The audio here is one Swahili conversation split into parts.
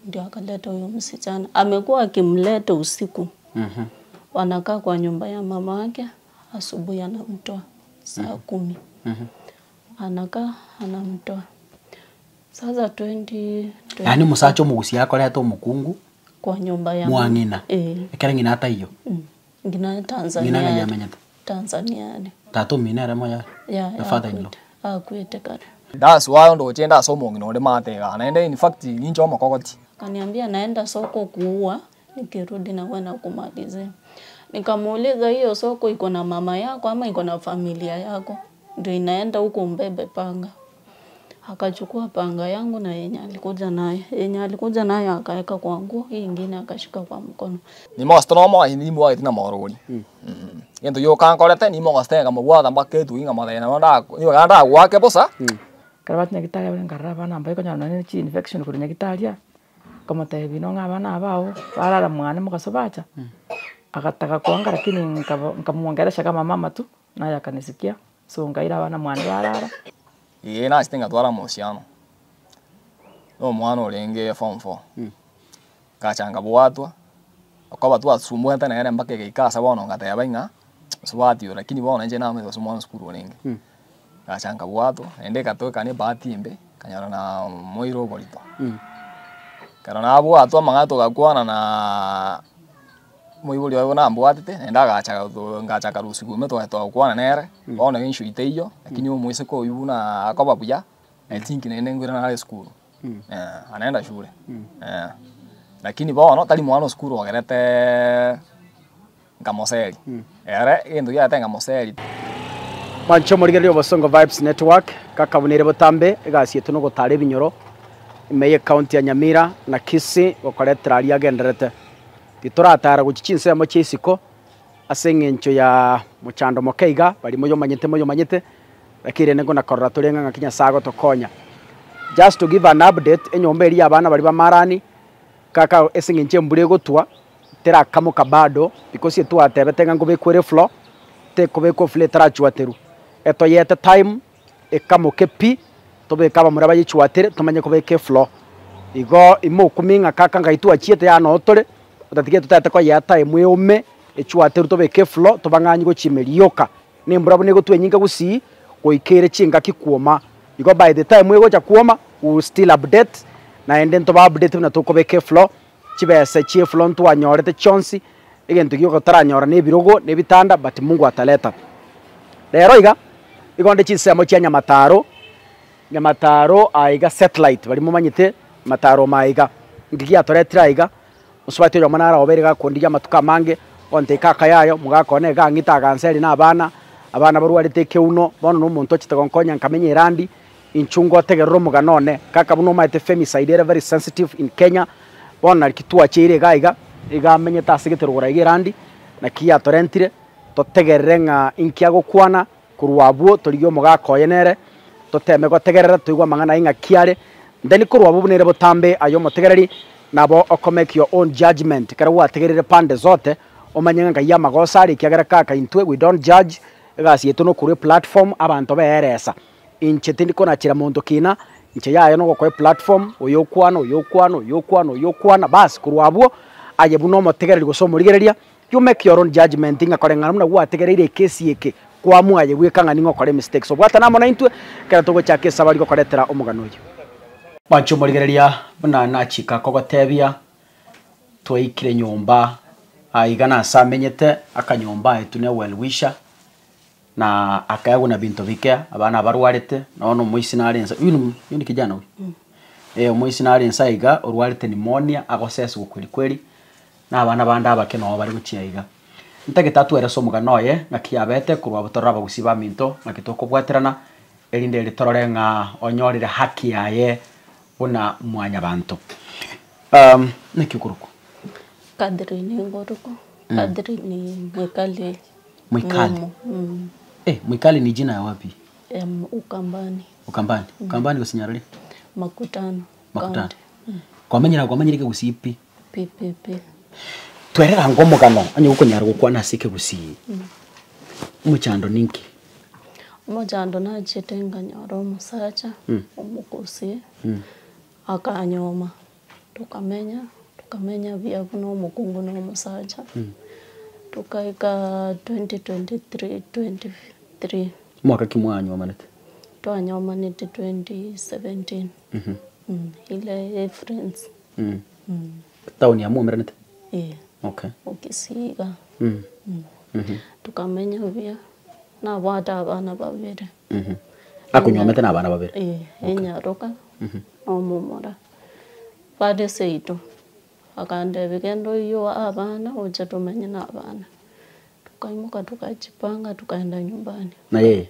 Ndio akaleta huyo msichana. Amekuwa akimleta usiku. Wanakaa kwa nyumba ya mama yake, asubuhi anamtoa saa 10. Anakaa anamtoa. Sasa 20 yani musacho mugusi akoreta omukungu kwa nyumba ya mwang'ina. Ekere ng'ina ata iyo. Ng'ina Tanzania. Ng'ina yamenyete. Tanzania ni. Tatu mina era moya. Yeah, the father in law. Akwete kare. That's why ndo chenda somo ng'ina ode matega. Naende in fact nincho makogoti. Kaniambia naenda soko kuua, nikirudi na wewe nakumalizia. Nikamuuliza hiyo soko iko na mama yako ama iko na familia yako? Ndio inaenda huko mbebe panga. Akachukua panga yangu na yenye alikuja naye. Yenye alikuja naye akaweka kwa nguo, hii nyingine akashika kwa mkono. Ni mastono ni mwa itina marori. Yendo yo kankorete ni mwa mwa mbake tu inga madena nda ni ganda gwake bosa. Karabat nyagitari bale ngarra bana mbaye konya nani chi infection kuri nyagitari. Kama tebi no ngabana bao barara mwana mukasobacha. Akataka kuanga lakini nikamuongelesha kama mama tu naye akanisikia. So ngaira bana mwana barara. Ye na stinga twara mosiano. No mwana orenge form 4. Kachanga bwatwa. Akoba twasumbua tena yale mpaka ikasa bono ngateba inga. Swati lakini bono nje na mwe mwana skuru orenge. Kachanga bwatwa ende katoka ni bahati imbe kanyara na moiro bolito. Karo na bwatwa mangato gakwana na moibori wae na mbwatete enda gacha ngacha karusiku meto twakwana nere bono enshu iteiyo lakini omwise ko yuna akoba buya I think nende ngwira na school. Anaenda shule. Lakini bono tali mwana skuru wagerete ngamoseri. Ere endo yate ngamoseri. Mancho morigerio Bosongo Vibes Network kakabunire botambe egasi yetu no gotara ebinyoro imeye county ya Nyamira na Kisii gokoretera aria agenderete. Titoratara guchichinsemo chisiko ase eng'encho ya mochando mokeiga bari moyomanyete lakini nengo na korora turenga ng'aki Nyasaye agotokonya. Just to give an update enyomba eri abana bari bamarani kaka ase eng'encho embura egotwa terakamoka bado because etwatebete ng'a ngobekwere floor tekobekwa floor terachwateru etoyete time ekamoke pi tobeka abamura bayichwatere tomanye kobeka floor igo imokuming'a kaka ngaitwa chiete yano otore otatige tutete koyea time eume echwateru tobeke floor tobang'anyi gochimerioka nembura bune egotwa enyinga gusii goikere chingaki kuoma igo by the time egocha kuoma we will still update na ende ntoba update na tokobeke floor chibese chie floor ntwanyorete chonsi egento giogotaranyora nebirogo nebitanda but Mungu ataleta. Rero iga igonde chinsemo chia Nyamataro Nyamataro aiga satellite bari mumanyite mataro maiga ngigia toretira iga uswati yo manara oberega kondiga matuka mange onte kaka yayo mugakone gangita ganseri na abana abana barwarite keuno bono no muntu chite gonkonya nkamenye erandi inchungo tegerero muganone kaka buno maite femicide era very sensitive in Kenya bona kitua chire gaiga iga menyeta asigete rugura igerandi na kia torentire totegerere ng'a inkia gokwana kurwa torigio mugakoyenere toteme gotegerera tuigwa mang'ana ing'a kiare then kurwa bunere botambe ayo motegereri nabo okomake your own judgment kara wategerere pande zote omanye ng'a ya magosa ari kiagera kaka intwe we don't judge egasi yetu no kuri platform abantu beeresa inche tindiko nachira muntu kina inche yayo no gokwe platform oyokwana oyokwana oyokwana oyokwana bas kurwa aye buno motegereri gosomorigereria you make your own judgment nga koreng'ana muna gwategereire kesi eke kwamu aye gwika ng'a ning'o kore mistake so bwata namo na intwe kera togochaka esabari gokoretera omogano oyo. Mancho morigereria buna nachika kogotebia twaikire nyomba aiga na asamenyete akanyomba etu ne well wisher na akayago na binto bike abana barwarete nono moisi narensa uyu ni kijana uyu moisi narensa iga orwarete pneumonia agosesa kweli kweli na abana banda abake no bari guchia iga ntageta twere omogano oye ng'aki kurwa botorora abagusi ba minto ng'aki tokobwaterana erinde ritorore ng'a onyorire haki yaye buna mwanyabanto. Niki ukuruku Kadri ni ngoruko. Kadri ni Mwikali. Mwikali. Mwikali ni jina ya wapi? Ukambani. Ukambani. Ukambani gosinyarari? Makutano. Makutano. Kwamenyera kwamenyereke gusipi? Pi pi pi. Twerera ngomogano anyo gukonyara gukwana sike gusi. Umuchando ninki? Umuchando nachete nganyora omusacha omukusi akanyoma. Tukamenya bia kuno mukungu no musaja. Tukaika 2023 23. Mwaka kimwanyo manete. Twanyomanete 2017. Ile friends. Town ya mumerenete. Okay. Okisiga. Tukamenya bia na wata abana babiri. Akunyomete na abana babiri. Enyaroka. Omumora. Bade seito. Akande bigendo iyo abana oje tumenye na abana. Tukaimuka tukajipanga tukaenda nyumbani. Na yeye?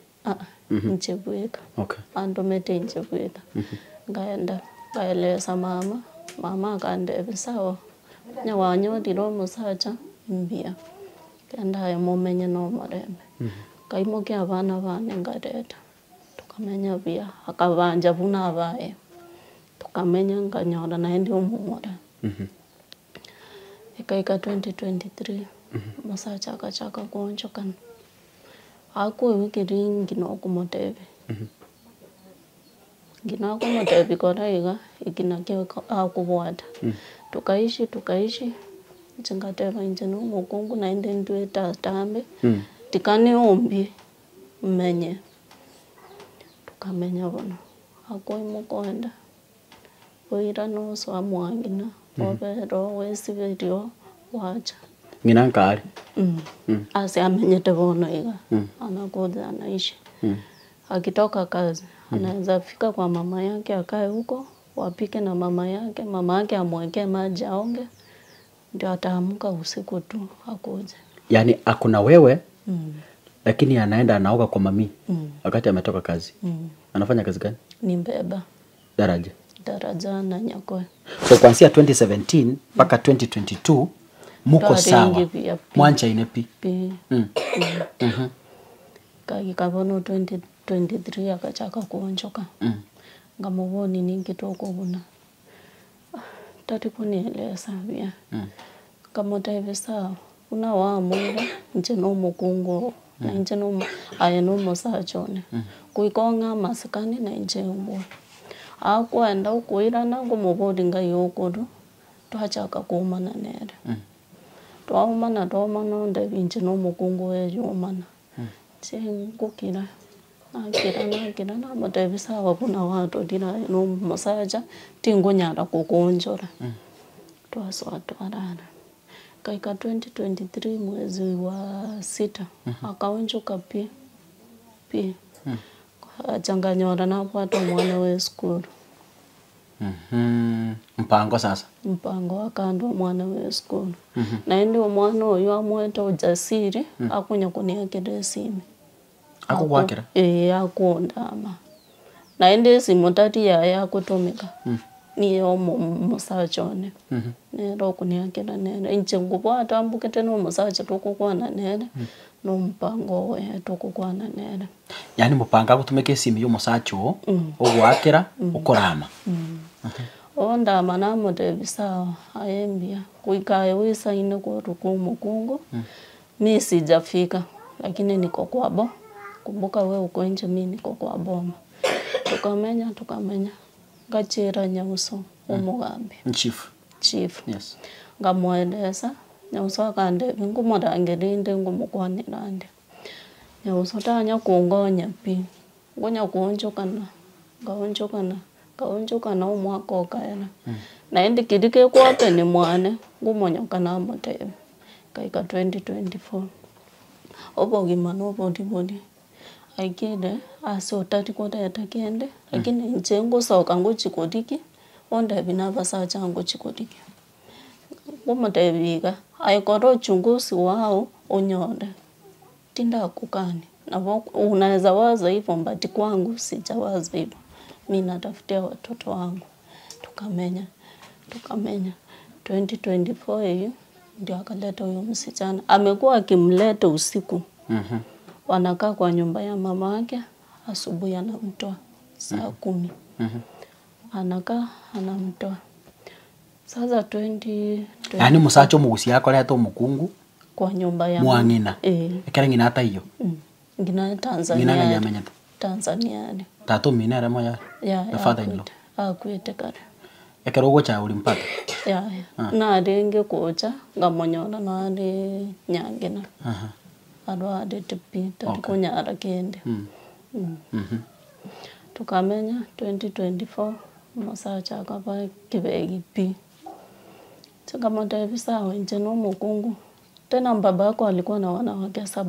Nchebweka. Okay. Andomete nchebweka. Ngaenda ngaeleza mama, mama akande sawa. Nyawanyo ndiro musacha mbia. Kenda mumenye no marembe. Kaimuke abana bane ngareta. Tukamenya bia akabanja buna abaye. Tukamenya nganyora naende omumora. Ikaika 2023 musacha akachaka kuonchokana. Ako wiki ringi no kumotebe. Ngina kumotebe kora iga ikinake akubwata. Tukaishi nzingateba nje no mukungu naende ndwe tatambe. Tikane ombi menye. Tukamenya bono. Ako imukonda. Oira no so amwangina. Obero wesiberio wacha. Ngina nkari. Ase amenyete bono iga. Anakuja anaishi. Akitoka kazi anaweza fika kwa mama yake akae huko, wapike na mama yake amwekee maji aonge, ndio ataamka usiku tu akuje. Yaani akuna wewe lakini anaenda anaoga kwa mami wakati ametoka kazi. Anafanya kazi gani? Ni mbeba. Daraja. Daraja na Nyakoe. So kuanzia 2017 mpaka 2022 muko sawa. Mwancha inepi. Kagi kabono 2023 akachaka kuonjoka. Ngamuboni ningitoko buna. Tati kunieleza bia. Ngamotebe sawa. Una wa mungu nje no mukungu na nje no aye no musachone. Kuikonga masikani na nje umbo. Akwenda ukuirana ngumubodi ngayokuru. Twachaka kuumana nere. Twaumana nde nje no mukungu eyumana. Chengukira nakira namotebe sawa buna watu dira no musaja tingunyara kukunjora. Twaswa twarara. Kaika 2023 mwezi wa 6 akaonjoka pi. Achanganyora napata mwana we school. Mpango sasa. Mpango akandwa mwana we school. Na ndio mwana oyo amweta ujasiri akunya kuniakira simu. Akukwakira? Akundama. Na ndio simu tati ya kutumika. Niyo musachone. Nero kuniakira nere. Inche ngubwata ambukete no musacha tukukwana nere. No mpango we tukukwana nere. Yaani mupanga kutumika simu yo musacho ogwakira okorama. Onda manamo tebisa aembia kuikae wisa ine kuruku mukungu. Mi sijafika lakini niko kwabo. Kumbuka we uko nje, mi niko kwa boma. Tukamenya ngachira Nyauso umugambi. Chief. Yes. Ngamweleza Nyauso akande ngumurangirinde ngumukwanirande. Nyauso tanya kungonya pi. Ngonya kuonjokana. Ngaonjokana omwaka okaera. Naende kirike kwape ni mwane ngumonyokana motebe. Kaika 2024. Obogima no bodi. Aikire ase otati koteta kende lakini nche ngosoka ngochikodiki onda binabasacha ngochikodiki. Ngumotebika aikoro uchunguzi wao onyonde. Tinda kukani. Na unaweza waza hivyo mbati kwangu sijawaza hivyo. Mimi natafutia watoto wangu. Tukamenya 2024 hiyo ndio akaleta huyo msichana. Amekuwa akimleta usiku. Wanakaa kwa nyumba ya mama yake, asubuhi anamtoa saa 10. Anakaa anamtoa. Sasa 20 Yaani musacho mugusi yako leta mukungu kwa nyumba ya mwangina. Ekere ngina hata hiyo. Ngina Tanzania. Ngina nganyamenyete. Tanzania. Tatu mina remo ya. Ya. The father in law. Akwete kare. Ekerogo cha ulimpata? Ya. Na ringi kucha ngamonyora na ri nyangina. Arwa ri tipi tari kunyara kende. Tukamenya 2024 musacha akaba kibegi pi. Changamoto hivi sawa nje no mukungu. Tena baba yako alikuwa na wanawake 7.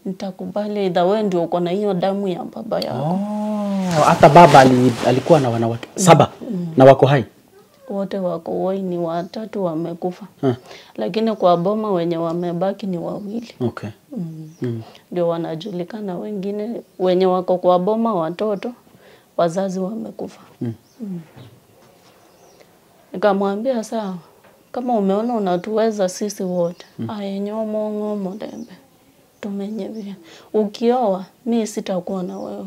Nitakubali either wewe ndio uko na hiyo damu ya baba yako. Oh, hata baba alikuwa na wanawake 7 na wako hai. Wote wako hai, ni 3 wamekufa. Lakini kwa boma wenye wamebaki ni 2. Okay. Ndio wanajulikana, wengine wenye wako kwa boma watoto wazazi wamekufa. Nikamwambia sawa, kama umeona unatuweza sisi wote. Ayenyomo ngomo dembe. Tumenyevia. Ukioa mimi sitakuwa na wewe.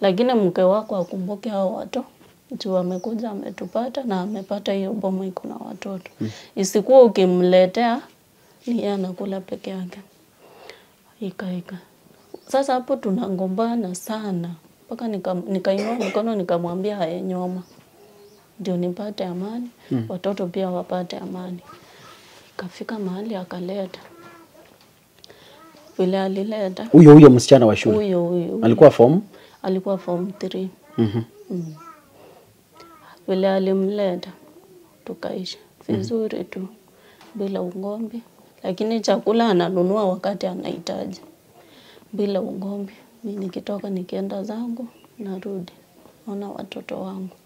Lakini mke wako akumbuke hao watu. Juu amekuja ametupata na amepata hiyo boma iko na watoto. Isikuwa ukimletea ni yeye anakula peke yake. Ika. Sasa hapo tunagombana sana. Mpaka nikainua mkono nikamwambia hayenyoma. Ndio nipate amani, watoto pia wapate amani. Ikafika mahali akaleta. Vile alileta. Huyo msichana wa shule. Huyo. Alikuwa form? Alikuwa form 3. Vile alimleta tukaishi vizuri tu bila ugomvi, lakini chakula ananunua wakati anahitaji bila ugomvi. Mimi nikitoka nikienda zangu narudi naona watoto wangu.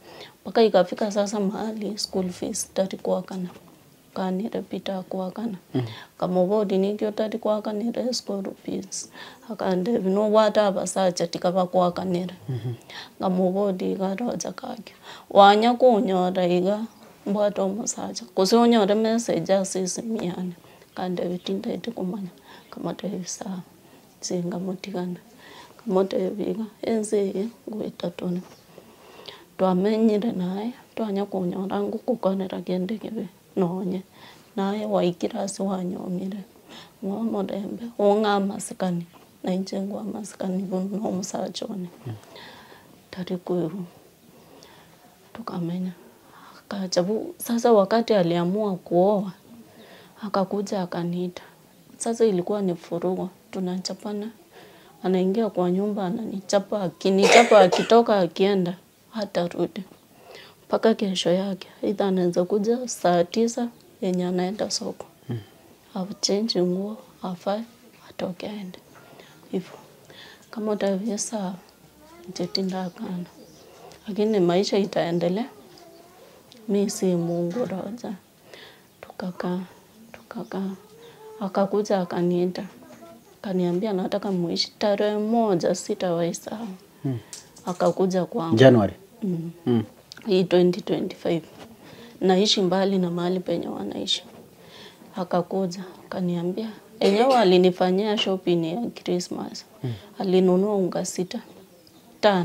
Mpaka ikafika sasa mahali school fees tarikuwa kana kanire pita kuakana. Kama bodi nikyo tarikuwa kanire school fees akande bino wata abasacha tikaba kuakanire. Kama bodi garoja kake wanya kunyora iga mbwato musacha kusionyora message asisi miane kande bitinda itikumanya kama tebisa singa mutigana kama tebiga enzi ngwitatone twamenyire naye twanya kunyora ngukukonera kende kibe nonye naye waikirasi wanyomire ng'omorembe ong'amasikani na inche ngwamasikani buno omusachone tari kuiru tukamenya akajabu. Sasa wakati aliamua kuoa akakuja akaniita. Sasa ilikuwa ni furugo, tunachapana, anaingia kwa nyumba ananichapa, akinichapa akitoka akienda hata rudi mpaka kesho yake. Aidha anaweza kuja saa 9 yenye anaenda soko. Achange nguo, afae, atoke aende. Hivyo. Kama utavisa njetinda kana. Lakini maisha itaendelea. Mimi si Mungu roja. Tukakaa. Akakuja akaniita. Akaniambia nataka muishi tarehe 1 sitawahi sahau. Akakuja kwangu. January. Hii 2025. Naishi mbali na mahali penye wanaishi. Akakuja akaniambia enyewe alinifanyia shopping ya Christmas. Alinunua unga 6 5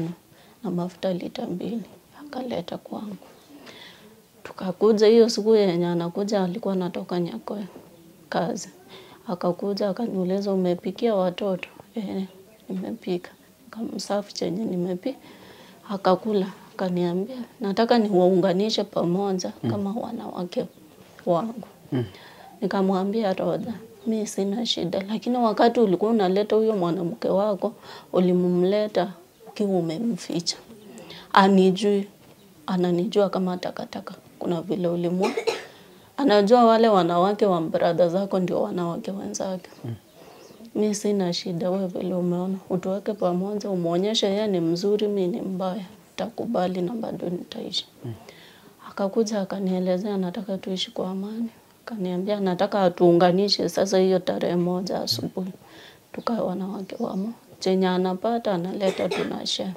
na mafuta lita 2 akaleta kwangu. Tukakuja hiyo siku yenye anakuja alikuwa anatoka Nyakoe kazi. Akakuja akaniuliza umepikia watoto? Nimepika. Nikamsafu chenye nimepika. Akakula, akaniambia nataka niwaunganishe pamoja kama wanawake wangu. Nikamwambia Roda, mimi sina shida, lakini wakati ulikuwa unaleta huyo mwanamke wako ulimumleta ukiwa umemficha. Anijui, ananijua kama takataka. Kuna vile ulimwa. Anajua wale wanawake wa brother zako ndio wanawake wenzake. Mimi sina shida, wewe vile umeona utuweke pamoja, umuonyeshe yeye ni mzuri, mimi ni mbaya, nitakubali na bado nitaishi. Akakuja akanielezea nataka tuishi kwa amani. Akaniambia nataka atuunganishe sasa hiyo tarehe 1 asubuhi. Tukae wanawake wamo. Chenye anapata analeta tunashare.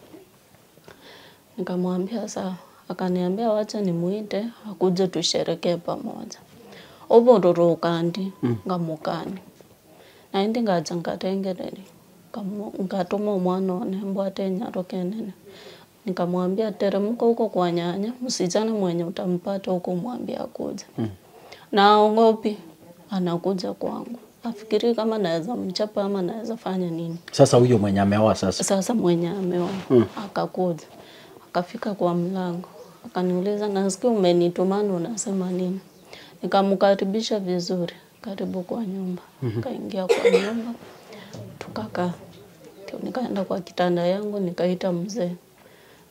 Nikamwambia sawa. Akaniambia wacha nimuite akuje tusherekee pamoja. Obororo kandi ngamukani. Na indi ngaja ngatengereri. Ngatuma mwana one mbwate nyaroke nene. Nikamwambia teremka huko kwa nyanya, msichana mwenye utampata huko mwambie akuje. Na ongopi anakuja kwangu. Afikiri kama naweza mchapa ama naweza fanya nini. Sasa huyo mwenye ameoa sasa. Sasa mwenye ameoa akakuja. Akafika kwa mlango. Akaniuliza, nasikia umenitumana unasema nini? Nikamkaribisha vizuri, karibu kwa nyumba. Kaingia kwa nyumba, tukakaa. Nikaenda kwa kitanda yangu, nikaita mzee.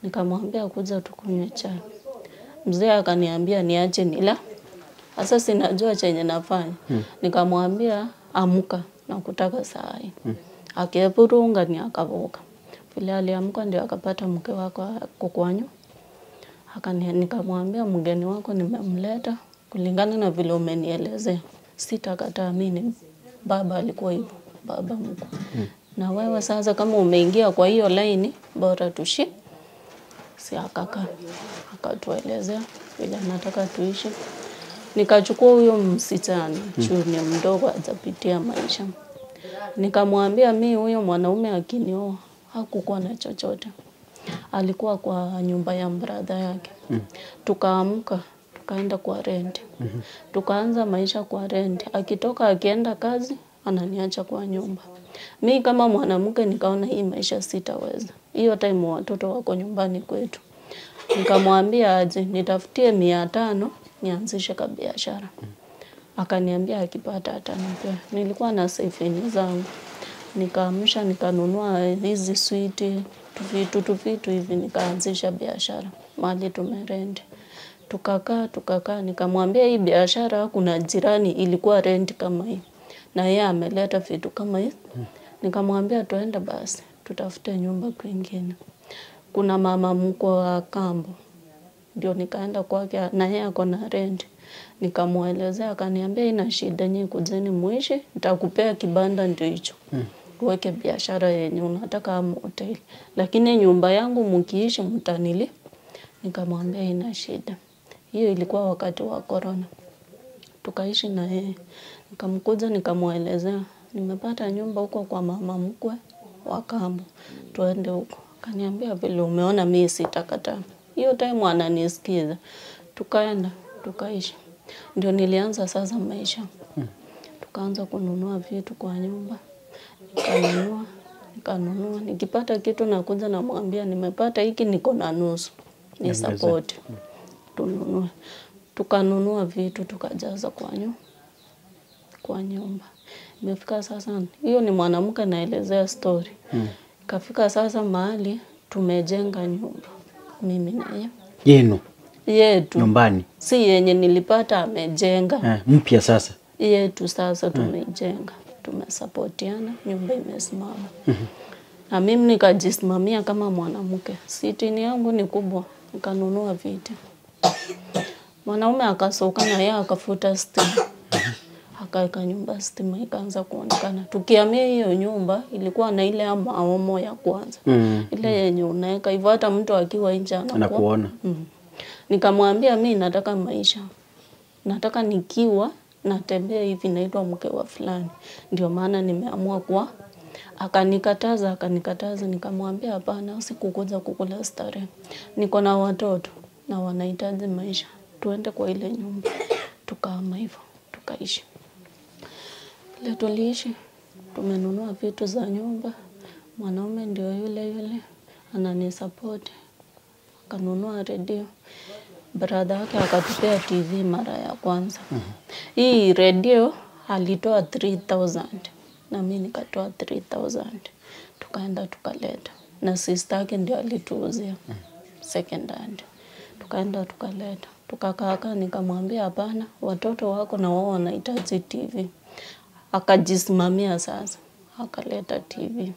Nikamwambia kuja tukunywe chai. Mzee akaniambia niache nila. Sasa sinajua chenye nafanya. Nikamwambia amka na kutaka saa hii. Akepurunga ni akavuka. Vile aliamka ndio akapata mke wako kukwanyu. Nikamwambia mgeni wako nimemleta kulingana na vile umenielezea. Sitakataa mimi, baba alikuwa hivyo, baba mkuu. Na wewe sasa kama umeingia kwa hiyo line bora tushi. Si akaka akatuelezea vile anataka tuishi. Nikachukua huyo msichana, junior mdogo atapitia maisha. Nikamwambia mimi huyo mwanaume akinioa hakukuwa na chochote. Alikuwa kwa nyumba ya brother yake. Tukaamka, tukaenda kwa rent. Tukaanza maisha kwa rent. Akitoka akienda kazi, ananiacha kwa nyumba. Mimi kama mwanamke nikaona hii maisha sitaweza. Hiyo time watoto wako nyumbani kwetu. Nikamwambia aje nitafutie 500 nianzishe biashara. Akaniambia akipata atanipea. Nilikuwa na savings zangu. Nikaamsha nikanunua hizi sweet tuvitu hivi nikaanzisha biashara. Mali tumerent. Tukakaa nikamwambia hii biashara kuna jirani ilikuwa rent kama hii. Na yeye ameleta vitu kama hizi. Nikamwambia tuende basi tutafute nyumba kwingine. Kuna mama mkwe wa kambo. Ndio nikaenda kwake na yeye ako na rent. Nikamuelezea akaniambia ina shida nyinyi kujeni muishi, nitakupea kibanda ndio hicho. Uweke biashara yenye unataka ama hoteli. Lakini nyumba yangu mkiishi mtanili. Nikamwambia ina shida. Hiyo ilikuwa wakati wa corona. Tukaishi na yeye. Nikamkuja nikamuelezea nimepata nyumba huko kwa mama mkwe wa kambo. Tuende huko. Akaniambia vile umeona mimi sitakataa. Hiyo time ananisikiza. Tukaenda, tukaishi. Ndio nilianza sasa maisha. Tukaanza kununua vitu kwa nyumba. Nikanunua. Nikipata kitu nakuja namwambia nimepata hiki niko na nusu. Ni support. Tununue. Tukanunua vitu tukajaza kwa nyumba. Imefika sasa, hiyo ni mwanamke naelezea story. Kafika sasa mahali tumejenga nyumba. Mimi na yeye. Yenu. Yetu. Nyumbani. Si yenye nilipata amejenga. Mpya sasa. Yetu sasa tumejenga. Tumesapotiana, nyumba imesimama. Na mimi nikajisimamia kama mwanamke. Sitini yangu ni kubwa, nikanunua viti. Mwanaume akasoka na yeye akafuta stima. Akaweka nyumba stima ikaanza kuonekana. Tukihamia hiyo nyumba ilikuwa na ile maomo ya kwanza. Ile yenye unaweka hivyo hata mtu akiwa nje anakuona. Nikamwambia mimi nataka maisha. Nataka nikiwa natembea hivi naitwa mke wa fulani. Ndio maana nimeamua kuwa. Akanikataza. Nikamwambia hapana, usikukuja kukula starehe. Niko na watoto na wanahitaji maisha. Tuende kwa ile nyumba. Tukaama hivyo, tukaishi. Ile tuliishi, tumenunua vitu za nyumba. Mwanaume ndio yule yule ananisupport. Akanunua radio. Brother yake akatupea TV mara ya kwanza. Hii radio alitoa 3000 na mimi nikatoa 3000. Tukaenda tukaleta. Na sister yake ndio alituuzia second hand. Tukaenda tukaleta. Tukakaa nikamwambia hapana, watoto wako na wao wanahitaji TV. Akajisimamia sasa, akaleta TV.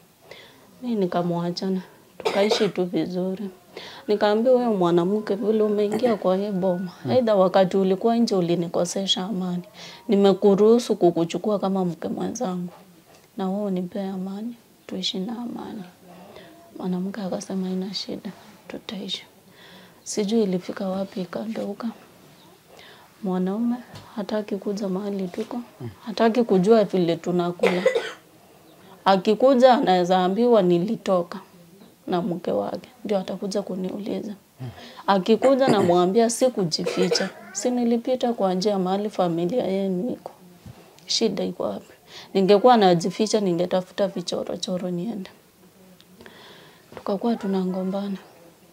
Mimi nikamwachana, tukaishi tu vizuri. Nikaambia wewe mwanamke vile umeingia kwa hii boma, aidha wakati ulikuwa nje ulinikosesha amani. Nimekuruhusu kukuchukua kama mke mwenzangu. Na wewe unipe amani, tuishi na amani. Mwanamke akasema ina shida, tutaishi. Sijui ilifika wapi ikageuka. Mwanaume hataki kuja mahali tuko, hataki kujua vile tunakula. Akikuja anaweza ambiwa nilitoka na mke wake, ndio atakuja kuniuliza. Akikuja namwambia sikujificha, si nilipita kwa njia mahali familia yenu iko. Shida iko wapi? Ningekuwa najificha ningetafuta vichorochoro niende. Tukakuwa tunagombana.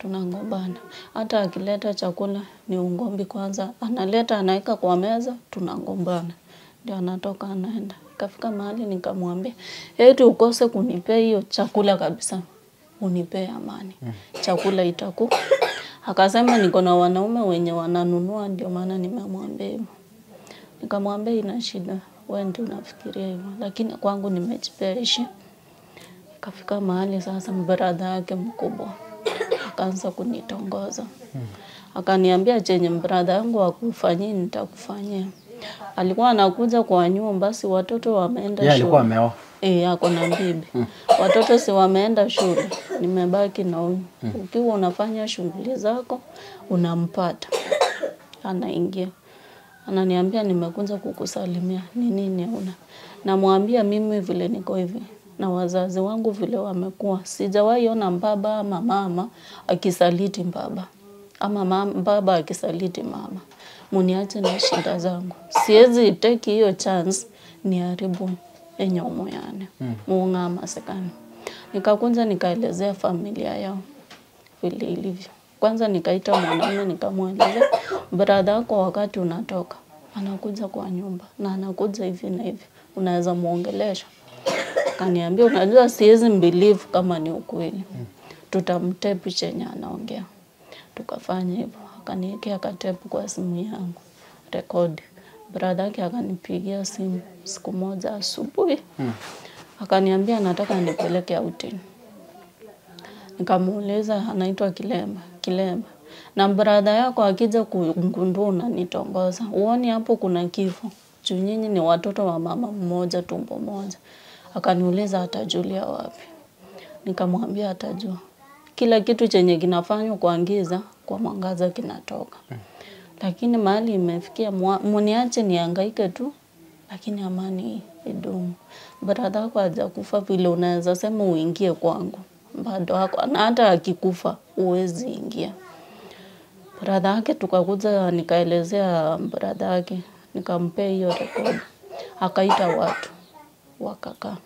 Tunagombana. Hata akileta chakula ni ugomvi kwanza. Analeta anaweka kwa meza, tunagombana. Ndio anatoka anaenda. Ikafika mahali nikamwambia, eti ukose kunipea hiyo chakula kabisa. Unipee amani. Chakula itaku. Akasema niko na wanaume wenye wananunua, ndio maana nimemwambia hivyo. Nikamwambia ina shida, wewe ndio unafikiria hivyo, lakini kwangu nimejipea heshima. Ikafika mahali sasa brother yake mkubwa akaanza kunitongoza. Akaniambia chenye brother yangu akufanyii nitakufanyia. Alikuwa anakuja kwa nyumba, si watoto wameenda shule. Yeye alikuwa ameoa. Ako na bibi. Watoto si wameenda shule, nimebaki na huyu. Ukiwa unafanya shughuli zako unampata. Anaingia. Ananiambia nimekuja kukusalimia, ni nini una? Namwambia mimi vile niko hivi na wazazi wangu vile wamekuwa, sijawahi ona baba ama mama akisaliti baba ama baba akisaliti mama. Muniache na shida zangu. Siwezi take hiyo chance niharibu enyomo yani. Muunga masekani. Nikakunja nikaelezea familia yao vile ilivyo. Kwanza nikaita mwanaume nikamweleza, brother wako wakati unatoka anakuja kwa nyumba na anakuja hivi na hivi, unaweza muongelesha? Akaniambia unajua siwezi believe kama ni ukweli. Tutamtape chenye anaongea. Tukafanya hivyo. Akaniwekea katepu kwa simu yangu, record. Brother yake akanipigia simu siku moja asubuhi. Akaniambia nataka nipeleke outing. Nikamuuliza anaitwa Kilemba, Kilemba. Na brother yako akija kugundua unanitongoza, uone hapo kuna kifo. Juu nyinyi ni watoto wa mama mmoja tumbo moja. Akaniuliza atajulia wapi? Nikamwambia atajua. Kila kitu chenye kinafanywa kwa giza, kwa mwangaza kinatoka. Lakini mahali imefikia mniache nihangaike tu, lakini amani idumu. Brother yako hajakufa vile unaweza sema uingie kwangu. Bado hako, na hata akikufa huwezi ingia. Brother yake tukakuja nikaelezea brother yake, nikampea hiyo record. Akaita watu wakakaa.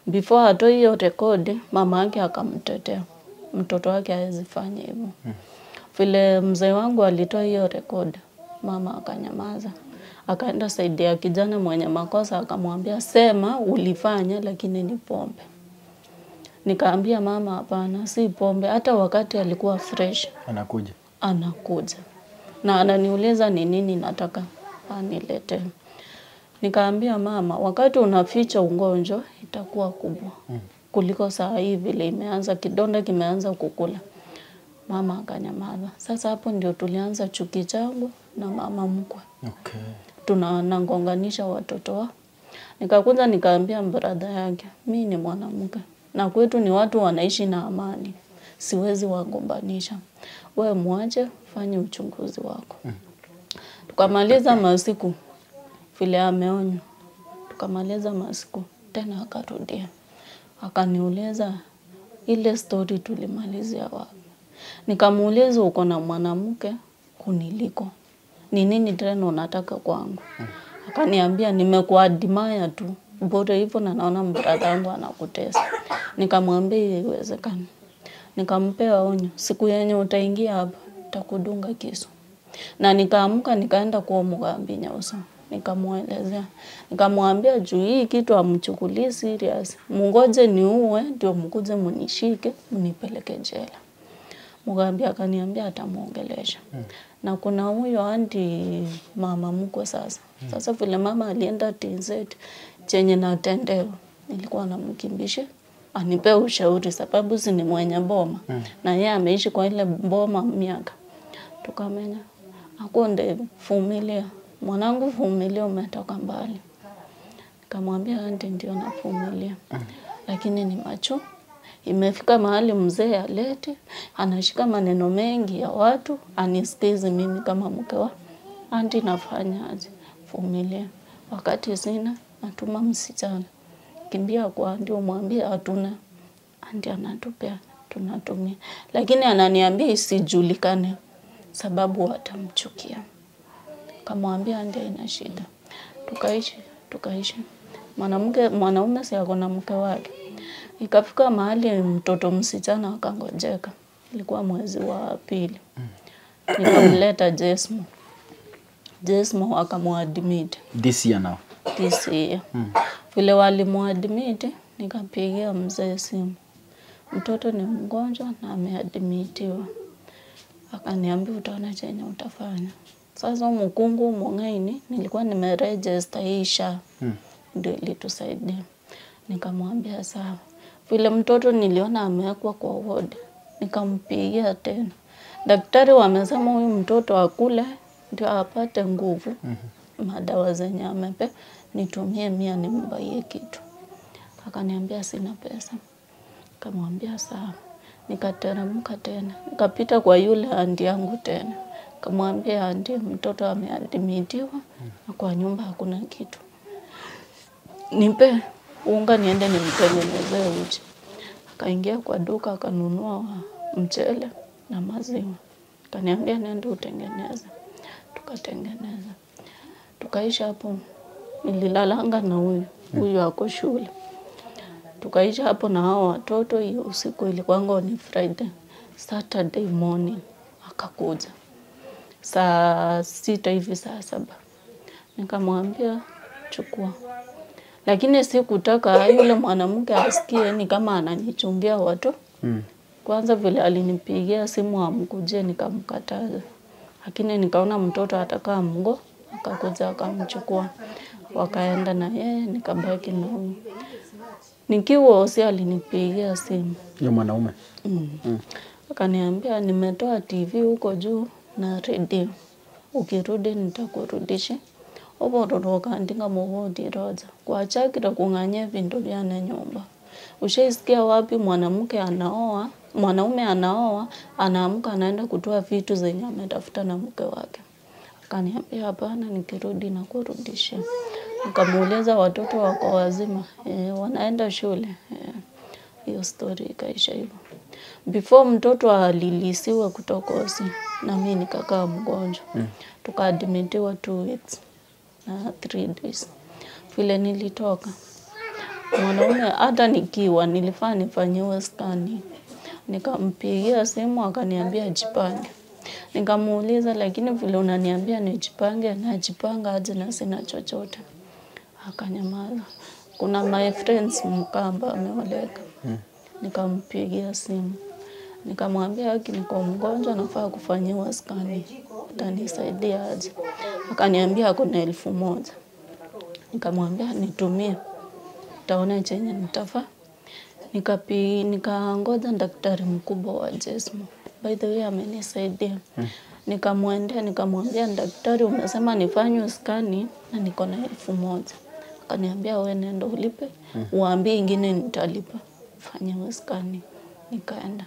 Before atoe hiyo record, mama yake akamtetea. Mtoto wake hawezi fanya hivyo. Vile mzee wangu alitoa hiyo record, mama akanyamaza. Akaenda saidia kijana mwenye makosa akamwambia sema ulifanya lakini ni pombe. Nikaambia mama hapana, si pombe. Hata wakati alikuwa fresh anakuja. Anakuja. Na ananiuliza ni nini nataka anilete. Nikaambia mama wakati unaficha ugonjwa itakuwa kubwa. Kuliko saa hii vile imeanza, kidonda kimeanza kukula. Mama akanyamaza. Sasa hapo ndio tulianza chuki changu na mama mkwe. Okay. Tunagonganisha watoto wa. Nikakuja nikaambia brother yake, mimi ni mwanamke na kwetu ni watu wanaishi na amani. Siwezi wagombanisha. Wewe muache, fanye uchunguzi wako. Tukamaliza masiku vile ameonywa. Tukamaliza masiku tena akarudia. Akaniuliza ile story tulimalizia wapi? Nikamuuliza uko na mwanamke kuniliko. Ni nini tena unataka kwangu? Akaniambia nimekuadmire tu. Bora hivyo na naona brother wangu anakutesa. Nikamwambia haiwezekani. Nikampea onyo, siku yenye utaingia hapa nitakudunga kisu. Na nikaamka nikaenda kwa Mugambi Nyauso. Nikamuelezea. Nikamwambia juu hii kitu amchukulii serious. Mungoje niuwe ndio mkuje mnishike mnipeleke jela. Mugambi akaniambia atamuongelesha. Na kuna huyo anti mama mkwe sasa. Sasa vile mama alienda TZ chenye natendewa, nilikuwa namkimbisha anipe ushauri sababu si ni mwenye boma. Na yeye ameishi kwa ile boma miaka. Tukamenya akonde vumilia. Mwanangu vumilia, umetoka mbali. Nikamwambia anti ndio navumilia. Lakini ni macho. Imefika mahali mzee alete, anashika maneno mengi ya watu, anisikize mimi kama mke wa anti nafanya aje? Vumilia. Wakati sina natuma msichana. Kimbia kwa anti umwambie hatuna. Anti anatupea, tunatumia. Lakini ananiambia isijulikane sababu watamchukia. Kamwambia anti ina shida. Tukaishi. Mwanaume si ako na mke wake. Ikafika mahali mtoto msichana akangojeka. Ilikuwa mwezi wa pili. Nikamleta Jesmo. Jesmo akamuadmit. This year now. This year. Vile walimuadmit, nikapigia mzee simu. Mtoto ni mgonjwa na ameadmitiwa. Akaniambia utaona chenye utafanya. Sasa mkungu mwangaini nilikuwa nimeregister hii SHA. Ndio ilitusaidia. Nikamwambia sawa. Vile mtoto niliona amewekwa kwa ward, nikampigia tena. Daktari wamesema huyu mtoto akule ndio apate nguvu. Madawa zenye amepe nitumie 100 nimbaie kitu. Akaniambia sina pesa. Nikamwambia sawa. Nikateremka tena. Nikapita kwa yule aunti yangu tena. Nikamwambia aunti, mtoto ameadmitiwa na kwa nyumba hakuna kitu. Nipe unga niende nimtengenezee uji. Akaingia kwa duka akanunua mchele na maziwa. Akaniambia nenda utengeneze. Tukatengeneza. Tukaisha hapo. Nililalanga na huyu. Huyu ako shule. Tukaisha hapo na hao watoto. Hiyo usiku ilikuwa ni Friday. Saturday morning akakuja. Saa 6 hivi, saa 7. Nikamwambia chukua. Lakini sikutaka yule mwanamke asikie ni kama ananichungia watu. Kwanza vile alinipigia simu amkuje nikamkataza. Lakini nikaona mtoto atakaa mgo, akakuja akamchukua. Wakaenda na yeye, nikabaki na huyu. Nikiwa hosi alinipigia simu. Yule mwanaume. Akaniambia nimetoa TV huko juu na radio. Ukirudi nitakurudisha. Obororoka ndinga muhodi roja. Kuachakira kung'anya vindu vya na nyumba. Ushaisikia wapi mwanamke anaoa, mwanaume anaoa, anaamka anaenda kutoa vitu zenye ametafuta na mke wake. Akaniambia hapana, nikirudi na kurudisha. Nikamuuliza watoto wako wazima, wanaenda shule. Hiyo story ikaisha hivyo. Before mtoto alilisiwa kutoka hosi, na mimi nikakaa mgonjwa. Tukaadmitiwa 2 weeks na 3 days. Vile nilitoka, mwanaume hata nikiwa nilifaa nifanyiwe scan. Nikampigia simu akaniambia jipange. Nikamuuliza lakini vile unaniambia nijipange, najipanga aje na sina chochote. Akanyamaza. Kuna my friends Mkamba ameoleka. Nikampigia simu. Nikamwambia haki niko mgonjwa nafaa kufanyiwa scan. Utanisaidia aje? Akaniambia kuna 1000. Nikamwambia nitumie. Taona chenye nitafaa. Nikaangoja daktari mkubwa wa Jesmo. By the way amenisaidia. Nikamwendea nikamwambia daktari umesema nifanywe scan na niko na 1000. Akaniambia wewe nenda ulipe, uambie ingine nitalipa. Fanya scan. Nikaenda.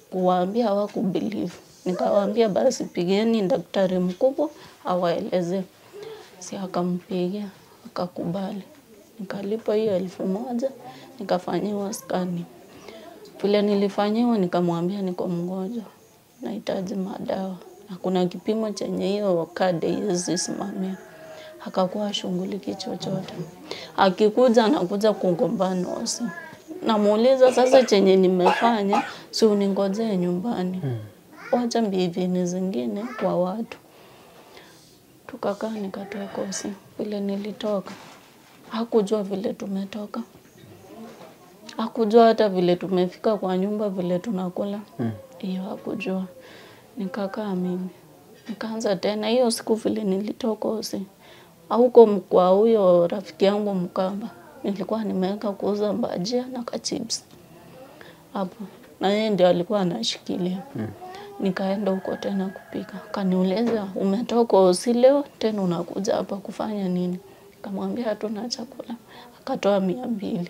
Kuwaambia hawakubelieve. Nikawaambia basi pigeni daktari mkubwa awaeleze. Si akampigia, akakubali. Nikalipa hiyo 1000, nikafanyiwa scan. Vile nilifanyiwa nikamwambia niko mgonjwa, nahitaji madawa. Na kuna kipimo chenye hiyo kadi hizi simamia. Akakuwa shughuliki chochote. Akikuja anakuja kugombana hosi. Namuuliza sasa chenye nimefanya, si uningojee nyumbani. Wacha mbivini zingine kwa watu. Tukakaa nikatoka hosi. Vile nilitoka, hakujua vile tumetoka. Hakujua hata vile tumefika kwa nyumba vile tunakula. Hiyo hakujua. Nikakaa mimi. Nikaanza tena hiyo siku vile nilitoka hosi. Huko kwa huyo rafiki yangu Mkamba, nilikuwa nimeweka kuuza bajia na kachips. Hapo. Na yeye ndiye alikuwa anashikilia. Nikaenda huko tena kupika. Akaniuliza umetoka hosi leo tena unakuja hapa kufanya nini? Nikamwambia hatuna chakula. Akatoa 200.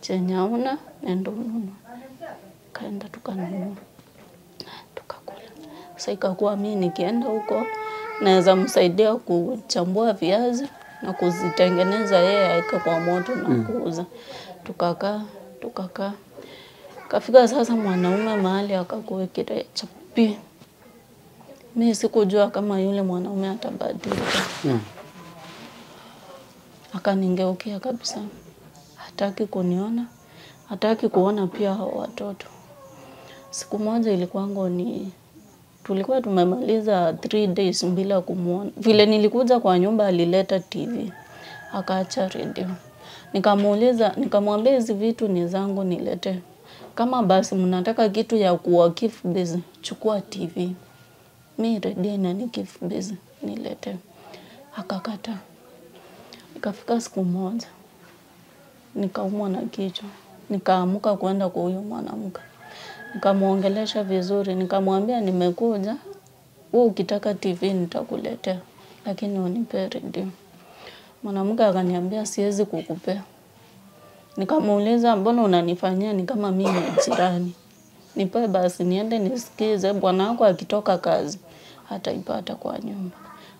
Chenye hauna nenda ununue. Kaenda tukanunua. Tukakula. Sasa ikakuwa mimi nikienda huko naweza msaidia kuchambua viazi na kuzitengeneza yeye aika kwa moto na kuuza. Tukakaa. Kafika sasa mwanaume mahali akakuwekea chapi. Mimi sikujua kama yule mwanaume atabadilika. Akanigeukia kabisa. Hataki kuniona, hataki kuona pia hao watoto. Siku moja ilikuwango ni tulikuwa tumemaliza 3 days bila kumuona. Vile nilikuja kwa nyumba alileta TV, akaacha radio. Nikamuuliza, nikamwambia hizi vitu ni zangu nilete. Kama basi mnataka kitu ya kuwa keep busy, chukua TV. Mi radio inani keep busy, nilete. Akakataa. Ikafika siku moja nikaumwa na kichwa. Nikaamuka kwenda kwa huyo mwanamke. Nikamuongelesha vizuri, nikamwambia nimekuja, wewe ukitaka TV nitakuletea, lakini unipe radio. Mwanamke akaniambia siwezi kukupea. Nikamuuliza mbona unanifanyia ni kama mimi ni jirani. Nipe basi niende nisikize, bwana wako akitoka kazi hataipata kwa nyumba.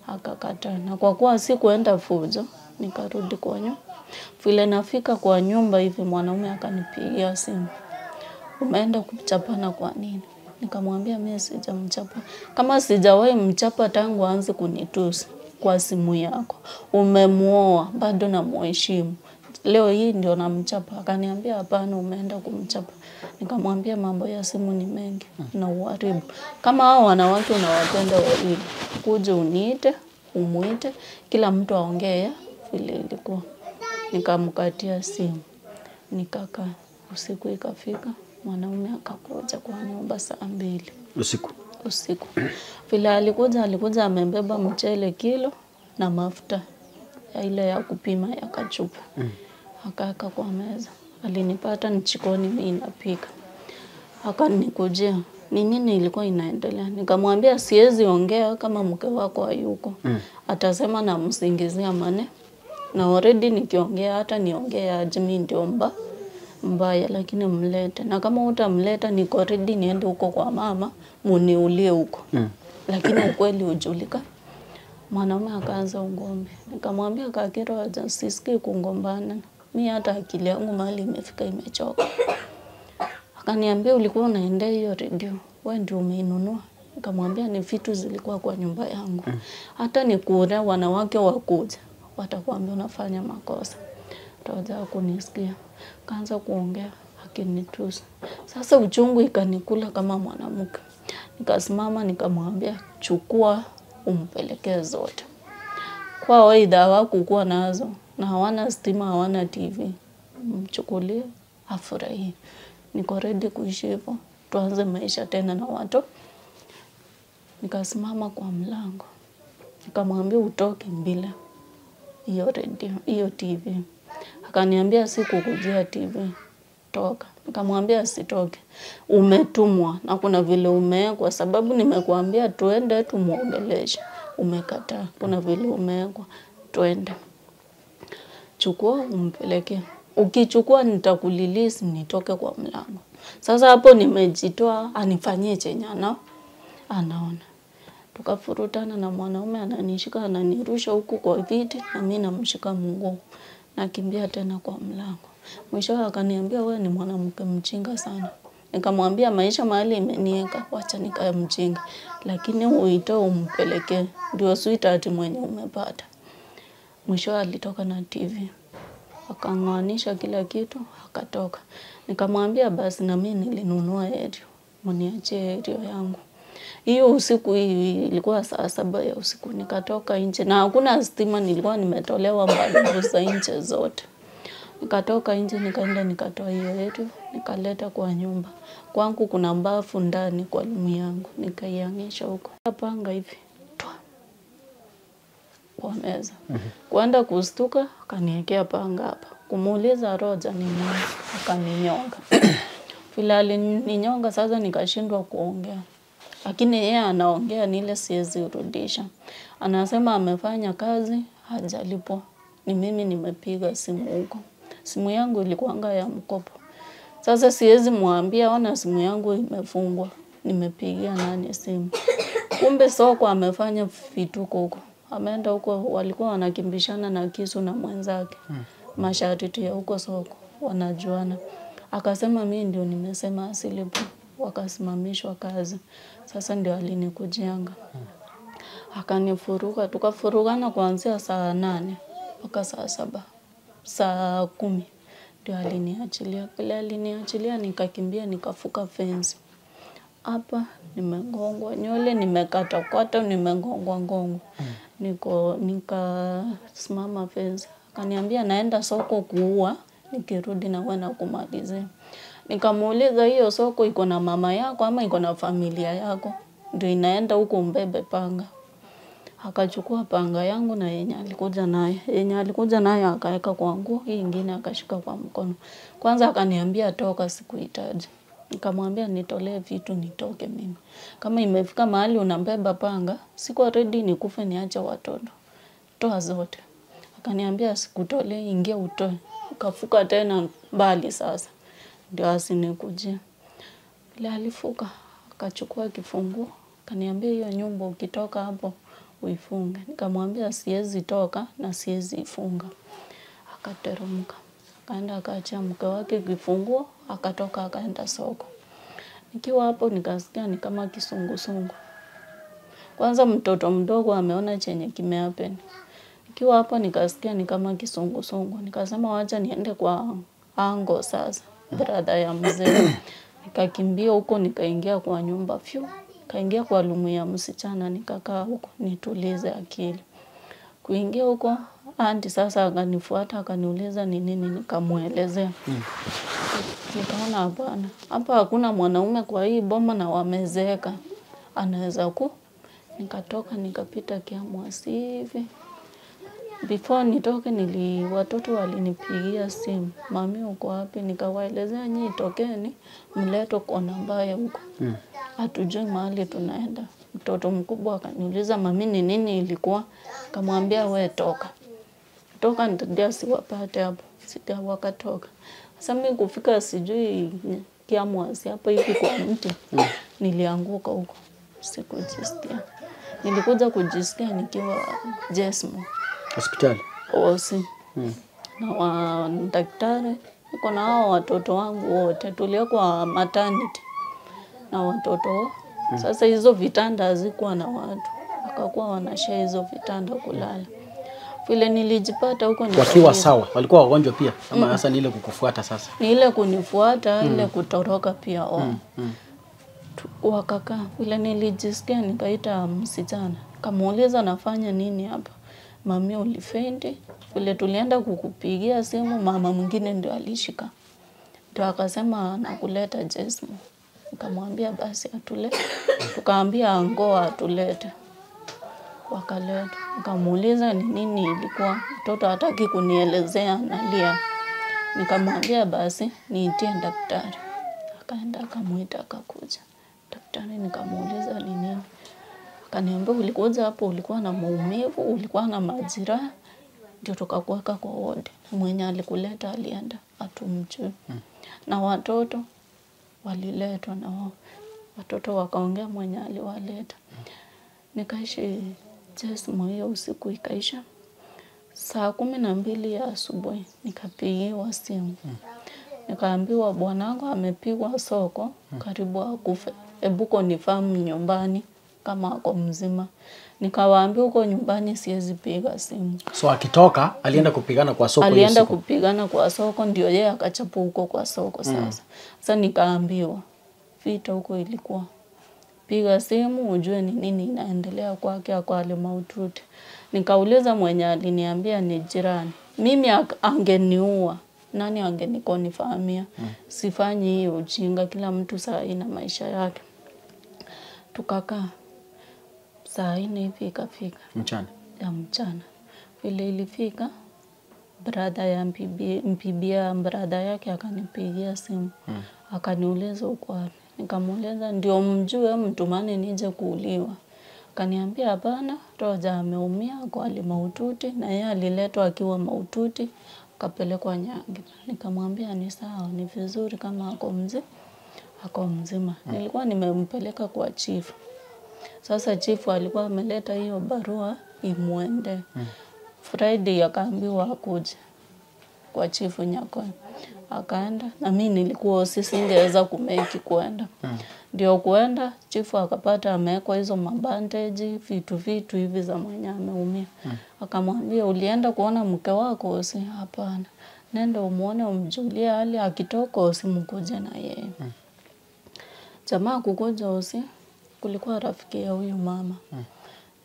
Akakataa. Na kwa kuwa sikuenda fujo, nikarudi kwa nyumba. Vile nafika kwa nyumba hivi mwanaume akanipigia simu. Umeenda kuchapana kwa nini? Nikamwambia mimi sijamchapa. Kama sijawahi mchapa tangu aanze kunitusi kwa simu yako. Umemuoa bado namuheshimu. Leo hii ndio namchapa. Akaniambia hapana, umeenda kumchapa. Nikamwambia mambo ya simu ni mengi na uharibu. Kama hao wanawake unawapenda wawili, kuje uniite, umuite, kila mtu aongee vile ilikuwa. Nikamkatia simu. Nikakaa. Usiku ikafika, mwanaume akakuja kwa nyumba saa 2 usiku. Usiku. Vile alikuja amebeba mchele kilo na mafuta ya ile ya kupima ya kachupa. Akaaka kwa meza. Alinipata jikoni mimi napika. Akanikujia, ni nini ilikuwa inaendelea? Nikamwambia siwezi ongea kama mke wako hayuko. Atasema namsingizia mane. Na already nikiongea hata niongea aje mimi ndio mbaya, lakini mlete. Na kama utamleta niko ready niende huko kwa mama muniulie huko. Lakini ukweli ujulika. Mwanaume akaanza ugomvi. Nikamwambia Kakiro acha sisikii kugombana. Mimi hata akili yangu mahali imefika imechoka. Akaniambia ulikuwa unaendea hiyo radio, wewe ndio umeinunua. Nikamwambia ni vitu zilikuwa kwa nyumba yangu. Hata nikuona wanawake wakuja watakwambia unafanya makosa. Roja kunisikia. Kaanza kuongea akinitusi. Sasa uchungu ikanikula kama mwanamke. Nikasimama nikamwambia chukua umpelekee zote. Kwa waida hawakuwa nazo na hawana stima, hawana TV. Mchukulie afurahie. Niko ready kuishi hivyo. Tuanze maisha tena na watu. Nikasimama kwa mlango. Nikamwambia utoke bila hiyo radio, hiyo TV. Akaniambia sikukujia TV, toka. Nikamwambia sitoke. Umetumwa na kuna vile umewekwa, sababu nimekuambia tuende tumuongeleshe. Umekataa. Kuna vile umewekwa, tuende. Chukua umpeleke. Ukichukua nitakulilisi nitoke kwa mlango. Sasa hapo nimejitoa anifanyie chenye anaona. Tukafurutana na mwanaume ananishika ananirusha huku kwa viti na mimi namshika mguu. Nakimbia tena kwa mlango. Mwisho akaniambia wewe ni mwanamke mjinga sana. Nikamwambia maisha mahali imeniweka, wacha nikae mjinga. Lakini uitoe umpeleke, ndio sweetheart mwenye umepata. Mwisho alitoka na TV. Akanganisha kila kitu, akatoka. Nikamwambia basi na mimi nilinunua radio, mniachie radio yangu. Hiyo usiku hii ilikuwa saa 7 ya usiku nikatoka nje na hakuna stima, nilikuwa nimetolewa mbali za nje zote. Nikatoka nje nikaenda nikatoa hiyo radio nikaleta kwa nyumba. Kwangu kuna mbafu ndani kwa room yangu, nikaiangisha huko. Panga hivi twa kwa meza. Kwenda kustuka akaniwekea panga hapa. Kumuuliza Roja ni nani, akaninyonga. Vile alininyonga sasa nikashindwa kuongea. Lakini yeye anaongea nile siwezi rudisha. Anasema amefanya kazi hajalipwa. Ni mimi nimepiga simu huko. Simu yangu ilikuwa ya mkopo. Sasa siwezi muambia ona simu yangu imefungwa. Nimepigia nani simu. Kumbe soko amefanya vituko huko. Ameenda huko walikuwa wanakimbishana na kisu na mwenzake. Masharti ya huko soko wanajuana. Akasema mimi ndio nimesema asilipo. Wakasimamishwa kazi. Sasa ndio alinikujianga. Akanifuruka, tukafurugana kuanzia saa 8 mpaka saa 7, saa 10 ndio aliniachilia. Kile aliniachilia nikakimbia nikafuka fence. Hapa nimegongwa nywele, nimekata kwata, nimegongwa ngongwa. Nikasimama fence. Akaniambia naenda soko kuua, nikirudi na wewe nakumalizia. Nikamuuliza hiyo soko iko na mama yako ama iko na familia yako? Ndio inaenda huko mbebe panga. Akachukua panga yangu na yenye alikuja naye. Yenye alikuja naye akaweka kwa nguo, hii ingine akashika kwa mkono. Kwanza akaniambia toka, sikuhitaji. Nikamwambia nitolee vitu nitoke mimi. Kama imefika mahali unambeba panga, siko ready nikufe niache watoto. Toa zote. Akaniambia sikutolee, ingia utoe. Ukafuka tena mbali sasa. Ndio asinikujie. Ile alifuka, akachukua kifunguo, akaniambia hiyo nyumba ukitoka hapo uifunge. Nikamwambia siwezi toka na siwezi ifunga. Akateremka. Akaenda akaacha mke wake kifunguo, akatoka akaenda soko. Nikiwa hapo nikasikia ni kama kisungusungu. Kwanza mtoto mdogo ameona chenye kimehappen. Nikiwa hapo nikasikia ni kama kisungusungu. Nikasema wacha niende kwa ango sasa, brother ya mzee. Nikakimbia huko nikaingia kwa nyumba fyu. Nikaingia kwa lumu ya msichana nikakaa huko nitulize akili. Kuingia huko aunti sasa akanifuata akaniuliza ni nini, nikamuelezea. Nikaona hapana, hapa hakuna mwanaume kwa hii boma na wamezeeka, anaweza ku. Nikatoka nikapita Kiamwasi hivi. Before nitoke watoto walinipigia simu, mami uko wapi? Nikawaelezea nyinyi tokeni mletwe kona mbaya huko. Hatujui mahali tunaenda. Mtoto mkubwa akaniuliza mami ni nini ilikuwa? Nikamwambia we toka. Toka ndio siwapate hapo. Sita wakatoka. Sasa mimi kufika sijui Kiamwasi hapo hivi kwa mti. Nilianguka huko. Sikujisikia. Nilikuja kujisikia nikiwa Jesmo hospitali. Osi. Na daktari niko na hao watoto wangu wote, tulikuwa maternity na watoto. Sasa hizo vitanda hazikuwa na watu, wakakuwa wanashare hizo vitanda kulala. Vile nilijipata huko ni wakiwa sawa, walikuwa wagonjwa pia ama sasa ni ile kukufuata sasa? Ni ile kunifuata, ile kutoroka pia wao. Wakakaa. Vile nilijisikia nikaita msichana, nikamuuliza nafanya nini hapa? Mami ulifendi. Vile tulienda kukupigia simu mama mwingine ndio alishika. Ndio akasema nakuleta Jesmo. Nikamwambia basi atulete. Tukaambia angoa atulete. Wakaleta. Nikamuuliza ni nini ilikuwa. Mtoto hataki kunielezea, nalia. Nikamwambia basi niitie daktari. Akaenda akamuita akakuja. Daktari nikamuuliza ni nini. Akaniambia ulikuja hapo ulikuwa na maumivu, ulikuwa na majeraha, ndio tukakuweka kwa ward. Mwenye alikuleta alienda, hatumjui. Na watoto waliletwa na wao. Watoto wakaongea mwenye aliwaleta. Nikaishi Jesmo hiyo usiku ikaisha. Saa 12 ya asubuhi nikapigiwa simu. Nikaambiwa bwanangu amepigwa soko karibu akufe. Ebuko nifahamu nyumbani kama ako mzima. Nikawaambia huko nyumbani siwezi piga simu. So akitoka alienda kupigana kwa soko. Alienda kupigana kwa soko, ndio yeye akachapwa huko kwa soko sasa. Sasa nikaambiwa vita huko ilikuwa. Piga simu ujue ni nini inaendelea kwake, kwa hali mahututi. Nikauliza mwenye aliniambia ni jirani. Mimi angeniua, nani angenikonifahamia? Sifanyi hiyo ujinga, kila mtu saa ina maisha yake. Tukakaa saa 4 hivi ikafika. Mchana. Ya mchana. Vile ilifika, brother ya mpibia brother yake akanipigia simu. Akaniuliza uko wapi? Nikamuuliza ndio mjue mtumane nije kuuliwa. Akaniambia hapana, Roja ameumia kwa hali mahututi na yeye aliletwa akiwa mahututi akapelekwa Nyangi. Nikamwambia ni sawa, ni vizuri kama ako mzima. Ako mzima. Nilikuwa nimempeleka kwa chief. Sasa chief alikuwa ameleta hiyo barua imuende. Friday akaambiwa akuje kwa chief Nyakoni. Akaenda na mimi nilikuwa singeweza kumeki kuenda. Ndio kuenda chifu akapata amewekwa hizo mabandage vitu hivi za mwenye ameumia. Akamwambia ulienda kuona mke wako? Usi hapana. Nenda umuone umjulie hali, akitoka usimkuje na yeye. Jamaa kukuja usi, kulikuwa rafiki ya huyu mama.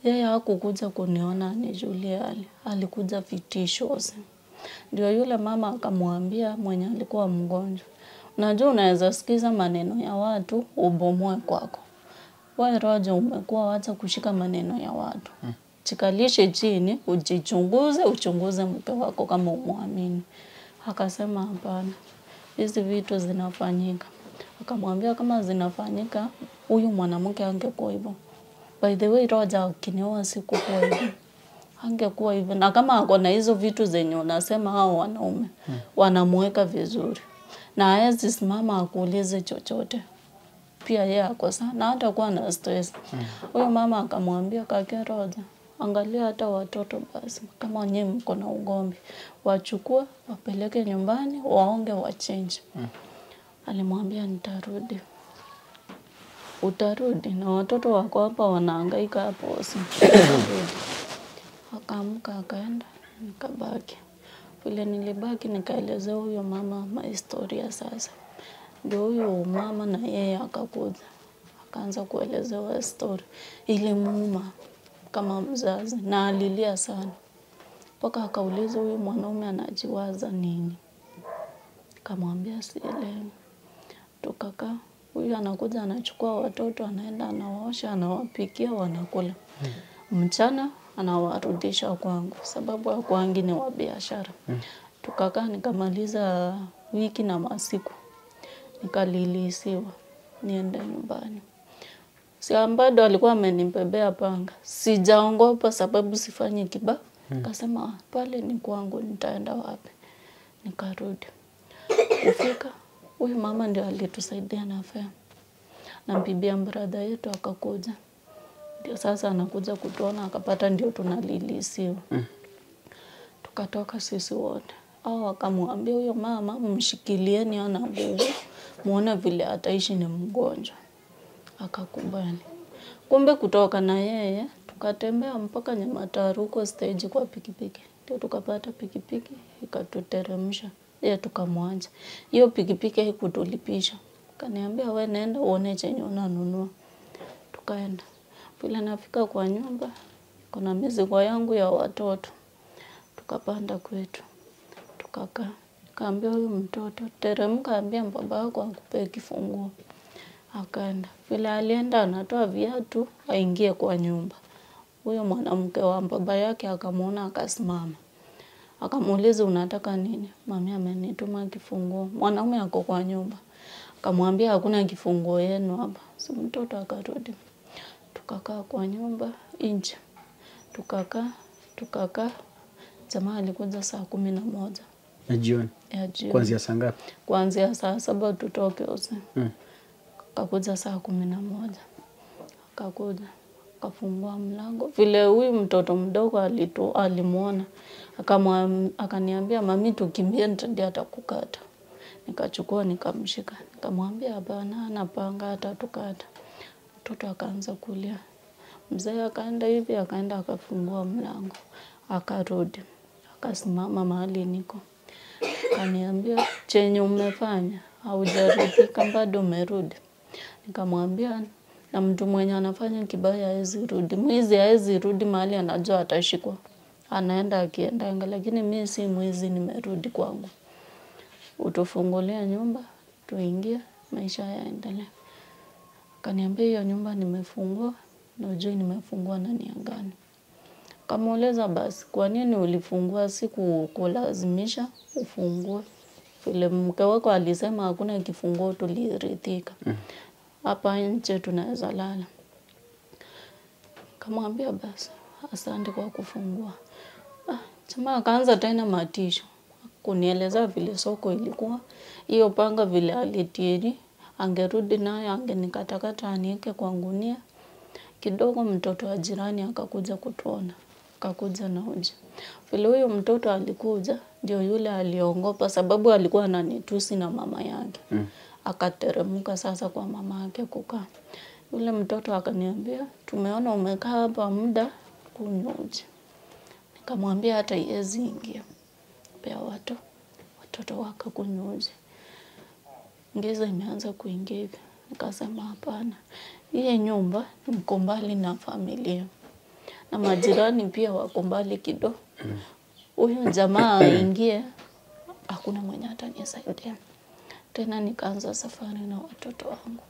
Yeye hakukuja kuniona anijulie hali, alikuja vitisho usi. Ndio yule mama akamwambia mwenye alikuwa mgonjwa, unajua unaweza sikiza maneno ya watu ubomoe kwako. Wewe Roja umekuwa wacha kushika maneno ya watu. Chikalishe chini, ujichunguze, uchunguze mke wako kama umuamini. Akasema hapana, hizi vitu zinafanyika. Akamwambia kama zinafanyika, huyu mwanamke angekuwa hivyo. By the way, Roja akinioa sikukuwa hivyo. Angekuwa hivyo. Na kama ako na hizo vitu zenye unasema hao wanaume, wanamuweka vizuri. Na hawezi simama akuulize chochote. Pia yeye ako sawa na hata kuwa na stress. Huyo mama akamwambia kake Roja, angalia hata watoto basi, kama nyinyi mko na ugomvi, wachukue wapeleke nyumbani, waonge wachange. Alimwambia nitarudi. Utarudi na watoto wako hapa wanahangaika hapo usi. Akaamka akaenda, nikabaki. Vile nilibaki nikaelezea huyo mama mahistoria sasa. Ndio huyo mama na yeye akakuja. Akaanza kuelezewa story. Ilimuuma kama mzazi na alilia sana. Mpaka akauliza huyu mwanaume anajiwaza nini. Nikamwambia sielewi. Tukakaa, huyu anakuja anachukua watoto anaenda anawaosha anawapikia wanakula. Mchana anawarudisha kwangu sababu kwangu ni wa biashara. Tukakaa nikamaliza wiki na masiku. Nikalilisiwa niende nyumbani. Si bado alikuwa amenibebea panga. Sijaongopa sababu sifanyi kiba. Akasema pale ni kwangu nitaenda wapi? Nikarudi. Kufika huyu mama ndio alitusaidia na fare. Na bibi brother yetu akakuja. Ndio sasa anakuja kutuona akapata ndio tunalilisiwa. Tukatoka sisi wote. Au akamwambia huyo mama mshikilieni ana nguvu, muone vile ataishi ni mgonjwa. Akakubali. Kumbe kutoka na yeye tukatembea mpaka Nyamataru huko stage kwa pikipiki. Ndio tukapata pikipiki ikatuteremsha. Yeye tukamwacha. Hiyo pikipiki haikutulipisha. Kaniambia wewe nenda uone chenye unanunua. Tukaenda. Vile nafika kwa nyumba kuna mizigo yangu ya watoto. Tukapanda kwetu. Tukakaa. Kaambia huyu mtoto teremka, ambia baba yako akupe kifunguo. Akaenda. Vile alienda anatoa viatu aingie kwa nyumba. Huyo mwanamke wa baba yake akamuona akasimama. Akamuuliza unataka nini? Mami amenituma kifunguo. Mwanaume ako kwa nyumba. Akamwambia hakuna kifunguo yenu hapa. So mtoto akarudi. Tukakaa kwa nyumba nje. Tukakaa. Jamaa alikuja saa 11. Ya jioni. Ya jioni. Kuanzia saa ngapi? Kuanzia saa 7 tutoke usiku. Akakuja saa 11. Akakuja akafungua mlango. Vile huyu mtoto mdogo alimuona, akaniambia mami tukimbie ndio atakukata. Nikachukua nikamshika. Nikamwambia hapana, anapanga atatukata. Mtoto akaanza kulia. Mzee akaenda hivi, akaenda akafungua mlango. Akarudi. Akasimama mahali niko. Akaniambia chenye umefanya haujaridhika bado umerudi. Nikamwambia na mtu mwenye anafanya kibaya haezi rudi. Mwizi haezi rudi mahali anajua atashikwa. Anaenda akiendanga, lakini mimi si mwizi, nimerudi kwangu. Utufungulia nyumba tuingie, maisha yaendelee. Akaniambia hiyo nyumba nimefungua na ujui nimefungua na ni gani. Kamueleza basi kwa nini ulifungua, siku kulazimisha ufungue. Vile mke wako alisema hakuna kifunguo tuliridhika. Hapa nje tunaweza lala. Kamwambia basi asante kwa kufungua. Jamaa akaanza tena matisho. Kunieleza vile soko ilikuwa, hiyo panga vile alitieni, angerudi nayo angenikatakata aniweke kwa gunia. Kidogo mtoto wa jirani akakuja kutuona, akakuja na uji. Vile huyo mtoto alikuja, ndio yule aliongopa sababu alikuwa ananitusi na mama yake. Akateremka sasa kwa mama yake kukaa. Yule mtoto akaniambia, tumeona umekaa hapa muda, kunywa uji. Nikamwambia hata haiwezi ingia. Pea watoto wakakunywa uji. Giza imeanza kuingia hivi. Nikasema hapana, hii nyumba niko mbali na familia na majirani pia wako mbali kidogo. Huyu jamaa aingie, hakuna mwenye atanisaidia. Tena nikaanza safari na watoto wangu,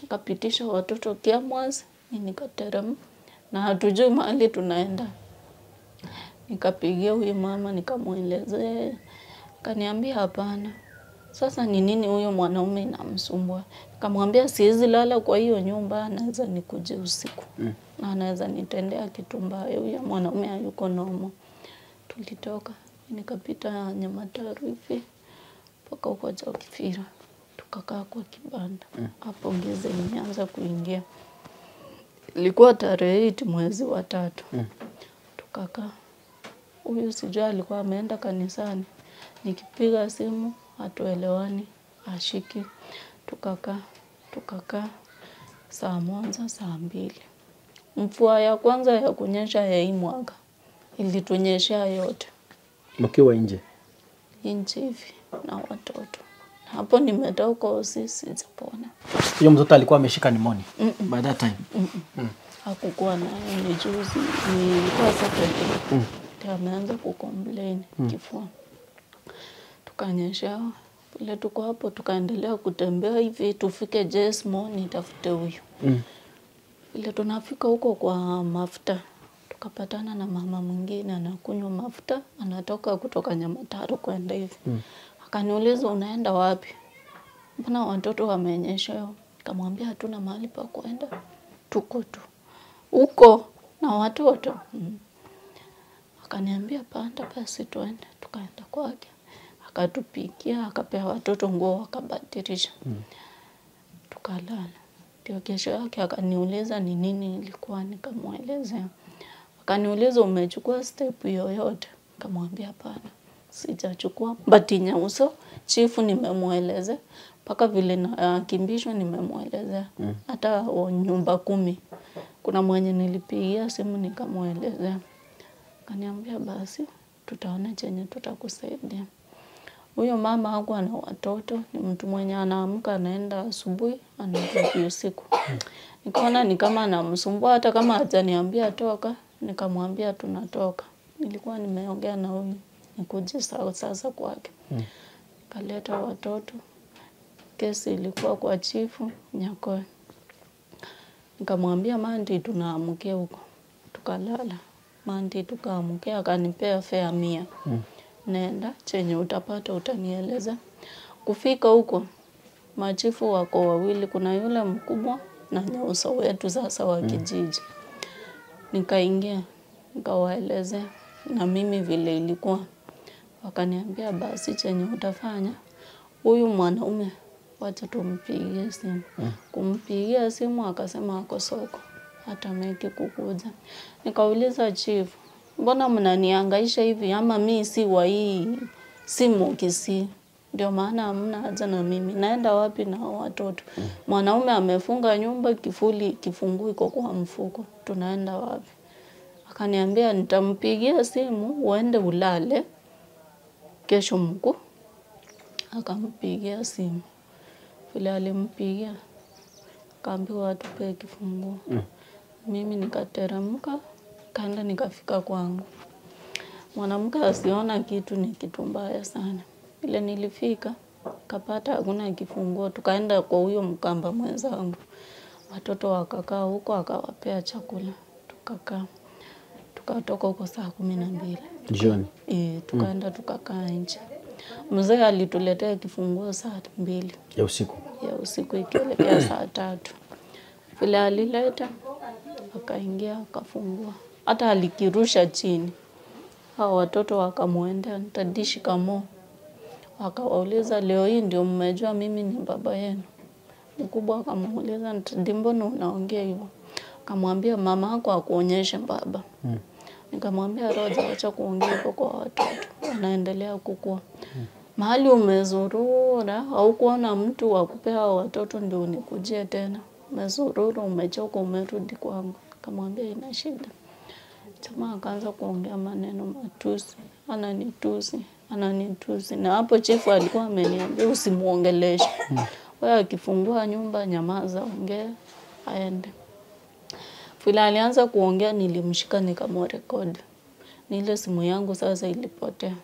nikapitisha watoto Kiamwazi, nikateremka na hatujui mahali tunaenda. Nikapigia huyu mama nikamuelezea, akaniambia hapana. Sasa ni nini huyo mwanaume inamsumbua? Nikamwambia siwezi lala kwa hiyo nyumba, anaweza nikuje usiku. Na anaweza nitendea kitu mbaya, huyo mwanaume hayuko normal. Tulitoka, nikapita Nyamataru hivi mpaka huko Jokifira. Tukakaa kwa kibanda. Hapo giza imeanza kuingia. Ilikuwa tarehe 8 mwezi wa 3. Tukakaa. Huyu sijui alikuwa ameenda kanisani. Nikipiga simu hatuelewani, ashiki. Tukakaa saa 1, saa 2. Mvua ya kwanza ya kunyesha ya hii mwaka ilitunyeshea yote. Mkiwa nje? Nje hivi na watoto. Hapo nimetoka usisi sijapona. Huyo mtoto alikuwa ameshika pneumonia by that time? Hakukuwa nayo, ni juzi, nilikuwa Saturday. Ameanza kucomplain kifua. Tukanyeshewa. Vile tuko hapo tukaendelea kutembea hivi tufike Jesmo nitafute huyu. Vile tunafika huko kwa mafuta, tukapatana na mama mwingine anakunywa mafuta, anatoka kutoka Nyamataru kwenda hivi. Akaniuliza unaenda wapi? Mbona watoto wamenyeshewa? Nikamwambia hatuna mahali pa kwenda. Tuko tu huko na watoto. Akaniambia panda basi tuende. Tukaenda kwake. Akatupikia, akapea watoto nguo wakabadilisha. Tukalala. Ndio kesho yake akaniuliza ni nini ilikuwa, nikamuelezea. Akaniuliza umechukua step yoyote? Nikamwambia hapana, sijachukua. But Nyauso chifu nimemuelezea, mpaka vile nakimbishwa nimemuelezea. Hata nyumba 10 kuna mwenye nilipigia simu nikamuelezea. Akaniambia basi tutaona chenye tutakusaidia. Huyo mama hakuwa na watoto, ni mtu mwenye anaamka anaenda asubuhi, anarudi usiku. Nikaona ni kama anamsumbua, hata kama hajaniambia toka, nikamwambia tunatoka. Nilikuwa nimeongea na huyu nikuje sasa kwake. Kaleta watoto. Kesi ilikuwa kwa chifu Nyakoe. Nikamwambia Mandi tunaamkia huko. Tukalala. Mandi tukaamkia, akanipea fare 100. Nenda chenye utapata utanieleza. Kufika huko machifu wako wawili, kuna yule mkubwa na Nyauso wetu sasa wa kijiji. Nikaingia nikawaelezea na mimi vile ilikuwa. Wakaniambia basi chenye utafanya, huyu mwanaume wacha tumpigie simu. Kumpigia simu akasema ako soko, hata meki kukuja. Nikauliza chief, mbona mnanihangaisha hivi, ama mimi si wa hii simu Kisii? Ndio maana hamna haja na mimi. Naenda wapi na watoto? Mwanaume amefunga nyumba, kifuli kifungu iko kwa mfuko. Tunaenda wapi? Akaniambia nitampigia simu uende ulale kesho mkuu. Akampigia simu. Vile alimpigia akaambiwa atupe kifunguo. Mimi nikateremka kaenda nikafika kwangu. Mwanamke asiona kitu ni kitu mbaya sana. Ile nilifika kapata hakuna kifunguo, tukaenda kwa huyo mkamba mwenzangu. Watoto wakakaa huko, akawapea chakula, tukakaa. Tukatoka huko saa 12 jioni. Tukaenda tukakaa nje. Mzee alituletea kifunguo saa 2 ya usiku. Ya usiku ikielekea saa 3. Vile alileta akaingia akafungua. Hata alikirusha chini. Hao watoto wakamuendea, nitadishi kamo. Akawauliza leo hii ndio mmejua mimi ni baba yenu. Mkubwa akamuuliza mbona unaongea hivyo? Akamwambia mama yako akuonyeshe baba. Nikamwambia Roja acha kuongea hivyo kwa watoto, wanaendelea kukua. Mahali umezurura au kuona mtu wa kupea watoto ndio unikujie tena. Umezurura, umechoka, umerudi kwangu. Nikamwambia ina shida. Jamaa akaanza kuongea maneno matusi, ananitusi. Na hapo chifu alikuwa ameniambia usimuongeleshe. Wewe akifungua nyumba nyamaza, ongea aende. Vile alianza kuongea nilimshika nikamrekodi. Ni ile simu yangu sasa ilipotea.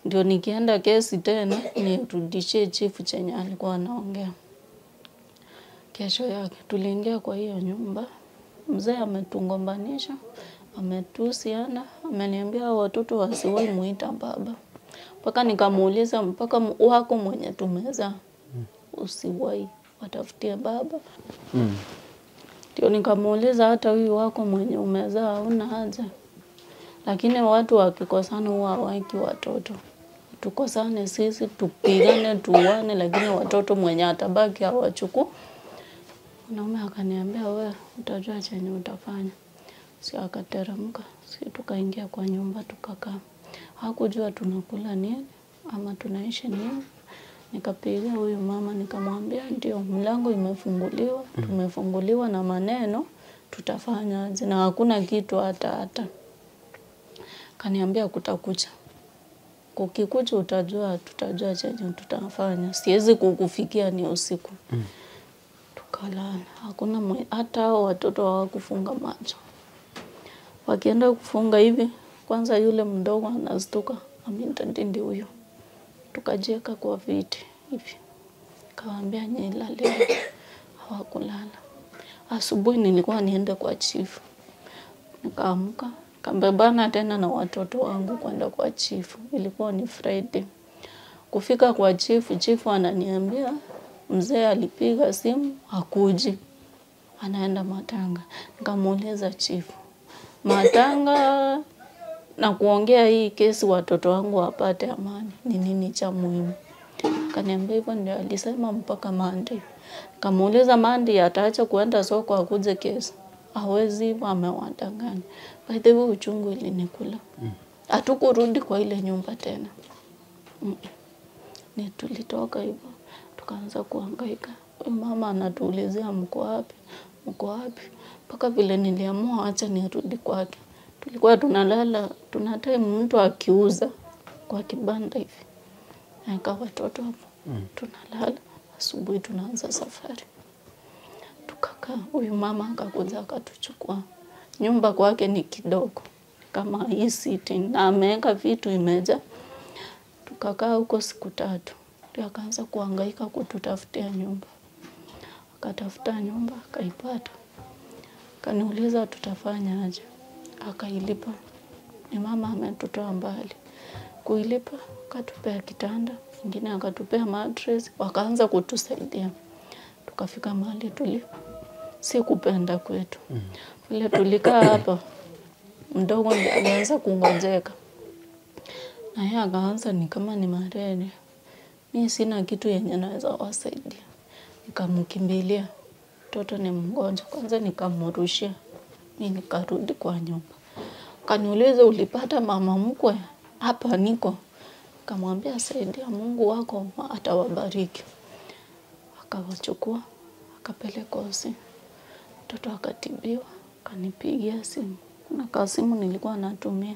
Ndio nikienda kesi tena nirudishie chifu chenye alikuwa anaongea. Kesho yake tuliingia kwa hiyo nyumba. Mzee ametungombanisha, ametusiana, ameniambia watoto wasiwahi muita baba. Mpaka nikamuuliza mpaka wako mwenye tumezaa usiwahi watafutie baba. Ndio nikamuuliza hata huyu wako mwenye umezaa hauna haja. Lakini watu wakikosana huwa hawaiki watoto. Tukosane sisi, tupigane, tuuane, lakini watoto mwenye atabaki hawachukui. Mwanaume akaniambia wewe utajua chenye utafanya. Si akateremka, si tukaingia kwa nyumba tukakaa. Hakujua tunakula nini ama tunaishi nini. Nikapiga huyu mama nikamwambia ndio mlango imefunguliwa, tumefunguliwa na maneno, tutafanya aje na hakuna kitu hata. Kaniambia kutakucha. Kukikucha utajua, tutajua chenye tutafanya. Siwezi kukufikia ni usiku. Tukalala. Hakuna hata watoto hawakufunga macho. Wakienda kufunga hivi, kwanza yule mdogo anastuka, amintandindi huyo. Tukajieka kwa viti hivi. Kawaambia nyinyi laleni. Hawakulala. Asubuhi nilikuwa niende kwa chifu. Nikaamka, kambebana tena na watoto wangu kwenda kwa chifu. Ilikuwa ni Friday. Kufika kwa chifu, chifu ananiambia mzee alipiga simu hakuji. Anaenda matanga. Nikamuuliza chifu, matanga na kuongea hii kesi watoto wangu wapate amani ni nini cha muhimu? Akaniambia hivyo ndio alisema mpaka Monday. Nikamuuliza Monday ataacha kuenda soko akuje kesi? Hawezi, hivyo amewadanganya. By the way uchungu ilinikula. Hatukurudi kwa ile nyumba tena. Ni tulitoka hivyo tukaanza kuhangaika. Mama anatuulizia mko wapi? Mko wapi? Mpaka vile niliamua acha nirudi kwake. Tulikuwa tunalala, tuna time mtu akiuza kwa kibanda hivi. Nika watoto hapo. Tunalala, asubuhi tunaanza safari. Tukakaa, huyu mama akakuja akatuchukua. Nyumba kwake ni kidogo kama hii sitting na ameweka vitu imeja. Tukakaa huko siku 3. Ndio akaanza kuhangaika kututafutia nyumba. Akatafuta nyumba akaipata. Akaniuliza tutafanya aje. Akailipa. Ni mama ametutoa mbali. Kuilipa akatupea kitanda, ingine akatupea mattress, wakaanza kutusaidia. Tukafika mahali tuli si kupenda kwetu. Vile tulikaa hapa mdogo ndiye alianza kungojeka. Na yeye akaanza ni kama ni malaria. Mimi sina kitu yenye naweza wasaidia. Nikamkimbilia. Mtoto ni mgonjwa. Kwanza nikamrushia. Mimi nikarudi kwa nyumba. Akaniuliza ulipata mama mkwe? Hapa niko. Nikamwambia saidia Mungu wako atawabariki. Akawachukua, akapeleka hosi. Mtoto akatibiwa, akanipigia simu. Kuna kasimu nilikuwa natumia.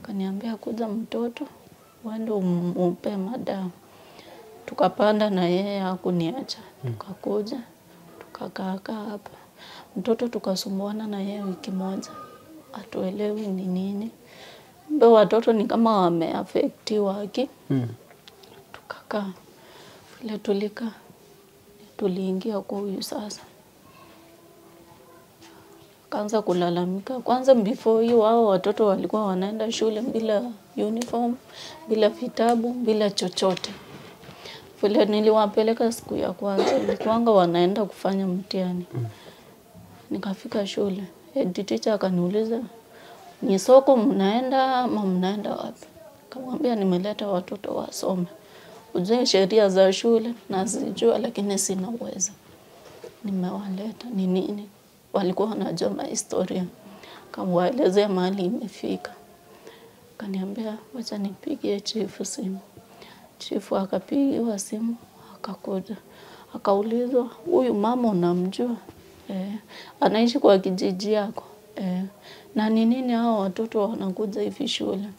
Akaniambia kuja mtoto uende umpe madawa. Tukapanda na yeye hakuniacha. Tukakuja, tukakaa hapa. Mtoto tukasumbuana na yeye wiki moja. Hatuelewi ni nini. Mbe watoto ni kama wameafektiwa haki. Tukakaa. Vile tulikaa, tuliingia kwa huyu sasa. Akaanza kulalamika. Kwanza before hiyo hao watoto walikuwa wanaenda shule bila uniform, bila vitabu, bila chochote. Vile niliwapeleka siku ya kwanza, ilikuwanga wanaenda kufanya mtihani. Nikafika shule, head teacher akaniuliza, ni soko mnaenda ama mnaenda wapi? Nikamwambia nimeleta watoto wasome. Ujue sheria za shule nazijua lakini sina uwezo. Nimewaleta ni nini? Walikuwa wanajua historia. Kamwaelezea mahali imefika. Akaniambia wacha nipigie chifu simu. Chifu akapigiwa simu akakuja. Akaulizwa huyu mama unamjua? Anaishi kwa kijiji yako. Na ni nini hao watoto wanakuja hivi shule?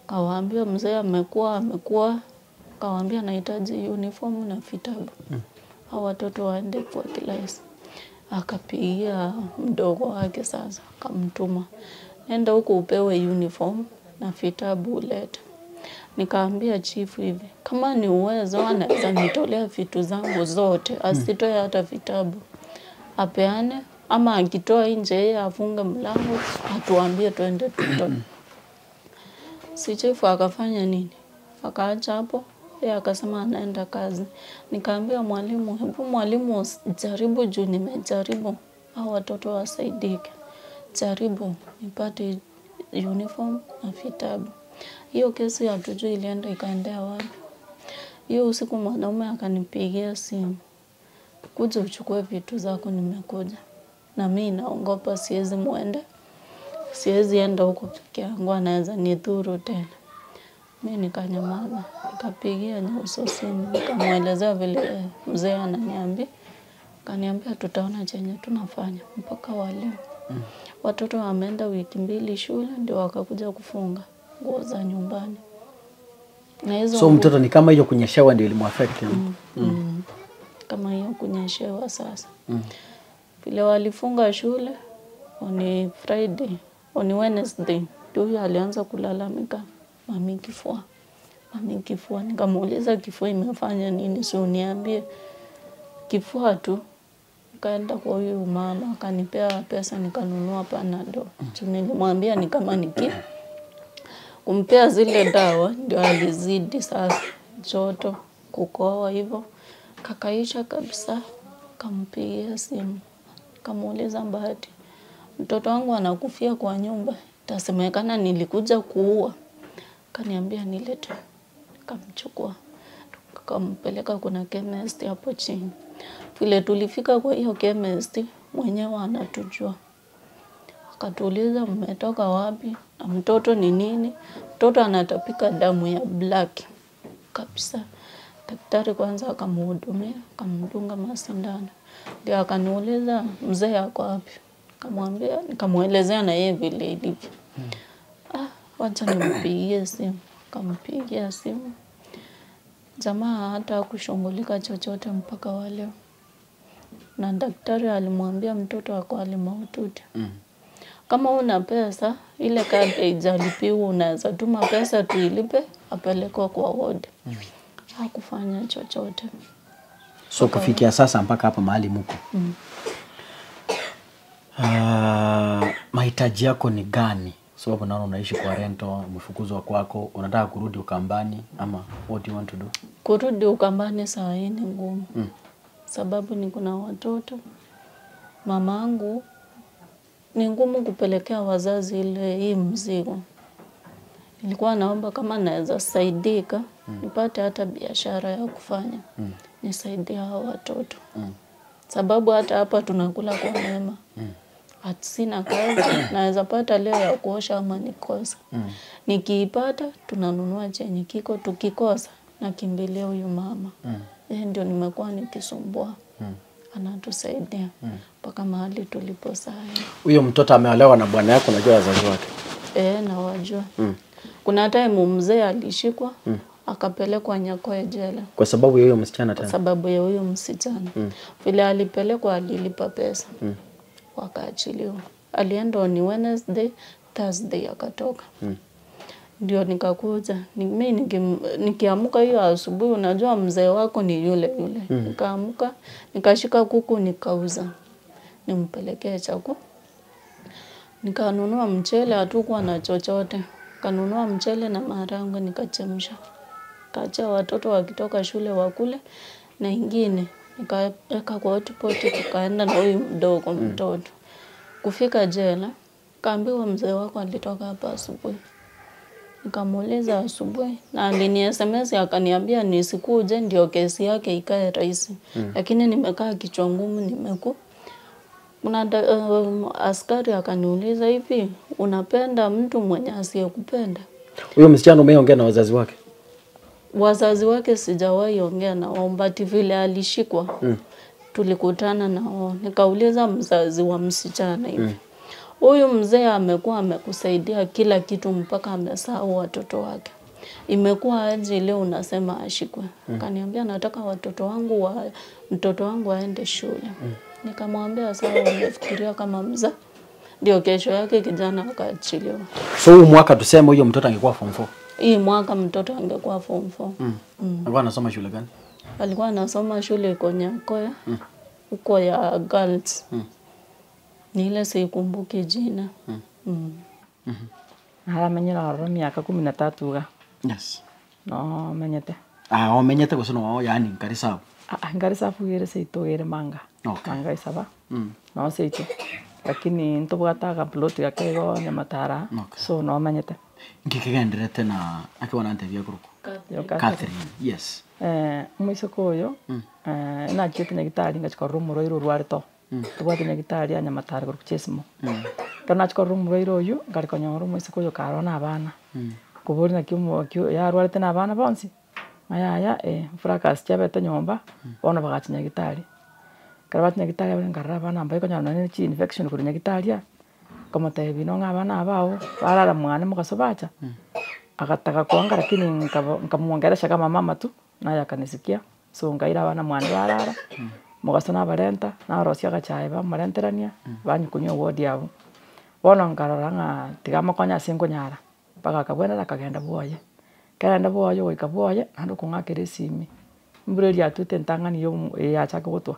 Kawaambia mzee amekuwa Kawaambia nahitaji uniform na vitabu. Hao watoto waende kwa class. Akapigia mdogo wake sasa, akamtuma, nenda huko upewe uniform na vitabu ulete. Nikaambia chifu hivi, kama ni uwezo anaweza nitolea vitu zangu zote, asitoe hata vitabu, apeane, ama akitoa nje yeye afunge mlango atuambie twende tutoe. Si chifu akafanya nini? Akaacha hapo, yeye akasema anaenda kazi. Nikaambia mwalimu, hebu mwalimu jaribu juu nimejaribu hao watoto wasaidike. Jaribu nipate uniform na vitabu. Hiyo kesi hatujui ilienda ikaendea wapi. Hiyo usiku mwanaume akanipigia simu, kuja uchukue vitu zako, nimekuja. Na mimi naogopa siwezi muende. Siwezi enda huko peke yangu, anaweza nidhuru tena. Mimi nikanyamaza, nikapigia Nyauso simu, nikamuelezea vile mzee ananiambia. Akaniambia tutaona chenye tunafanya mpaka wa leo. Watoto wameenda wiki 2 shule ndio wakakuja kufunga nguo za nyumbani. Na hizo so mtoto ni kama hiyo kunyeshewa ndio ilimuaffect. Kama hiyo kunyeshewa sasa. Vile walifunga shule on Friday, on Wednesday ndio huyo alianza kulalamika, mami kifua. Mami kifua. Nikamuuliza kifua imefanya nini, si uniambie. Kifua tu. Nikaenda kwa huyu mama akanipea pesa nikanunua Panadol. Nilimwambia ni kama niki kumpea zile dawa ndio alizidi sasa joto kukohoa hivyo. Kakaisha kabisa. Kampigia simu, kamuuliza Bahati, mtoto wangu anakufia kwa nyumba, itasemekana nilikuja kuua. Kaniambia nilete. Nikamchukua, tukampeleka kuna chemist hapo chini. Vile tulifika kwa hiyo chemist, mwenyewe anatujua. Akatuuliza mmetoka wapi na mtoto ni nini? Mtoto anatapika damu ya black kabisa. Daktari kwanza akamhudumia, akamdunga masindano. Ndio akaniuliza mzee ako wapi? Nikamwambia, nikamuelezea na yeye vile ilivyo. Wacha nimpigie simu. Akampigia simu. Jamaa hata kushughulika chochote mpaka wa leo. Na daktari alimwambia mtoto wako alimaututi. Kama una pesa, ile kadi haijalipiwa, unaweza tuma pesa tuilipe, apelekwe kwa ward. Hakufanya chochote. So kufikia sasa mpaka hapa mahali mko. Mahitaji yako ni gani? Sababu naona unaishi kwa rento, umefukuzwa kwako, unataka kurudi Ukambani ama what do you want to do? Kurudi Ukambani saa hii ni ngumu. Sababu ni kuna watoto. Mamangu ni ngumu kupelekea wazazi ile hii mzigo. Nilikuwa naomba kama naweza saidika, nipate hata biashara ya kufanya. Nisaidie hao watoto. Sababu hata hapa tunakula kwa neema. Sina kazi, naweza pata leo ya kuosha ama nikosa. Nikiipata tunanunua chenye kiko, tukikosa nakimbilia huyu mama. Yeye ndio nimekuwa nikisumbua. Anatusaidia mpaka mahali tulipo sasa. Huyo mtoto ameolewa na bwana yako, unajua wazazi wake? Nawajua. Kuna time mzee alishikwa akapelekwa Nyakoe jela. Kwa sababu ya huyo msichana tena? Kwa sababu ya huyo msichana. Vile alipelekwa alilipa pesa. Wakaachiliwa. Alienda on Wednesday, Thursday akatoka. Ndio nikakuja. Mimi nikiamka hiyo asubuhi, unajua mzee wako ni yule yule. Nikaamka, nikashika kuku nikauza. Nimpelekee chakula. Nikanunua mchele, hatukuwa na chochote. Kanunua mchele na maharagwe nikachemsha. Kaacha watoto wakitoka shule wakule na ingine nikaweka kwa hotpot, tukaenda na huyu mdogo mtoto. Kufika jela, kaambiwa mzee wako alitoka hapa asubuhi. Nikamuuliza asubuhi na alini SMS akaniambia nisikuje ndio kesi yake ikae rahisi. Lakini nimekaa kichwa ngumu nimeku. Kuna askari akaniuliza hivi, unapenda mtu mwenye asiyekupenda? Huyo msichana umeongea na wazazi wake? Wazazi wake sijawahi ongea na wao, but vile alishikwa tulikutana na wao. Nikauliza mzazi wa msichana hivi, huyu mzee amekuwa amekusaidia kila kitu mpaka amesahau watoto wake. Imekuwa aje leo unasema ashikwe? Akaniambia nataka watoto wangu mtoto wangu aende shule. Nikamwambia sawa, umefikiria kama mza. Ndio kesho yake kijana akaachiliwa. So huu mwaka tuseme huyo mtoto angekuwa form 4. Hii mwaka mtoto angekuwa form 4. Alikuwa anasoma shule gani? Alikuwa anasoma shule iko Nyakoya. Huko ya girls. Ni ile sikumbuki jina. Naramenyera ororo miaka 13 ga. Yes. No menyete. Ah, omenyete gose no yani nkari sawa. Ah, nkari safu gere seito gere manga. Okay. Manga isaba. No seito. Lakini ntobwataga plot yake go nyamatara. Okay. So no menyete. Nkikigenderete na akiwana ntebia kuruko. Catherine. Yes. Mwisoko oyo nachete nyagitari ngachikorora omorwaire orwarete oo. Tobwate nyagitari ya nyamatara korwa chesimo. Ekero nachikorora omorwaire oyo nkare konyora omoiseke oyo karora na abana. Kobori naki yarwarete na abana bonsi. Aya fracas chiabete nyomba bono bagacha nyagitari. Ekero bacha nyagitari abere nkarora abana mbaye konyora nonye chi infection korwa nyagitari aa. Nkamotebia nong'a abana aba abwo barara mwane mogaso bacha. Akataka kuanga lakini nkamuongelesha kama mama tu naye akanisikia. So nkaira abana mwane barara. Mogaso nabarenta narosia agachae bamorenterania banyukunywa ward abo. Bono nkarora ng'a tiga mokonya ase nkonyara mpaka akabwenera akagenda bwoye. Kagenda bwoye goika bwoye naende okong'akera esimi. Mbura eria atuete entang'ani yachaka gotwa.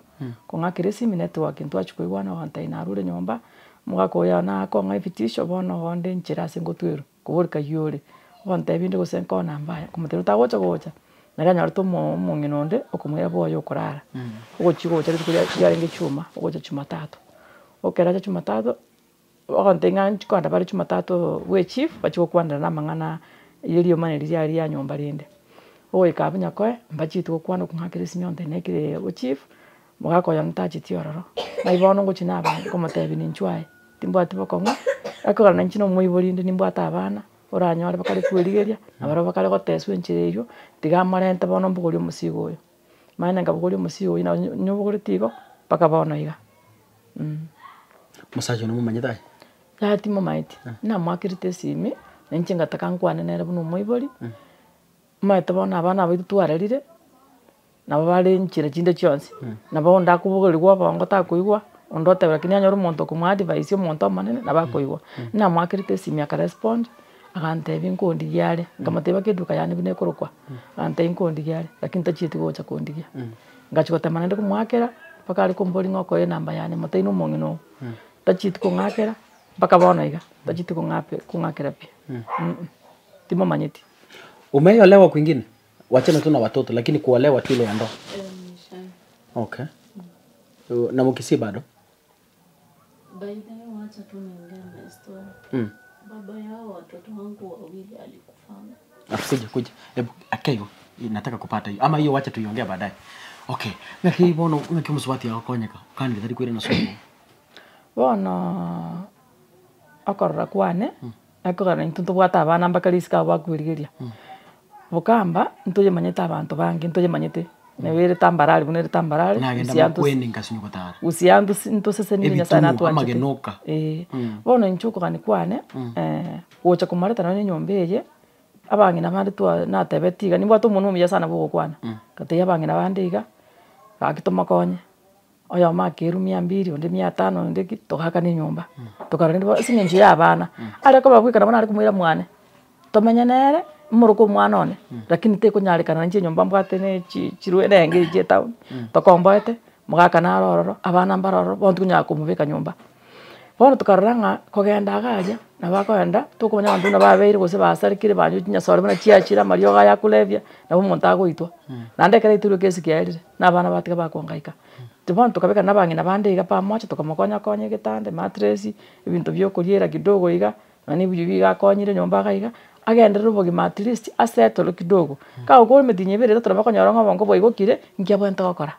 Kong'akera esimi network ntwachia koigwana ogontebia narure nyomba omogaka oyo nakong'a ebitisho bono onde nchera ase ngotwerwa koboreka yore. Ogontebia inde gose nkona mbaya komotebia otagocha gocha. Nari anyorete omong'ina onde okomoira bwoye okorara. Ogochia gocha rituko riarenge chuma ogocha chumatatu. Okeracha chumatatu ogontebia ng'a nchikoenda bare chumatatu bwa echief bachie gokwanera na amang'ana ya eriomana riria riria ya nyomba rinde. Ogoika abwo nyakoe mbachiete gokwana okong'akera esimi ontebia naikire ochief mogaka oyo ntacheti ororo. Nai bono ngochia na abana nkomotebia ninchwe aye timbwati bokong'u ekogera nainche na omoibori inde nimbwate abana oranyore bakare kwerigeria nabaro bakare goteswa enchera eywo tiga amorente bono mbogorie omosigo oyo. Maana nkabogoria omosigo oyo nyobogoreti igo mpaka bono iga. Musacha nomomanyete aye? Yaya timomaeti. Namwakerete esimi nainche ngataka nkwane nere buna omoibori. Omanyete bono abana abaito twarerire nabo bare enchera chinde chionsi. Nabo onde akobogorigwa obongo takoigwa onde oteba lakini anyore omonto okomoadvise omonto omonene nabo akoigwa. Namwakerete esimi akarespond akantebia nkondigia are nkamotebia ake eduka yane buna ekorokwa akantebia nkondigia are lakini tachieti gocha kondigia. Ngachia gotema naende komoakera mpaka are komboria ng'a okoe enamba yane motebia na omong'ina oo. Tachieti kong'akera mpaka bono iga tachieti kong'akera pi. Timomanyeti. Umeolewa kwingine? Wachana tu na watoto lakini kuolewa tu ile ya ndoa. Okay. Na mkisi bado? By the way, wacha tu niongee na story. Baba yao watoto wangu wawili alikufa. Kuja. Hebu akeyo nataka kupata hiyo. Ama hiyo wacha tuiongea baadaye. Okay. Ngaki bono ngaki muswati yakonyeka. Kandi thari kwire na somo. Bono akorora kwane akogana intu tobwate abana mbakarisika bakwirigeria. Bokamba ntuyemanyete abantu bange ntuyemanyete nebere tambarari bunere tambarari usiandu ntoseseni nyasaye natwanchete. Bono inchukogani kwane gocha komareta nonye nyomba eye abang'ina bande natebeti iga nimbwate omonwe omuya sana bogokwana ngatebia abang'ina bande iga gaki tomokonye oyomo akerwa 200 onde 500 onde ki togakana enyomba tokarora rende ase eng'encho ya abana aria kobabwekana bono are komoira mwane tomenye nere omoroko omwana one lakini tekonyarekana nainche enyomba mbwate ne chirwe nenge chia etown tokomboete mogaka naro ororo abana mbaro ororo bono tokonyara komobeka nyomba. Bono tokarora ng'a kogenda iga aria nabo akoenda tokomanya abanto buna babeire gose basarikire banywa chinyasore buna chiachire amariogo aya akulevya nabo omonto agoitwa. Naende ekero aitirwe kesi kiaerire na abana batiga bakongaika. Bono tokabeka na abang'ina bande iga pamoja tokamokonya konya egetanda emattress ebinto bia okoriera kidogo iga nonye ebiyo biga akonyire nyomba iga iga agenderere obogima at least asettle kidogo. Kagokora emetienyi ebere etato nabo okonyora ng'a obongo bwaigokire nki abwenerete gokora.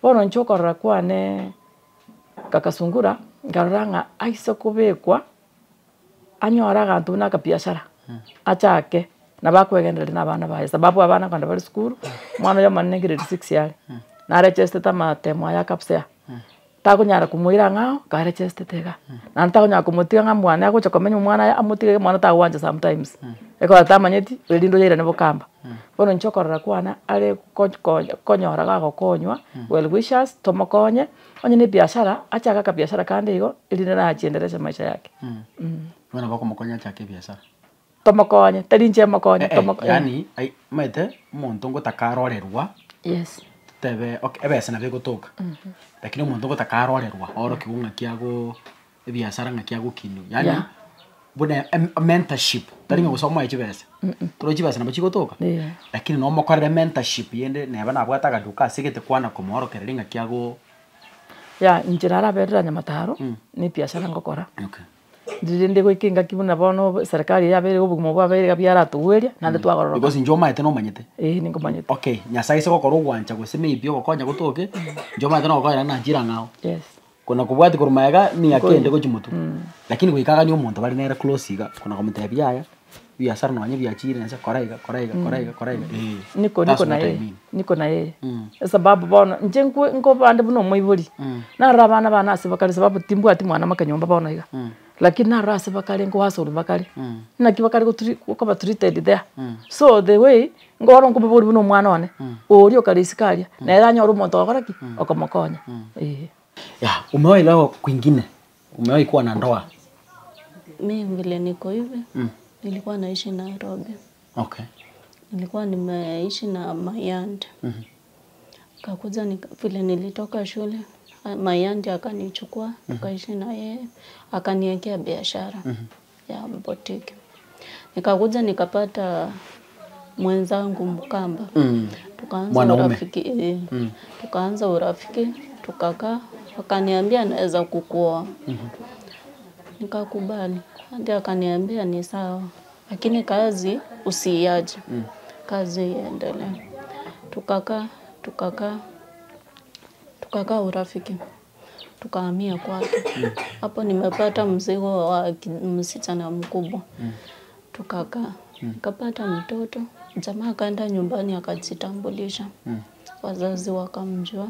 Bono inche okorora kwane kakasungura nkarora ng'a aise kobekwa anyore aganto buna akabiashara achake nabo akwegendereria na abana baye sababu abana kogenda bare sukuru omwana oyo omonene grade 6 yare narechestete amatemo aya kabisa. Takunyara kumuira ngao kare chest tega. Na ntakunyara kumutiga nga mwana agocha komenya mwana amutige mwana tawanja sometimes. Eko tamanyeti lindo yaira nebo kamba. Bono nchokorora kwana ale konyora gagokonywa well wishers tomokonye onye ni biashara achaka ka biashara kandi igo ilinde na achiendelesha maisha yake. Bwana bako mokonya achake biashara. Tomokonye talinje mokonye tomokonye. Yani ai maite omonto ngotakarorerwa. Yes. Tebe okay ebesa nabe gotoka. Lakini omonto ngotakarorerwa oro kigunga kiago ebiashara ngakiago kinu. Yani yeah. Buna mentorship taringa gusoma echibesa. Toro chibesa nabo chigotoka. Yeah. Lakini no mokorere mentorship yende neba nabwata gaduka sigete kwana komorokerera ngakiago. Ya njirara berera nyamataro ni biashara ngokora. Okay. Ndinde goikinga kibuna bono serikali yabere obugimo bwabere gabiara tuweria nande twagororoka. Because njoma ete no manyete. Ningomanyete. Okay, nyasaye se gokora ogwancha gose maybe ogokonya gotoke. Njoma ete no gokora na njira ngao. Yes. Kuna kubwati kurumaega ni akende gochimutu. Lakini goikaga ni omonto bari nere close iga kuna komutebia aya. Biashara no anye biachire nse koraiga koraiga koraiga koraiga. Niko niko na yeye. Niko na yeye. Sababu bono nje nko bande buno moibori. Narara bana bana asibakali sababu timbu ati mwana makanyomba bono iga. Lakini narara asibakali ngo hasuru bakali. Na kibakali ko treated there. So the way ngoro ngo bori buno mwana one. Ori okalisikalia. Na era nyoro omonto akora ki okomokonya. Ya, umewahi leo kwingine? Umewahi kuwa na ndoa? Mimi vile niko hivi. Nilikuwa naishi Nairobi. Okay. Nilikuwa nimeishi na my aunt. Kakuja vile nilitoka shule, my aunt akanichukua, tukaishi na yeye, akaniwekea biashara ya boutique. Nikakuja nikapata mwenzangu Mkamba. Tukaanza urafiki. Tukaanza urafiki, tukakaa, akaniambia naweza kukuoa. Nikakubali. Hadi akaniambia ni sawa, lakini kazi usiiache. Kazi iendelee. Tukakaa urafiki. Tukahamia kwake. Hapo nimepata mzigo wa msichana mkubwa. Tukakaa. Nikapata mtoto. Jamaa akaenda nyumbani akajitambulisha. Wazazi wakamjua.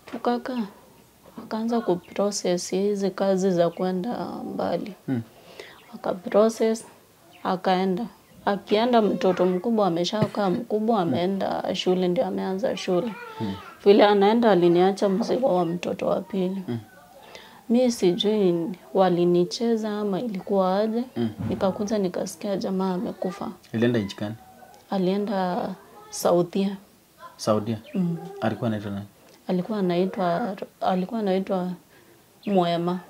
Tukakaa. Akaanza kuprocess hizi kazi za kwenda mbali. Akaprocess, akaenda. Akienda mtoto mkubwa ameshakaa mkubwa ameenda shule ndio ameanza shule. Vile anaenda aliniacha mzigo wa mtoto wa pili. Mimi sijui walinicheza ama ilikuwa aje. Nikakuja nikasikia jamaa amekufa. Alienda nchi gani? Alienda Saudia. Saudia? Alikuwa anaitwa nani? Alikuwa anaitwa Mwema.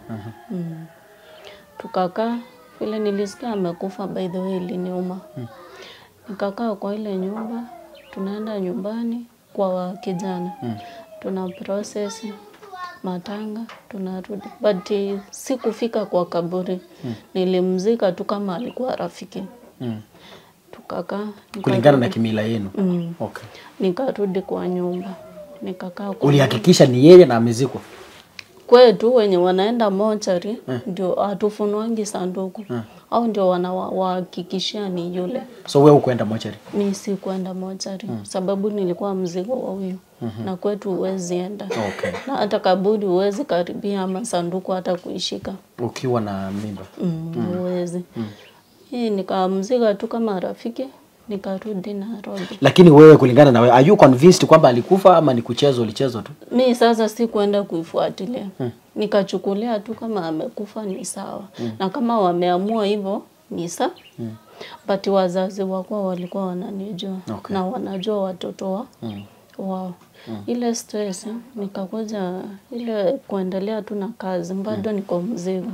Tukakaa vile nilisikia amekufa, by the way iliniuma. Nikakaa kwa ile nyumba, tunaenda nyumbani kwa kijana. Tuna process matanga, tunarudi. But sikufika kwa kaburi. Nilimzika tu kama alikuwa rafiki. Tukakaa kulingana na kimila yenu. Okay. Nikarudi kwa nyumba. Nikakaa kwa. Ulihakikisha ni yeye na amezikwa? Kwetu wenye wanaenda mochari ndio hatufunuangi sanduku. Au ndio wanawahakikishia ni yule. So wewe ukwenda mochari? Mimi si kwenda mochari sababu nilikuwa mzigo wa huyu. Na kwetu huwezi enda. Okay. Na hata kaburi huwezi karibia ama sanduku hata kuishika. Ukiwa na mimba? Huwezi. Hii nikamzika tu kama rafiki. Nikarudi Nairobi. Lakini wewe kulingana na wewe, are you convinced kwamba alikufa ama ni kuchezwa ulichezwa tu? Mimi sasa si kwenda kuifuatilia. Nikachukulia tu kama amekufa ni sawa. Na kama wameamua hivyo ni sawa. But wazazi wako walikuwa wananijua. Okay. Na wanajua watoto wao. Ile stress nikakuja ile kuendelea tu na kazi bado niko mzigo.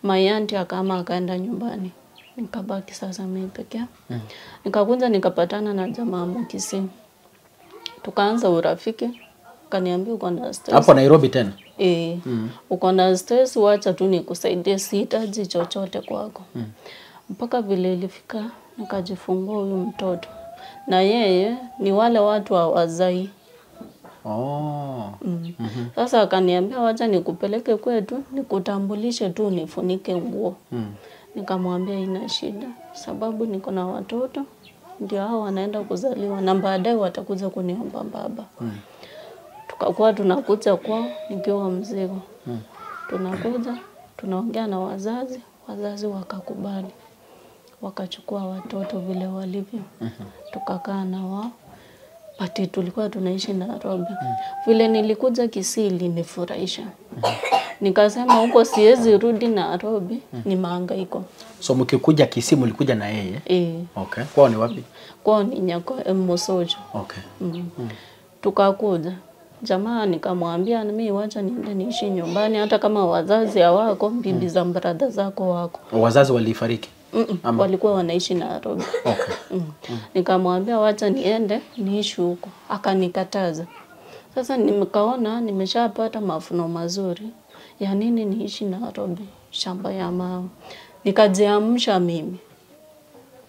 My aunt akama akaenda nyumbani. Nikabaki sasa mimi peke yangu. Nikakuja nikapatana na jamaa Mkisii. Tukaanza urafiki. Akaniambia uko na stress. Hapo Nairobi tena? Uko na stress, wacha tu nikusaidie, sihitaji chochote kwako. Mpaka vile ilifika nikajifungua huyu mtoto. Na yeye ni wale watu hawazai. Sasa akaniambia wacha nikupeleke kwetu, nikutambulishe tu nifunike nguo. Nikamwambia ina shida sababu niko na watoto ndio hao wanaenda kuzaliwa na baadaye watakuja kuniomba baba. Tukakuwa tunakuja kwao nikiwa mzigo. Tunakuja tunaongea na wazazi, wazazi wakakubali. Wakachukua watoto vile walivyo. Tukakaa na wao. Pati tulikuwa tunaishi Nairobi. Vile nilikuja Kisii ilinifurahisha. Nikasema huko siwezi rudi Nairobi, ni mahangaiko. So mkikuja Kisii mlikuja na yeye? Okay. Kwao ni wapi? Kwao ni Nyako Mosojo. Okay. Tukakuja. Jamaa nikamwambia mimi wacha niende niishi nyumbani hata kama wazazi hawako, bibi za brother zako wako. Wazazi walifariki? Walikuwa wanaishi Nairobi. Okay. Nikamwambia wacha niende niishi huko. Akanikataza. Sasa nimekaona nimeshapata mafuno mazuri. Ya nini niishi Nairobi, shamba ya mama. Nikajiamsha mimi.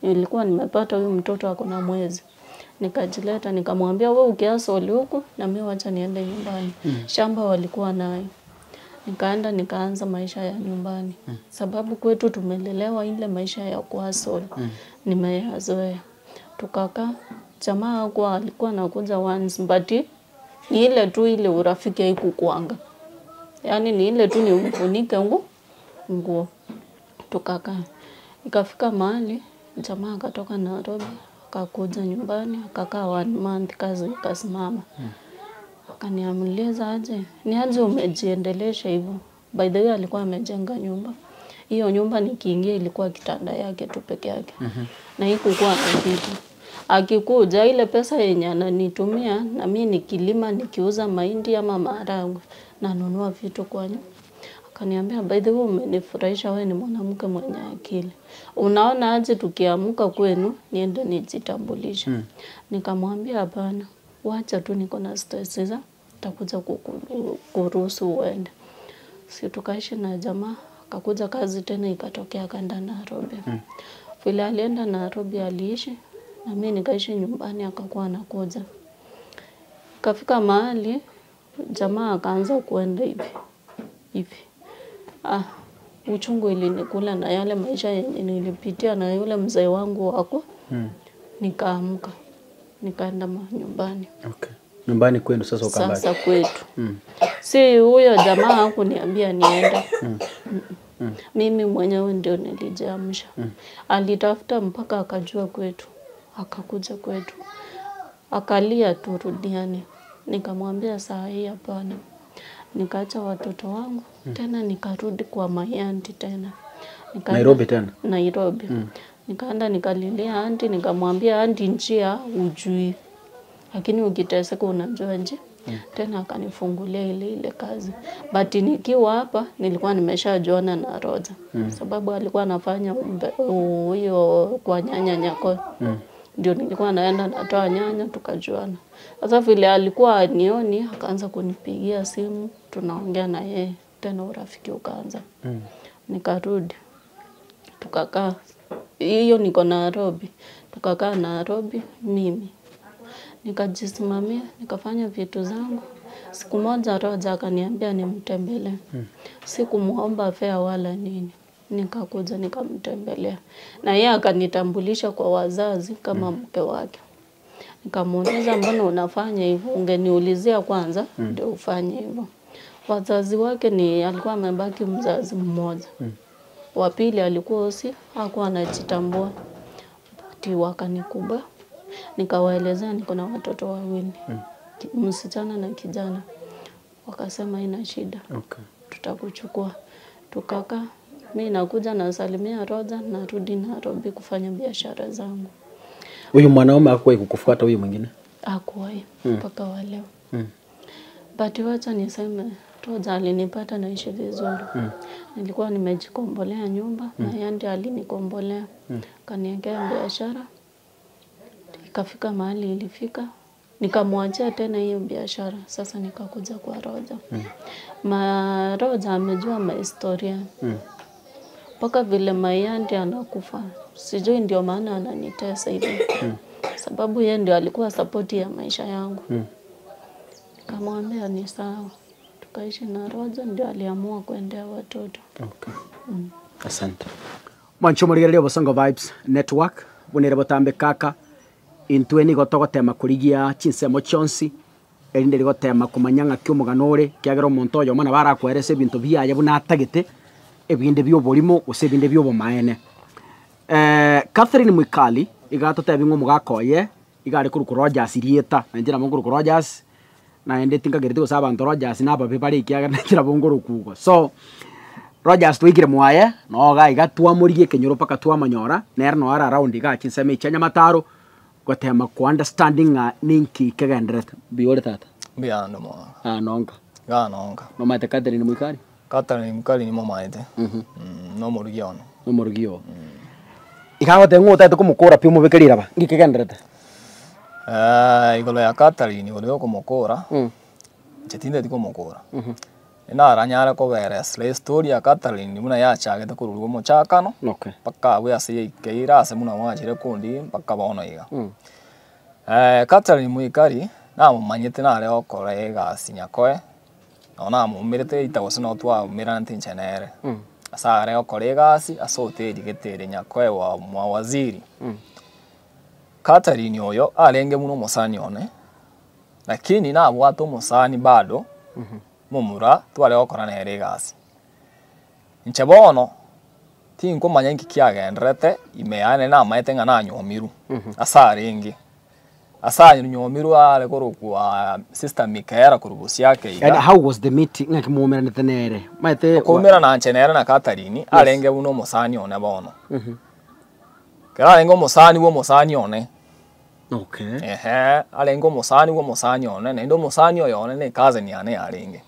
Nilikuwa nimepata huyu mtoto ako na mwezi. Nikajileta nikamwambia wewe ukiasoli huko na mimi wacha niende nyumbani. Shamba walikuwa nayo. Nikaenda nikaanza maisha ya nyumbani. Sababu kwetu tumelelewa ile maisha ya kuasoli. Nimeyazoea. Tukakaa, jamaa kwa alikuwa anakuja once but ni ile tu ile urafiki haikukuanga. Yaani ni ile tu nimfunike nguo. Tukakaa. Ikafika mahali jamaa akatoka Nairobi akakuja nyumbani akakaa 1 month kazi ikasimama. Akaniamuliza aje, ni aje umejiendelesha hivyo. By the way alikuwa amejenga nyumba. Hiyo nyumba nikiingia ilikuwa kitanda yake tu peke yake. Na haikuwa na kitu. Akikuja ile pesa yenye ananitumia na mimi nikilima nikiuza mahindi ama maharagwe nanunua vitu kwa nyumba. Akaniambia by the way umenifurahisha, wewe ni mwanamke mwenye akili. Unaona aje tukiamka kwenu niende nijitambulishe. Nikamwambia hapana. Wacha tu niko na stress za nitakuja kuruhusu uende. Si tukaishi na jamaa, akakuja kazi tena ikatokea akaenda Nairobi. Vile alienda Nairobi aliishi na mimi nikaishi nyumbani akakuwa anakuja. Ikafika mahali jamaa akaanza kuenda hivi hivi. Uchungu ilinikula na yale maisha yenye nilipitia na yule mzee wangu wako. Nikaamka. Nikaenda nyumbani. Okay. Nyumbani kwenu sasa ukabaki? Sasa kwetu. Si huyo jamaa hakuniambia niende. Mimi mwenyewe ndio nilijiamsha. Alitafuta mpaka akajua kwetu. Akakuja kwetu. Akalia turudiane. Nikamwambia saa hii hapana. Nikaacha watoto wangu tena nikarudi kwa mayanti tena. Nairobi tena? Nairobi. Nikaenda nikalilia auntie, nikamwambia auntie njia ujui. Lakini ukiteseka unajua njia. Tena akanifungulia ile kazi. But nikiwa hapa nilikuwa nimeshajuana na Roja. Sababu alikuwa anafanya huyo kwa nyanya Nyako. Ndio nilikuwa naenda natoa nyanya tukajuana. Sasa vile alikuwa anioni akaanza kunipigia simu, tunaongea na yeye tena urafiki ukaanza. Nikarudi. Tukakaa. Hiyo niko Nairobi. Tukakaa Nairobi mimi. Nikajisimamia, nikafanya vitu zangu. Siku moja Roja akaniambia nimtembelee. Sikumuomba fare wala nini. Nikakuja nikamtembelea. Na yeye akanitambulisha kwa wazazi kama mke wake. Nikamuuliza mbona unafanya hivyo? Ungeniulizia kwanza ndio ufanye hivyo. Wazazi wake ni alikuwa amebaki mzazi mmoja. Wa pili alikuwa hakuwa anajitambua. Ati wakanikuba. Nikawaelezea niko na watoto wawili. Msichana na kijana. Wakasema ina shida. Okay. Tutakuchukua. Tukakaa. Mimi nakuja nasalimia Roja narudi Nairobi kufanya biashara zangu. Huyu mwanaume hakuwahi kukufuata huyu mwingine? Hakuwahi mpaka wa leo. But wacha niseme Roja alinipata naishi vizuri. Nilikuwa nimejikombolea nyumba, na yeye ndiye alinikombolea. Kaniwekea biashara. Ikafika mahali ilifika, nikamwachia tena hiyo biashara. Sasa nikakuja kwa Roja. Roja amejua mahistoria. Mpaka vile Mayandi anakufa. Sijui ndio maana ananitesa hivi. Sababu yeye ndio alikuwa support ya maisha yangu. Nikamwambia ni sawa. Tukaishi na Roja, ndio aliamua kuendea watoto. Okay. Asante. Mwancho murigereria Bosongo Vibes Network bunere botambe kaka intwe ni gotogotema kurigia chinsemo chonsi Erinde rigotema kumanya ng'aki omogano ore kiagera omonto oyo mana barakweresa ebinto biaye buna atagete ebinde bioborimo gose ebinde biobomaene. Catherine Mwikali igatotebia ng'a omogaka oye igare korwa Rogers rieta na inche nabo nkorokwa Rogers naende tinkagerete gose abanto Rogers na ababe bare ekiagera na inche nabo nkorokwa igo. So Rogers twaikire mwaye noga iga twamorigia ekenyoro mpaka twamonyora nere noyo are around iga chinsemo echi chia Nyamataro gotema ku understanding ng'a ninki kegenderete. Mbuya tata? Mbuya ndo mono. Ah, nonka. Iga nonka. Nomaete Catherine Mwikali? Catherine Mwikali nimomaete. Nomorugi ono. Nomorugi oo. Iga goteba ng'a otagete komokora pi omobeke riraba, nki kegenderete? Igoro ya Catherine igoro ya okomokora, inche tindeti komokora. Naranyare koberesa estory ya Catherine buna yachagete korwa omochakano, mpaka abwo ase yaikeire ase buna mwachire kundi mpaka bono iga. Catherine Mwikali namomanyete nare gokora egasi nyakoe, nonye namoumerete eita gose nabo twaumeranete inche nere. Ase are gokora egasi ase hoteli gete ere nyakoe wa mwa waziri. Catherine oyo arenge buna omosani one, lakini nabwate omosani bado momura tware gokora nere egasi. Inche bono tinkomanya inki kiagenderete ime yane namaete ng'a nanyomirwe ase arenge. Ase anyomirwe are korokwa Sister Michaela korwa Bosiake iga. And how was the meeting ng'aki mwaumeranete nere? Maete Okoumerana inche nere na Catherine arenge buna omosani one bono. Kero arenge omosani bwa omosani one. Ehe, arenge omosani bwa omosani one, naende omosani oyo one na ecousin yane yarenge.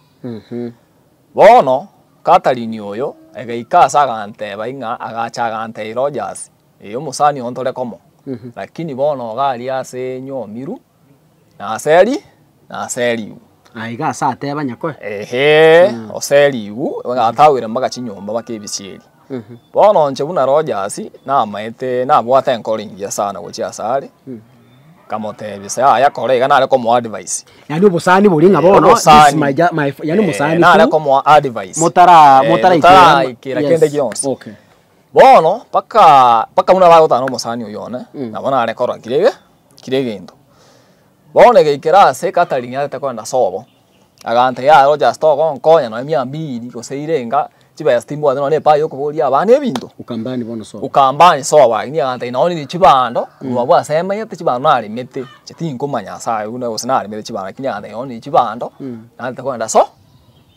Bono, Catherine oyo, egaika ase aganteba ing'a agacha agantebia Rogers, eye omosani oyo ntore komo. Lakini bono iga aria ase nyomiru, naseri, naseriwu. Aiga ase ateba nyakoe? Ehe, oseriwu, gatawire mpaka chinyomba mpaka ebisieri. Bono inche buna Rogers, namaete nabwate enkoro engiya sana gochia ase are, nkamotebia ase yaya kora iga nare komoa advice. Yaani obosani boria ng'a bono, this is my ja- my yaani omosani Nare tu, komoa advice. motara motaraikera Motaraikera kende gionsi. Bono, mpaka mpaka buna bagotana omosani oyo one, nabo nare korora kire ege, kire egento. Bono egaikera ase Catherine arete kogenda sobo, agantebia yaya Rogers togonkonya nonye mia mbili gose irenga, chibesa timbwate nonye na epai ya okoboria abana ebinto. Ukambani bono sobo. Ukambani sobo lakini agantebia nonye nire chibando, korwa abwo ase emanyete chibando naremete, inche tinkomanya ase aye buna gose naremete chibando lakini agantebia nonye nire chibando, narete kogenda so,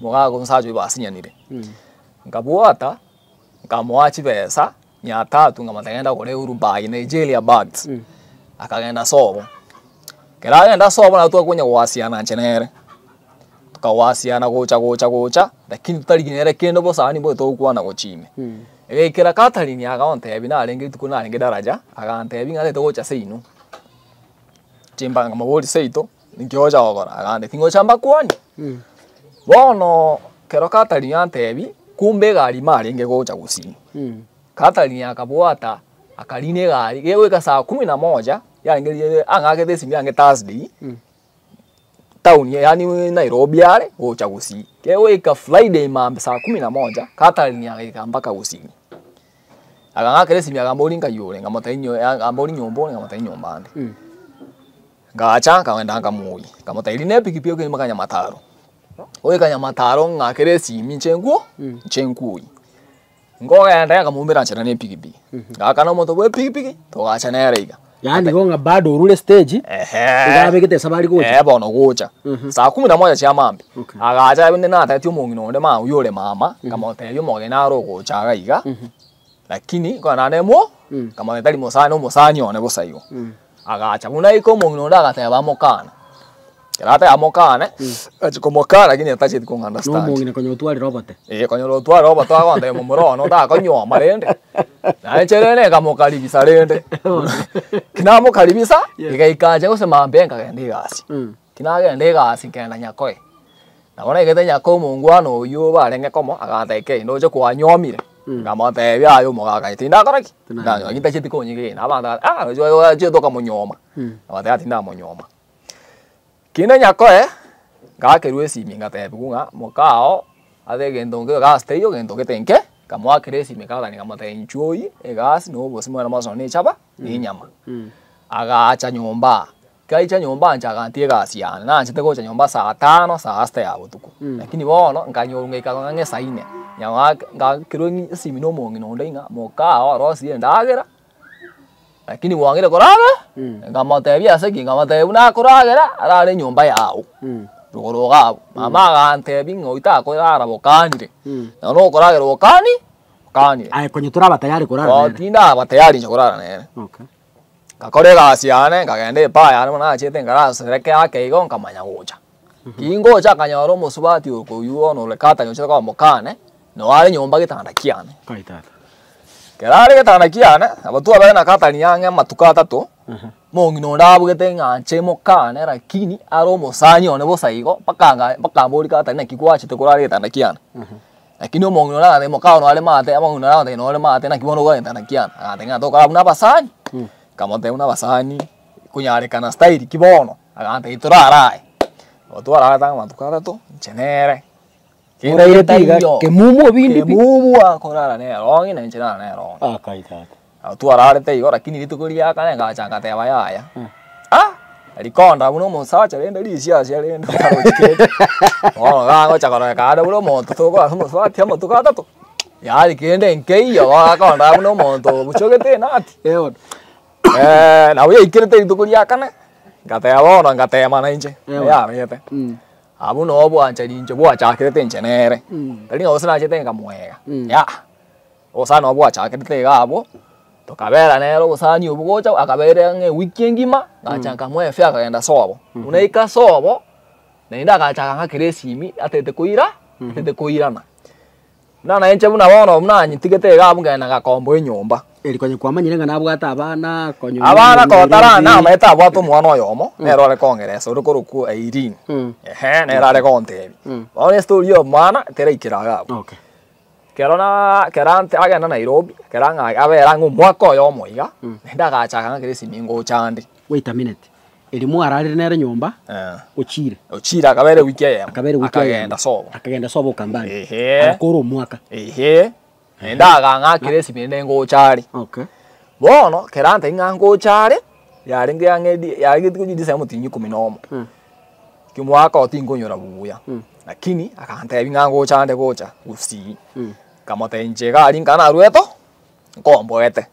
mogago omosacha oywo basinyanire. Nkabwata, nkamoa chibesa, mia tatu nkamotebia genda ogore Uhuru bag, Nigeria bags. Akagenda sobo. Kero agenda sobo nabo twakonya goasiana inche nere. Tukawasiana gocha gocha gocha, lakini totari nere kende obosani mbobe togokwana gochia ime. Egaikera Catherine agontebia narenge rituko narenge daraja, agantebia ng'a tete gocha seino. Chimba nkamoboria seito, ninki ogocha gokora, agantebia tingocha mbakwanie. Bono kero Catherine antebia, kumbe egari marenge gocha gusii. Catherine akabwata, akarina egari, gegoika saa kumi na moja, yarenge ang'akete esimi yange Thursday, town yaani Nairobi are, gocha gusii. Gegoika Friday mambia saa kumi na moja, Catherine agaika mpaka gusii. Akang'akera esimi akamboria nkai ore, nkamotebia nyo akamboria nyomba ore, nkamotebia nyomba ande. Ngacha, nkagenda nkamoyia, nkamotebia rina epikipiki oke mpaka Nyamataro. Goika Nyamataro ng'akere esimi inche nkuo, inche nkuoyia. Nkogenda nkamoumera nchera na epikipiki. Ngakana omonto bwa epikipiki, togacha nere iga. Yaani igo ng'a bado orure stage, iga abegete esabari gocha. Eh, bono gocha. Saa kumi na moja chia mambia. Agacha binde natebetie omong'ina onde mama oywo ore mama, nkamotebia omogeni nare ogocha iga iga, lakini nkorora naende mo, nkamotebia tari mosani omosani one bosa igo. Agacha buna aika omong'ina onde agateba amokane. Ekero ateba amokane, achia komokana lakini atacheti kong understand. Nomong'ina konya otwarire obote. Eh, konyora otwarire obote agontebia momura one otakonyuoma rende, naye inche rende nkamokaribisa rende. Kinamokaribisa, egaika inche gose mambia nkagenda egasi. Kinagenda egasi nkagenda nyakoe. Nabo naigete nyakoe omongwana oywo barenge komo, agantebia kei ndoche kwanyomire. Nkamotebia aye omogaka aye tindakora ki? Tindanywa lakini tacheti konyegena. Abanto bagateba ah roche gwachete okamonyuoma. Nkabatebia tindamonyuoma. Kinde nyakoe, ngakerwa esimi ngatebiwa ng'a mokao, ase egento nke egasi teiyo egento gete nke, nkamoakera esimi Catherine nkamotebia inchuo oywo, egasi na obosima bwane mosono na echaba, na enyama. Agacha nyomba aa, Kaicha nyomba nchaga ntie gasi yane na nchete gocha nyomba saa 5 saa 6 ya botuko lakini bono nkanyorwa ngaika ng'e saa 4 nyawa ngakirwo esimi na omong'ina onde ng'a mokaa orosie endagera lakini wangire koraga nkamotebia ase ki nkamotebia buna akoragera arare enyomba yago rogoro gabo mama agantebia ng'a oitakorara bokanire na nokoragera bokani bokanire aye konye toraba tayari korara nere tindaba tayari inche korara nere. Okay. Ngakora egasi yane nkagenda epaa yane bono nachete nkarasereke ake igo nkamanya gocha kingocha akanyora omosubati okoywo bono ore katani ochete koba mokane noare nyomba getanda kiane kaitata kerare getanda kiane abo twabere na katani yang'e amatuko atato mong'ina onde abugete ng'a nche mokane lakini are omosani one bosa igo mpaka mpaka mbori katani naki gwachete korara getanda kiane lakini omong'ina onde agateba mokao nore mate omong'ina onde agateba nore mate naki bono okogenda getanda kiane agateba ng'a tokora buna abasani kamotebia buna abasani konyarekana style ki bono agantebia torarae otwararete amatuko atato inche nere Oraire tiga kemumu obindi pi kemumu akorara nere ong'ina inche nara nere ong'ina akaitata twararete igo lakini rituko riakane ngacha ngateba yaya ah rikonda buna omosacha rende risiasia rende otarochikete bono gagocha kororeka ande buna omonto tokora omosubati amatuko atato yari kende nkeiyo bono akonda buna omonto obuchogete enati eono nabo yaikirete rituko riakane ngateba bono ngatema na inche yabete abo no bwanchani inche bwachakirete inche nere tari ng'a gose nachete nkamwega ya obosani nabo bwachakirete iga abwo tokabera nere obosani obwo gocha akabere ng'a ewiki engima ngacha nkamoa efare akagenda sobo buna aika sobo naende agachaka ng'akera esimi atete koira atete koirana buna nainche buna bono buna anyitigete iga abwo nkagenda ngakomboa enyomba eri konye kwamanyire ng'a nabwate abana konye abana kotara namaete abwate omwana oyomo nere ore kongeresa ore korokwa Irene ehe nere are gontebia bono estory ya omwana teraikera iga abwo. Okay. Kero na kera nte agenda Nairobi kera ng'a abera ng'a omwaka oyomo iga naende agachaka ng'akera esimi ngocha ande. Wait a minute eri mwararire nere nyomba ochire ochire akabera ewiki eyemo akabera ewiki eyemo akagenda sobo akagenda sobo okambani ehe agakora omwaka ehe naende agang'akera esimi naende ngocha are. Okay. Bono kera nte ng'a ngocha are yarenge ang'e yarenge rituko omotinyi ikumi na omo kimwaka oo tinkonyora buya lakini akantebia ng'a ngocha ande gocha gusii nkamotebia inche iga aria nka narweto nkomboete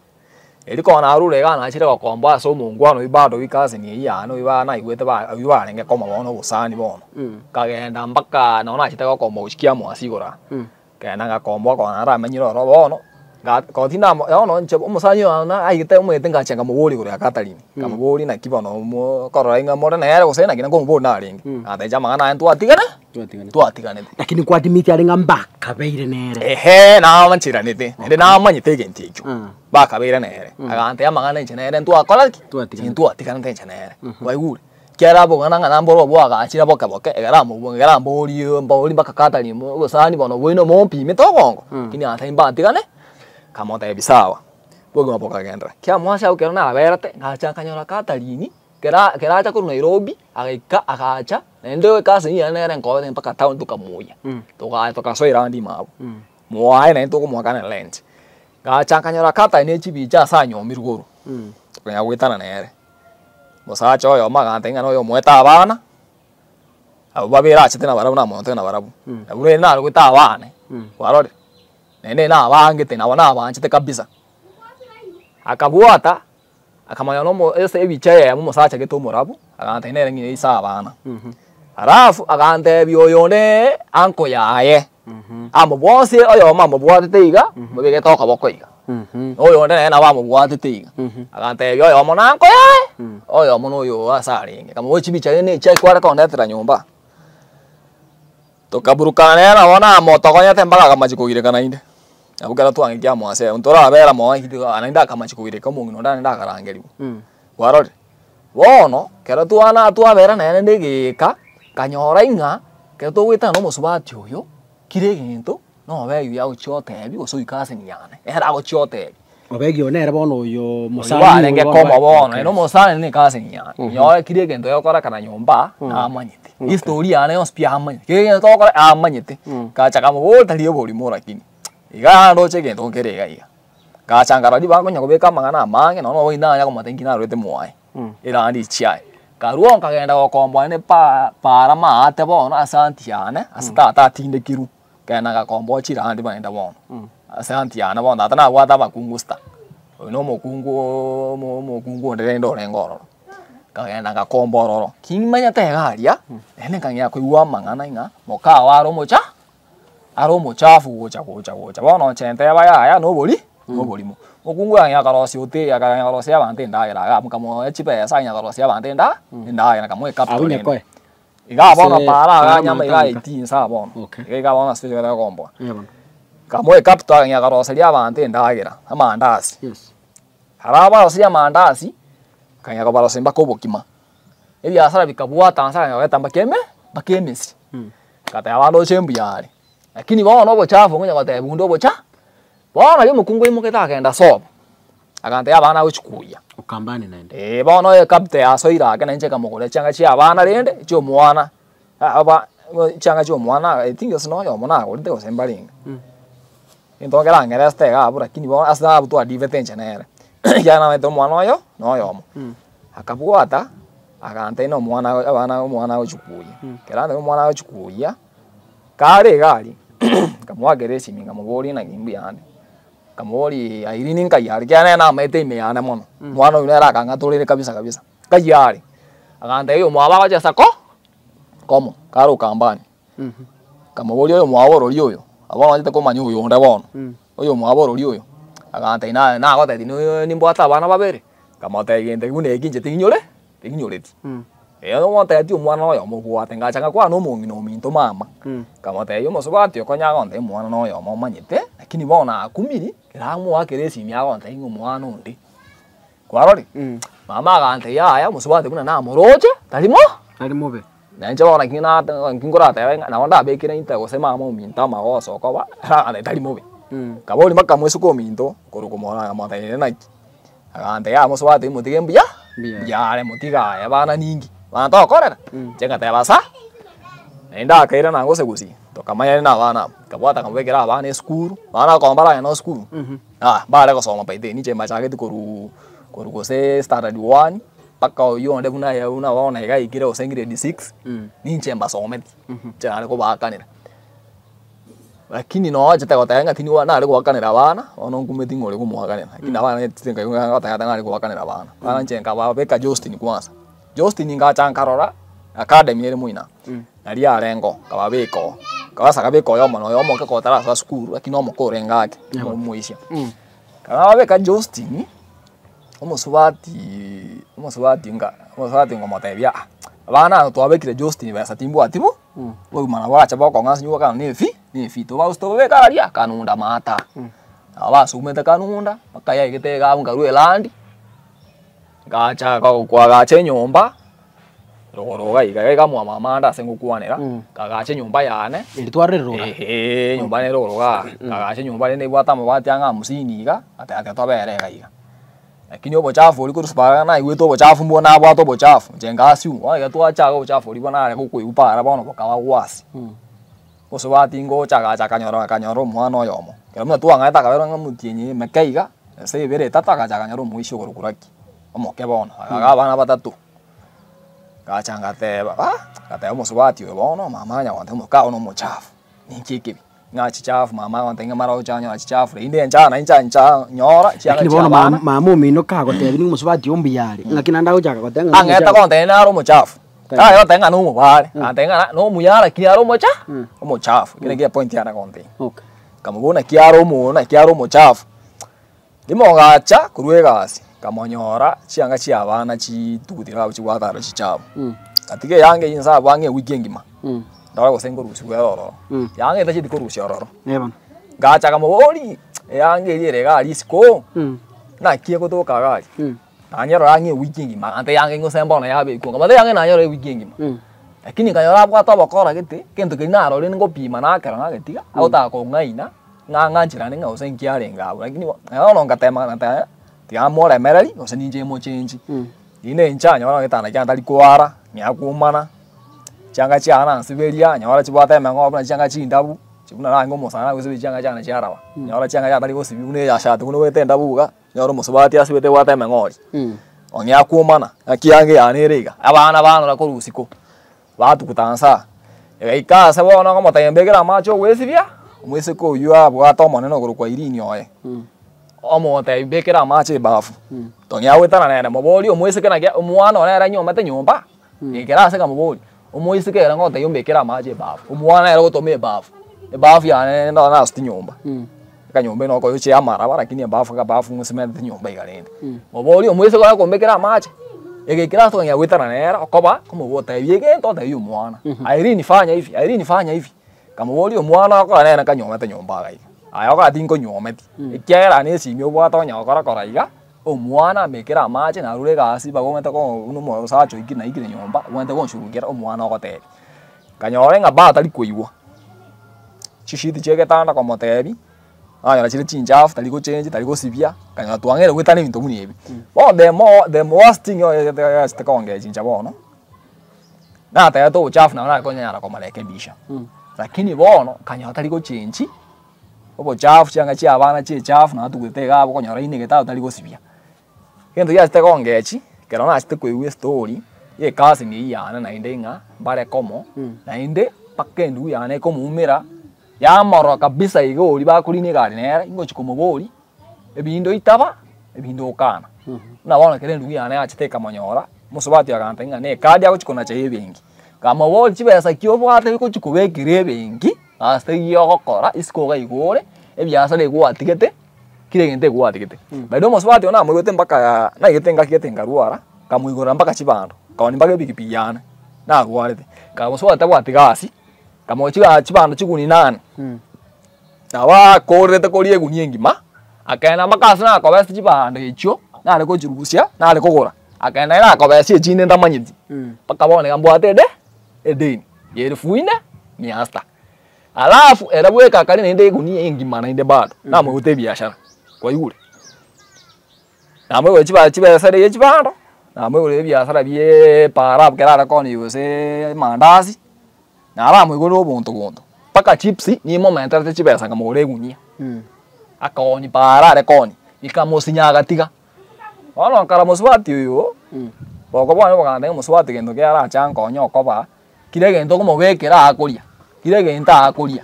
eri kona narure iga nachire gokomboa ase omongwana oywo bado oyo cousin eywo yane oywo ba naigwete ba oywo barenge koma bono obosani bono nkagenda mpaka nonye nachete gokomboa gochikia mwasi igoro aa nkagenda ngakomboa kona naramenyire oro bono kotinda bono inche omosani oyo aigete omanyete ngacha nkamobori igoro ya Catherine nkamobori naki bono korora ng'a more nere gose naki nkomobori narenge agatebia amang'ana aye ntwatigana twatiganete lakini kwatimiti are ng'a mbakabeire nere ehe namanchiranete naende namanyete egento ekio bakabeire nere agantebia amang'ana inche nere ntwakora ki ntwatiganete inche nere waigure kiara abogana ng'a namboro bwagachire boke boke egera amobua egera mborie mbori mpaka Catherine obosani bono bwaino mompimete obongo lakini agatebia mbatigane kamotebia sawa bogima bokagenderera kiamwase abwo kero naberete ngacha nkanyora Catherine kera keracha korwa Nairobi agaika agacha naende ekasi yane nere nkobete mpaka town tokamoyia tokasoera ande ime abwo mwaye naende tokomoakana rent ngacha nkanyora Catherine echibicha ase anyomirwe korwa tokanya goetana nere mosacha oyomo agantebia ng'a noyo omoete abana abo babere achete nabarabwo namonto nabarabwo nabwo rende narogoete abane kwarorire naende nabangete nabo nabanchete kabisa akabwata akamanya nomo ase ebicha eyemo omosacha gete omorabu agantebia nere ng'ina ase abana alafu agantebia oyo onde uncle yaye amobwase oyomo amobwatete iga mobegete okoboko iga oyo onde nere nabo amobwatete iga agantebia oyomo na uncle yaye oyomo noyo ase arenge kamoboria chibicha rende echi kware kondetera nyomba tokaburukana nere nabo namotogonyete mpaka akamachi kogireka naende nabo kera twang'ekia mwase ntorabera mono naende akamachi kogireka omong'ina onde naende akarangeriwa kwarorire bono kero twana twabera nere nde egeka nkanyora ing'a kero togoetana na omosubati oyo kire egento nobe oyo agochia otebia gose oyo cousin yane ere agochia otebia obegi one ere bono oyo mosani warenge koma bono naende omosani na ecousin yane nyore kire egento gekorekana nyomba namanyete history yane yonsi pi amanyete kere egento togokora amanyete ngacha nkamobori tari oborimo lakini iga ndoche egento nkere iga iga ngacha nkarora ribaga konya kobeka amang'ana amange nonya oboina nanya komotebia nki narwete mwaye erandi chiaye Karuo nkagenda gokombwa ni para maate bono asanti yane ase tata atindekiru kena gakomboa chirandi baenda bono asanti yane bono tata nabwate abakungu sita oyo na omokungu omokungu onde rende orenge ororo kagenda gakomba ororo kimanyete iga aria naende nkang'ea koigwa amang'ana ng'a mokawa are omocha are omochafu gocha gocha gocha bono nchenteba yaya na obori na oborimo okungu akang'ea karosia ote akang'ea karosia abanto endagera iga nkamoa chibesa akang'ea karosia abanto enda endagera nkamoa ecapital Abwo rende. nyakoe. Iga bono Ase para para iga nyama iga matanka. eitinsa bono Okay. iga iga bono ase ekero ekomboa Eh bono. nkamoa ecapital akang'ea karoseria abanto endagera amandasi. Yes. Ara baroseria amandasi akang'ea kobaroseria mpaka obokima ebiasara bikabwata nse akang'ea kogeta mpaka eme mpaka emesi ngateba bande oche mbuya are lakini bono obochafu ngonya goteba bunde obocha bono naria omokungu aimokete akagenda sobo akantebia abana agochi kuya Ukambani naende. Bono ecapital yasoire ake nainche nkamogorera chianga chia abana rende chia omwana aba chianga chia omwana I think gose noyomo nagorete gose mbarenge egento nkerang'ereste iga abwo lakini bono ase nabwo twadivete inche nere ekiagera namaete omwana oyo noyomo akabwata akantebia na omwana abana omwana agochi kuya ekero antebia omwana agochi kuya kare iga aria nkamoakera esimi nkamoboria naki mbuyande nkamoboria Irene nkai are ekiagera nere namaete ime yane mono omwana oywo nere akang'atorire kabisa kabisa nkai are akantebia omwabo agochesa ko komo kare Ukambani nkamoboria oyo omwabo orori oyo abo nonchete komanya oyo onde bono oyo omwabo orori oyo akantebia na nagotebia nimbwate abana babere nkamotebia gento buna eki inche tiginyore tiginyoreti omontebeti omwana oyomo obwate ngacha ngakwana na omong'ina ominto mama nkamotebia omosubati okonya agontebia omwana noyomo omanyete lakini bono akumiri ekero amoakera esimi agontebia ng'a omwana onde kwarorire mama akantebia yaya omosubati buna namoroche tarimo Tari mobe. nainche bono naki naki nkorateba ng'a nabo ndabekire inte gose mama ominto amagoso okoba aragantebia tari mobe nkaboria mpaka moisuko ominto korwa komorora akamotebia naki akantebia mosubati motige mbuya Mbuya. mbuya are motige aye bana ninki bana tokorera inche ngateba sa naende akaira na gose gusii tokamanya na abana aba nkabwata nkamobekera abana esukuru abana bakoba baragenda esukuru mbare gosoma by then inche mbachagete korwa korwa gose standard one mpaka oywo onde buna aye buna bono iga aikire gose grade six ninche mbasometi inche nare kobakanera lakini noachete goteba ng'a tiniwa nare goakanera abana bono nkumeti ng'a ore komoakanera lakini abana goteba nare goakanera abana abana inche nkababeka Justin kwanza Justin ngacha nkarora academy ere moina naria arengo nkababeka oo nkabasa kabeka oyomo na oyomo oke kotarasoa sukuru lakini omoke orenge ake omoisia nkababeka Justin omosubati omosubati nga omosubati nkomotebia abana aba twabekire Justin besa timbwati bo obogima nabo bwacha bokong'a ase nyuba na efi na efi tobausi tobabeka aria kanunda maata nabo basumete kanunda mpaka yaigete iga abwo nkarwa elandi ngacha kwagacha enyomba rogoro iga iga iga mwa mama ande ase ngokwanera nkagacha enyomba yane Eri twarire rora. ehe enyomba nere rogoro igaa nkagacha enyomba rende ebwate amabati ang'e hamsini iga ngateba tiga tobere iga iga lakini obochafu oria korwa para naigwete obochafu mbwo nabwate obochafu inche nkasiu bono iga twachaga obochafu oria bono nare gokoigwa para bono bokaba gwasi mosubati ngocha agacha akanyora akanyora omwana oyomo ekero buna twang'aete akabera ng'a omotienyi emeke iga ase ebere etato agacha akanyora omoisia okorokwa Lucky omoke bono iga abana batato ngacha ngateba ngateba omosubati oyo bono mama anya gontebia omoka oyo na omochafu ninki ekebi ng'a chichafu mama agontebia ng'a mara ocha anyora chichafu rende enchana incha ncha nyora chianga Lakini chia bono abana mama omino kagotebia nigo omosubati oyo mbuya are ng'aki naende agochaka goteba ng'a ang'ete gontebia nare omochafu tari gotebia ng'a nomobare agantebia ng'a nomuya lakini are omocha omochafu ekio nakio epoint yane agontebia Okay. nkamobuna naki are omoyo naki are omochafu rimo ngacha korwa egasi nkamonyora chianga chia abana chitugutire abwo chibwate aro chichafu ngatiga eyange eywo nsa abwo ang'e ewiki engima ndore gose nkorusiwa ere ororo yange etacheti korusia ororo Eh bono. ngacha nkamobori eyange eria ere iga aria isiko naki egotoka iga aria nanyerora ang'e ewiki engima agantebia eyange ng'ose mbono yabekwa nkamotebia eyange nanyerora ewiki engima lakini nkanyora abwate obokora gete egento keria narorire ngopima nakera nagetiga agotaka kong'aina ng'a ng'ancherane ng'a gose nki arenge abwo lakini bono ngatema ngateba tiga moremereri gose ninche mochenji rinde inche anyora egetanda kiane tari koara ng'ea komana chianga chiane nansiberia nyora chibwate emeng'o buna chianga chindabu buna narange omosani nagosiberia chianga chiane chiaraba nyora chianga chiane tari gosibia buna eyashati buna obwate endabu iga nyora omosubati asibete ebwate emeng'ori Ongea kuomana akiange yaneriga abana bana la korusiko batukutansa egaikasa bono ngomotembegera amache ogwesibia omwisiko oyu abwate omonene ogoro kwa Irini oye omotembekera amache ebafu tongea gwetana nere mobori omwisike naki omwana one ere nyomete nyomba ekera ase kamobori omwisike ere ngotebia ombekere amache ebafu omwana ere gotoma ebafu ebafu yane ndo nasuti nyomba akanyomba eno okoyochia amaraba lakini ebafu akabafu ng'osimete nyomba iga rende mobori omwisike ore kombekera amache egekera ase tongea gwetana nere okoba komobotebia egento otebia omwana Irene fanya hivi Irene fanya hivi kamobori omwana okora nere kanyomete nyomba iga iga aya okora tinkonyometi ekiagera na esimi obwate onya gokora iga omwana ambekere amache narure egasi bagomete ko omosacha oikire naikire nyomba obwate gonshurukera omwana ogotebia kanyore ng'a batari koigwa chishiti chia egetanda komotebi anyora chire chinchafu tari gochenji tari gosibia kanyora twang'ere gwetana ebinto buna ebi bono the more the worst thing yachete kongea chincha bono natebete obochafu nabo nakonyara komarekebisha lakini bono kanyora tari gochenji obochafu chianga chia abana chiechafu natugete iga abwo konyora inegete abo tari gosibia gento giachete kongechi kero nachete koigwa estory ya ecousin eywo yane naende ng'a mbare komo naende mpaka endugu yane ekomoumera yamorora kabisa iga oria bakorina egari nere ingochi komobori ebinto itaba ebinto okana buna bono kere endugu yane yachete ekamonyora mosubati aganta ng'a na ekadi agochi konacha ya ebenki kamobori chibesa ki obwate gochi kobekera ebenki ase eywo ogokora isiko iga igore ebiasara egwatigete kire egento egwatigete by the way omosubati oyo namoigwete mpaka naigete ngaki gete nkarwara nkamoigorera mpaka chibando nkaoni mpaka epikipiki yane narwarete nkamosubati tabwati gasi kamochiga chibando chiguni nane nabo akorerete koria egunia engima akaenda mpaka ase nakobesa chibando echio nare kochirusia nare kogora akaenda ere nakobesa echinde ntamanyeti mpaka bono iga mbwate ede edeni ya elfu nne mia sita alafu ere bweka akari naende egunia engima naende bado namoigwete ebiashara kwaigure namoigure chiba chibesa riria chibando namoigure ebiasara bie para ekero arekoonia gose mandazi naramoigorera obonto bonto mpaka chips nimomenterete chibesa nkamogora egunia akaoni para arekoonia ikamosinya agatiga bono nkara mosubati oyo boko bwane boganta mosubati gento kero aracha nkonya okoba kire egento okomobekera akoria kire egento akoria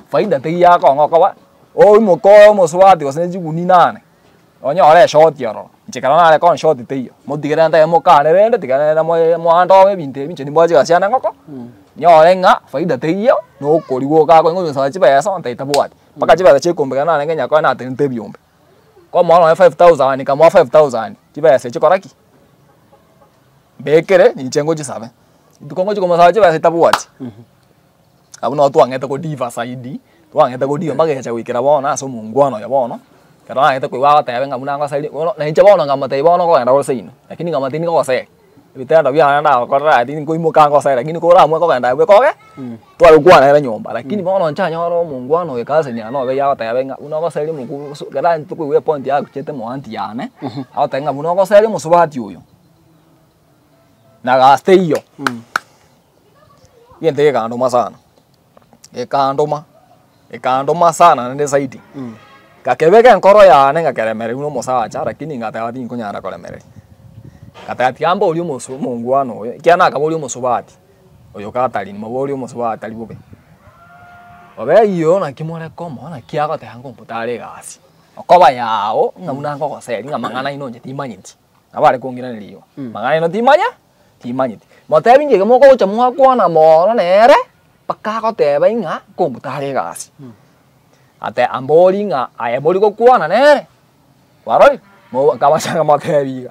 faida teiyo akong'a okoba oimoka omosubati gose chiguni nane onyore eshoti ororo inche kero narekoonia shoti teiyo motigere ntabe mokane rende tiga nere moandobe ebinto ebi inche nimbwate chigasi chiane engoko nyore ng'a faida teiyo nokoriwa okakonywa ng'onyesaba chibesa ontebi tabwati mpaka chibesa chikombeka narenge nyakoe natenete ebiombe komoa nonye 5000 nkamoa 5000 chibesa echi kora ki mbekere ninche ngochisabe rituko ngochi komosaba chibesa etabwati abwo nabo twang'ete kodiva zaidi twang'ete kodiva mpaka egacha goikera bono ase omongwana oyo bono ekero nang'ete koigwa agoteba ng'a buna ngosairi bono nainche bono nkamotebia bono okogenda gose inwe lakini nkamotebia nigogoseri ebitendo biane ndagokorera ati nkoimoka ngosere lakini koramue kogenda abwo ekoge tware gokwana ere nyomba lakini bono nchanyora omongwana oyo ecousin yane obe yagoteba ng'a buna ogoseria omokungu ekero tokoigwa epoint yagochete mo aunty yane agoteba ng'a buna ogoseria omosubati oyo na gasi teiyo egento gekanduma sana gekanduma ekanduma sana naende zaidi kakebeka enkoro yane ngakeremereria buna omosacha lakini ngateba tinkonyara koremereria ngateba tiga mborie omosu omongwana oyo ekiagera nakaboria omosubati oyo Catherine moborie omosubati tari bobe obe iyo naki morekoma naki agoteba ngompotare egasi okoba yao ng'a buna nkogoseri ng'a mang'ana aino inche timanyeti nabo are kong'iraneria igo mang'ana aino timanya timanyeti motebi inche iga mokogocha mwakwana mono nere mpaka agoteba ng'a nkompotare egasi ate ambori ng'a aye mori gokwana nere kwarorire nkabachanga motebi iga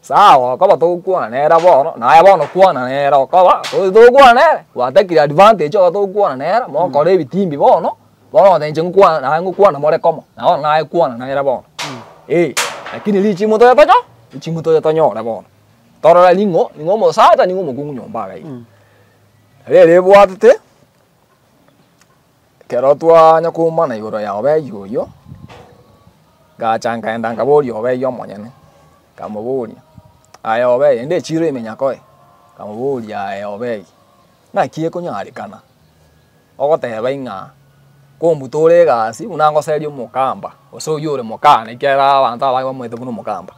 sawa okoba togokwana nere bono naye bono kwana nere okoba togokwana nere gwatekire advantage ogo togokwana nere mokora ebitimbi bono bono goteba inche ngokwana naye ngokwana more komo nabono naye kwana nere bono lakini richimo toyetocho richimo toyetonyore bono torore ning'o ning'o omosacha ning'o omokungu nyomba iga iga rero ebwatete ekero twanya koumana igoro ya obei oyo ngacha nkaenda nkaboria obei omonyene nkamoboria aye obei ende echiro ime nyakoe nkamoboria aye obei naki ekonyarekana ogoteba ng'a kombutore egasi buna ngoseria omokamba gose oywo ore mokana ekiagera abanto abange bamanyete buna omokamba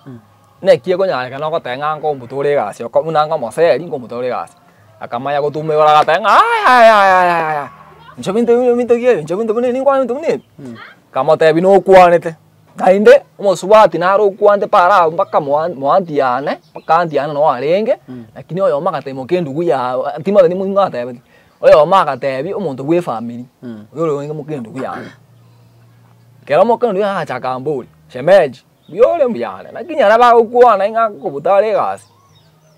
Nekie konyareka nogoteng'a nkombutora egasi oko buna ngomoseri nkombutora egasi. Akamanya gotumegora agateng'a aya aya aya aya. Inche binto binto gie inche binto bune ninkwana binto bune. Kamotebi nokwanete. Naende omosubati naro okwante para mpaka mwantiane mpaka antiane no arenge lakini oyo magatemo kendugu ya timothe ni mwingatebe oyo magatebi omonto bwe family oyo oyo mokendugu ya kero mokendugu ya chakamburi shemeji byole mbyane lakini araba okwana inga kubutare egasi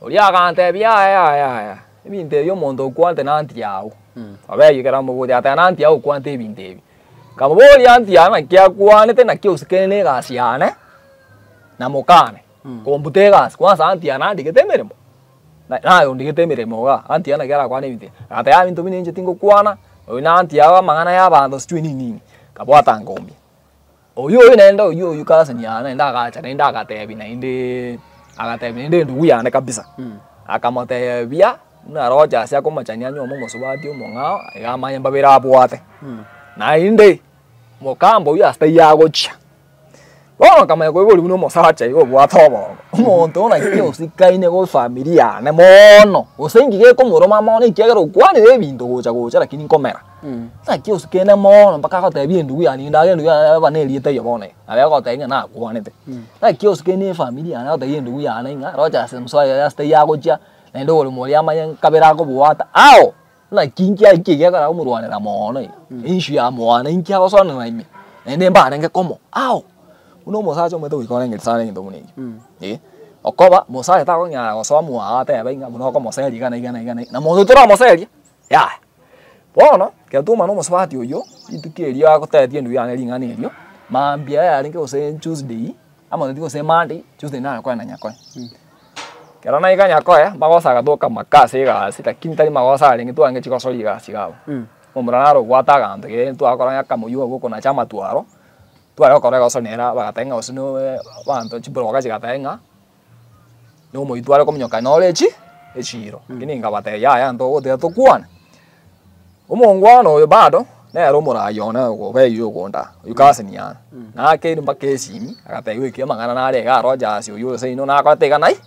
oria agantebi aya aya aya ebinto ebyo omonto okwante na anti yago abe kero mobuti ata na anti yago okwante ebinto ebi kamubori anti yana kiakwanete na kiosikene egasi yane na mokane kombuta egasi kwanza anti yana ndigete emeremo nayo ndigete emeremo iga anti yana kiarakwana ebinto agateba ebinto buna inche tingokwana oyo na anti yago amang'ana ya abanto sijui nini nini kabwata ngomia oyo oyo naende oyo oyo cousin yane naende agacha naende agatebi naende agatebi naende endugu yane kabisa akamotebia buna Rogers akomachania nyuma omosubati omong'ao iga amanye mbabere abwate naende mokambo oyo ase yagochia bono kamanya koibori buna omosacha igo obwate obongo omonto naki osikaine go family yane mono gose ngige ekomoroma mono ekiagera okwanire ebinto gocha gocha lakini nkomera naki osikaine mono mpaka agotebia endugu yane ninde endugu yane aba na erieta eywo bono iga nabo agotebia ng'a nakwanete naki osikaine efamily yane agotebia endugu yane ng'a Rogers msoa ase yagochia naende oborimo oria amanye nkabere akobwata ao naki nki kigiakora omorwanera mono iga issue ya mwana inki agosonera ime naende mbarenge komo ao buna omosacha omanyete goika orengeri sana egento buna ekio okoba mosacha takonyara gosoa mwago atebe ng'a buna okomoseria iga na iga na iga na monto toramoseria yaya bono ekero twamana omosubati oyo rituko erio agotebetie endugu yane ring'ana erio mambia yarenge gose Tuesday amoteti gose Monday Tuesday nare koenda Nyakoe. Kero naika Nyakoe magosa agatoka maka ase egasi lakini tari magosa arenge twange chigosori egasi iga omomura naro obwate aganto kere twakora akamoywa gokonacha amatwaro tware gokora egosori nere bagateba ng'a gose noe abanto chibroka chigateba ng'a na omoyio tware kominyoka nore echi echiro lakini nkabatebia yaya ntogoteba tokwane. Omongwana oyo bado nere omorai one ogobeire ogonda oyo cousin yane nakeire mpaka esimi agatebia goika amang'ana nare iga Rogers oyo ase ino nakorete iga nai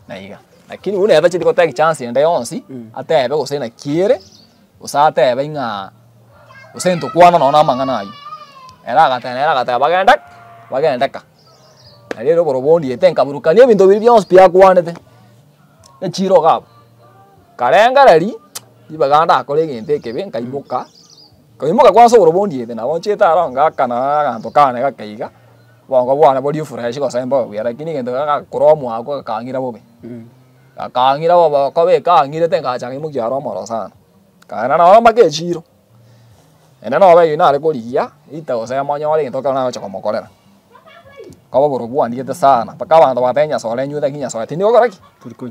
na iga lakini buna etachieti gotake chance ende yonsi atebe gose naki ere gose atebe ng'a gose ntokwana nonye na amang'ana aywo ere agateba nere agateba bagende bagendeka nario ere oboro bondiete nkaburukania ebinto biria bionsi biakwanete echiro iga abwo karengereri ribaga ndakora egento ekebe nkaimoka nkaimoka kwanza oboro bondiete nabo nchiete aro ngakana aganto kane gake iga obongo bwane bori fresh gose mbobe buya lakini egento gagakora omwako gakang'ira bobe gakang'ira bobe okoba ekang'irete ngacha ngaimokia aro omoro sana nkaenda noro mpaka echiro ende nobe eywo nare korigia eita gose monyore egento ekero nagocha komokorera koba oboro bwandiete sana mpaka abanto bagateba nyasore nywete lakini nyasore tindi gokora ki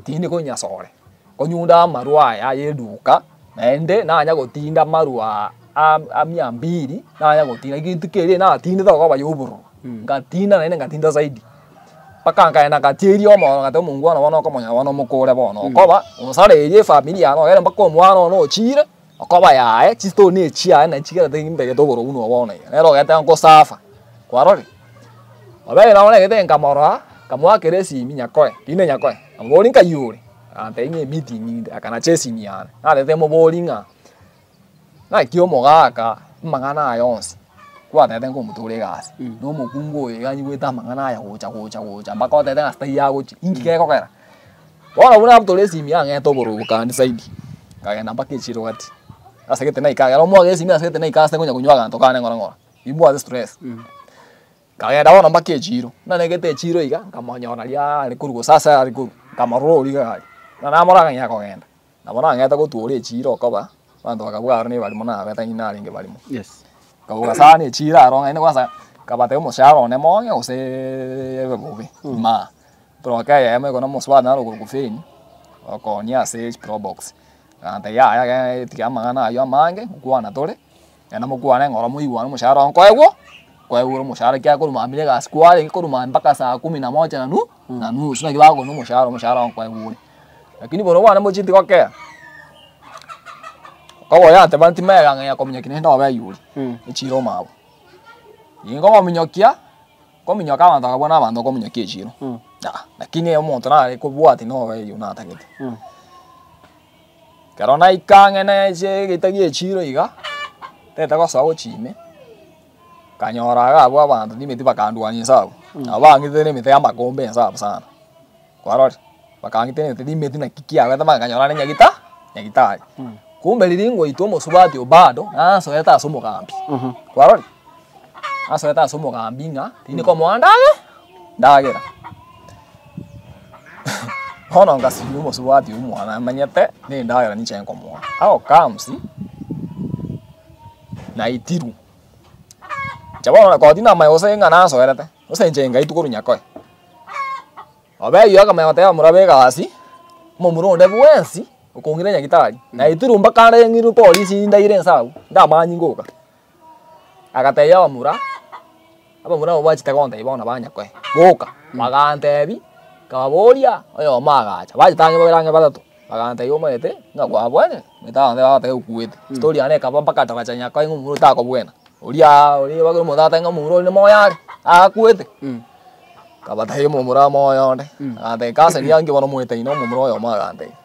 tindi konyasore konyunda amarwa aya ya eduka naende nanya gotinda amarwa a mia mbili nanya gotinda eginto keria natindete okoba ya obororo ngatinda naende ngatinda zaidi mpaka nkaenda ngatieria omoro ngateba omongwana bono okomonya bono omokore bono okoba onsarerie efamiri yane ogere mpaka omwana one ochire okoba yaye chistori na echiaye nachi chigerete mbegete oboro buna obo bono iga nere ogete nkosafa kwarorire. Obere nabo naegete nkamorora nkamoakera esimi Nyakoe tinde Nyakoe nkamobori nkayore agantebia ng'a emeeting inde akanacha esimi yane narete mobori ng'a naki omogaka amang'ana aya onsi kwatebete nkomotora egasi na omokungu oyo iga anyigwete amang'ana aya gocha gocha gocha mpaka otebete ng'a ase taiyagochia inki gekogera. Bono buna abutora esimi yang'ete oborogo kandi zaidi nkagenda mpaka echiro gati ase gete naika ekero omoaka esimi ase gete naika ase ngonya konywa aganto kane ng'ora ng'ora imbwate stress. Nkagenda bono mpaka echiro buna naigete echiro iga nkamonyora riria are korwa gose ase are korwa nkamorora oria iga aria buna namorora akang'ea kogenda nabo nang'ete gotwora echiro okoba abanto bakabwara aro na ebarimo nabete ng'ina narenge barimo. Nkaboka sana echiro aro ng'aini kwanza nkabatebia omoshahara one monge gose ebe bobe maa broka eyemo eko na omosubati naro okorokwa Feni okonia ase probox agantebia yaya tiga amang'ana aywo amange nkwana tore naende mokwane ng'ora moigwane omoshahara oo nkoegwa nkoegwa ore omoshahara ekiagera korwa mambia egasi kwarenge korwa mambia mpaka saa kumi na moja na na nusu naki bakonywa omoshahara omoshahara oo nkoegwa ore. Lakini bono bwane mochieti gokea kogoya ateba ntimega ng'ea kominyokia naende obe eywo oria echiro omabo. Ingo kominyokia kominyoka abanto bakabua na abanto kominyokia echiro. Lakini omonto nare kobwati no eyo natagete. Kero naikang'ene ase egita gia echiro iga, tete gosoa gochime, kanyora iga abwo abanto nimeti bakandwania ensabu. Nabo bang'itete na emete ya amakombe ensabu sana. Kwarora, bakang'itera emete nimeti naki kiabete mpaka nkanyora ne nyagita, nyagitari. Kumbe riria ngoitwa omosubati oyo bado, nasoete ase omogambi. Kwarora, nasoete ase omogambi ng'a, tindi komoa ndage, ndagera. Bono ngasiria omosubati oyo omwana amanyete, na endagera ninche nkomoa. Agokamsi, naitirwe. Inche bono koti namanya gose ng'a nasoerete, gose inche ngaitwa korwa nyakoe. Obeiywo akamanya goteba murabe egasi, omomura onde bwensi, okong'ira nyagitari, naitirwe mpaka ande ng'irwe polisi ndaire ensabu, ndamanya ngoka. Agatebia abamura, abamura nabo bachete gontebia bono banyakoe, boka, bagantebi, nkababoria, oyomo agacha, bachete ang'e babere ang'e batato, bagantebia omanyete, ng'a kwabwanire, omanyete abanto bagoteba okwete. Story yane ekaba mpaka taracha nyakoe ng'a omomura otakobwena. Oria oria bagore omonto agateba ng'a omomura oria moyo are, agakwete. Nkabatebia omomura moyo onde, agantebia cousin yange bono moetaine omomura oyomo agantebia.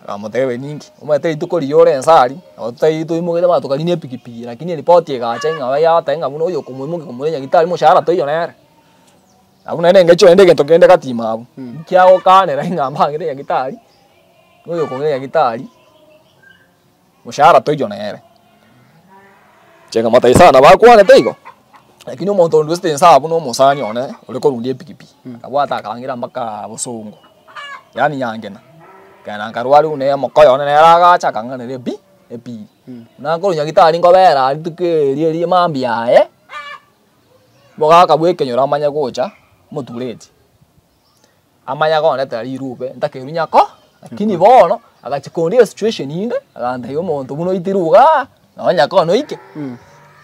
Akamotebia ninki, omanyete rituko riria ore ensari, nabo totai toimogete abanto tokarina epikipiki, lakini eripoti egacha ng'a bayateba ng'a buna oyo okomoimokia komorwa nyagitari moshahara toiyo nere. Abwo naende engecho ende egento kende gatima abwo, nkiagokanera ng'a mbangete nyagitari, oyo okong'ira nyagitari, moshahara toiyo nere. Inche nkamotebia sana bakwanete igo, lakini omonto onde gose ensabu na omosani one, ore korundia epikipiki, akabwata akang'ira mpaka bosongo, yaani nyangena. Kegenda nkarwariwa na omokoyo one nere agacha akang'anera ebi epiri. Buna nkorwa nyagitari nkobera aria rituko erio erio mambia aye, omogaka bwa ekenyoro amanye gocha, omotureti, amanye kondetera rirube, ntakerwa nyako, lakini bono, agachi kondia esituation inde, agantebia omonto buna oitirwe igaa, nonye nyako noike.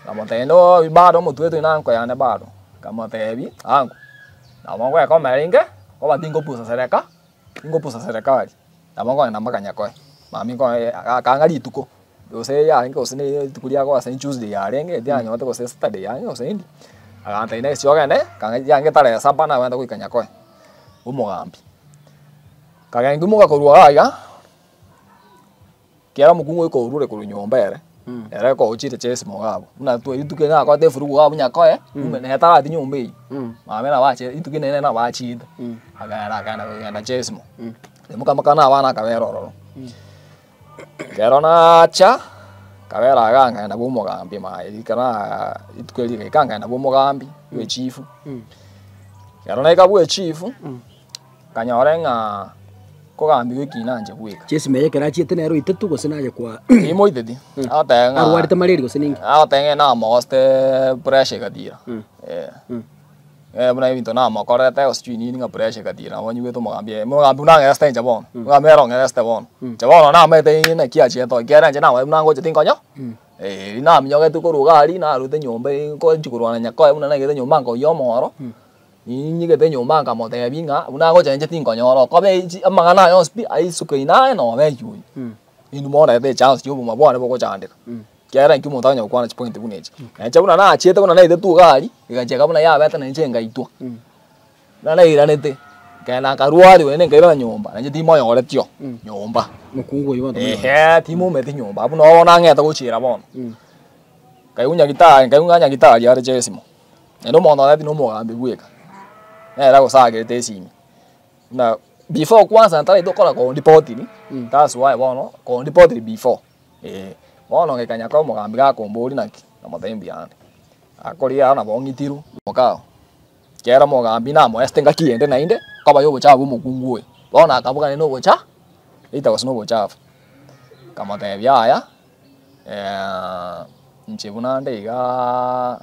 Nkamotebia no bado omotureti oyo nanko yane bado, nkamotebia, ango, nabo ngoekomera inge, koba tingopusa sereka, tingopusa serikali. Nabo nkogenda mpaka nyakoe, mami nko akang'a rituko, gose yarenge gose na rituko ria goasa ni tuesday yarenge, tianyorete gose saturday yarenge gose indi, agantebia next ogende, kang'a yange tarehe saba nabwenerete goika nyakoe, omogambi. Kagenda imoka korwa iga iga, kera omokungu oika orure korwa nyomba ere, ere ekogochire chase moga abwo, buna twa rituko eri nakorete efurugu iga abwo nyakoe, kumbe nere tarati nyomba eywo, mame nabo ache rituko eri nere nabo achiete, akaenda akaenda kogenda chesimo. Mokamaka na abana akabera ororo. Kero nacha, kabera iga nkaenda bwa omogambi maye rikana rituko eri rigaika nkaenda bwa omogambi, bwa echifu. Kero naika bwa echifu, nkanyora ng'a kogambiwa ekina inche bweka. Chesimo eye ekero achiete nere oitetwe gose naye kwa Timoiteti, agoteba ng'a arwarete malaria gose ninki? Agoteba ng'a namogoste pressure egatira. Buna ebinto namokorete gose sijui nini ng'a pressure egatira nabo nyigwete omogambi omogambi buna ang'ereste inche bono, omogambi ere ong'ereste bono. Inche bono namanyete ng'a naki achiete oo, ekiagera inche namanyete buna ngocha tinkonyo, riria naminyogete korwa iga aria, narwete nyomba nkochi korwana nyakoe buna naigete nyomba nkoiywa omoro, ninyigete nyomba nkamotebia ng'a buna ngocha inche tinkonyora okobe echi amang'ana aya yonsi pi, aisuke inaye nobe eywo oywo. Intwe mono echance ya obogima bwane bogochandeka. Kiagera inki omonto akonya gokwana chipoint buna echi. Nainche buna nachiete buna naetete iga aria, egacheka buna yabete nainche ngaitwa. Buna nairanete, nkaenda nkarwariwa naende nkairana nyomba, nainche timonyoretio nyomba. Mokungu oywo bono tomonyoreti. Ehe, timoumeti nyomba, abwo nabo bono ang'ete gochiera bono. Nkaigwa nyagitari, nkaigwa ng'a nyagitari are chesimo, naende omonto otebeti na omogambi bweka, nere agosagerete esimi. Buna before kwanza ntaraeta gokora kondipotiri, that's why bono, kondipotiri before, eh. Bono ngaika nyaka omogambi gakomboria naki, nkamotebia mbuya ande. Akoria nabo ng'itirwe, mokao. Kera omogambi namoeste ngaki ende naende, koba ya obochafu omokungu oyo. Bono akabuga naende na obocha, eita gose na obochafu. Nkamotebia yaya, inche buna nde igaa,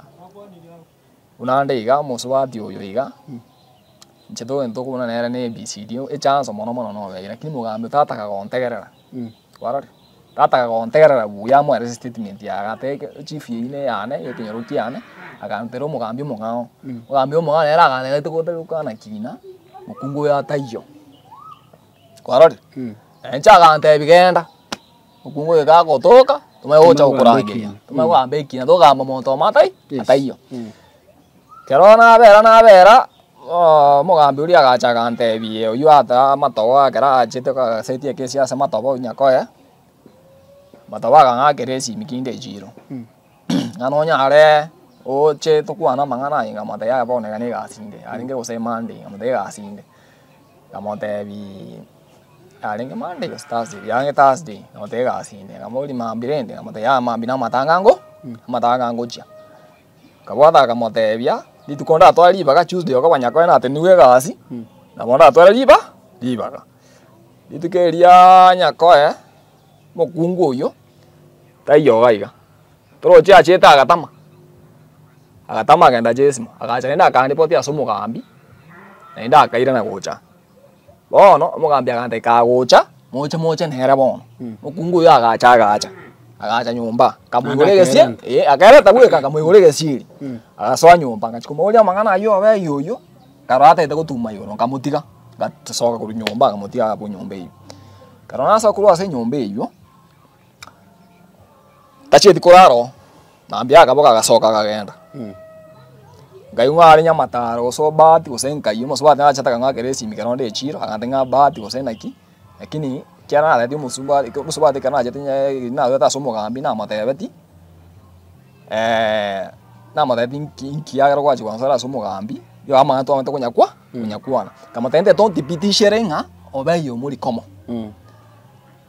buna nde iga omosubati oyo iga, inche togento tokobuna nere na ABCD, echance mono mono nobeire, lakini omogambi tataka gontegerera, kwarorire? Tataka gontegerera buya amoerese statement yaye, agateba echief eywo na eyane, ya ekenyoro kiane, agantera omogambi omong'ao. Omogambi omong'ao nere agantebetie togotari gokwana kina, mokungu oyo ataiyo, kwarorire? Nainche agantebia genda, mokungu oyo gagotoka, tomanye gocha gokorangeria, tomanye kogamba ekina, togamba monto omo atai, ataiyo. Ekero nabera nabera, Mogambi uria agachaga ntebie uyu ata matogo akera achete kasetie kesi ase matogo nyakoe matogo akang'akera esimi kinde echiro ng'ana onyare oche tokwana mang'ana aye ngamotebia aye bono iga na egasi inde arenge gose Monday ngamotebia egasi inde ngamotebia arenge Monday gose Thursday yarenge Thursday ngamotebia egasi inde nkamoboria mambia rende ngamotebia yaya mambia na amatanga ngo amatanga ngochia kabwata akamotebia rituko ndatwara ribaga Tuesday okoba nyakoe nateniwe egasi nabo ndatwara ribaga rituko eria nyakoe mokungu oyo taiyo iga iga toroche achete agatama agatama agenda jesimo agacha naende akandipotia ase omogambi naende akairana gocha bono omogambi agantebia kagocha moche moche nere bono mokungu oyo agacha agacha agacha nyomba kamoigora egesie akareta bweka kamoigora egesieri agasoa nyomba ngachia komoboria amang'ana aywo abe ayo oyo karo atagete gotuma igoro nkamotiga ngasoka korwa nyomba nkamotiga abwo nyomba eywo karo nasoka korwa ase enyomba eywo tachieti korara oo mambia akaboka agasoka akagenda nkaigwa are nyamataro gose obahati gose nkai omosubati nachete akang'akera esimi ekero onde echiro agantebia ng'a bahati gose naki lakini kiara natebetie omosubati omosubati ekero nachete narwete ase omogambi namotebeti namotebeti nki nkiagera gwachia gwansora ase omogambi igo amang'ana twamanyete konyakwa konyakwana nkamotebia nte tonthibitishere ng'a obe omori komo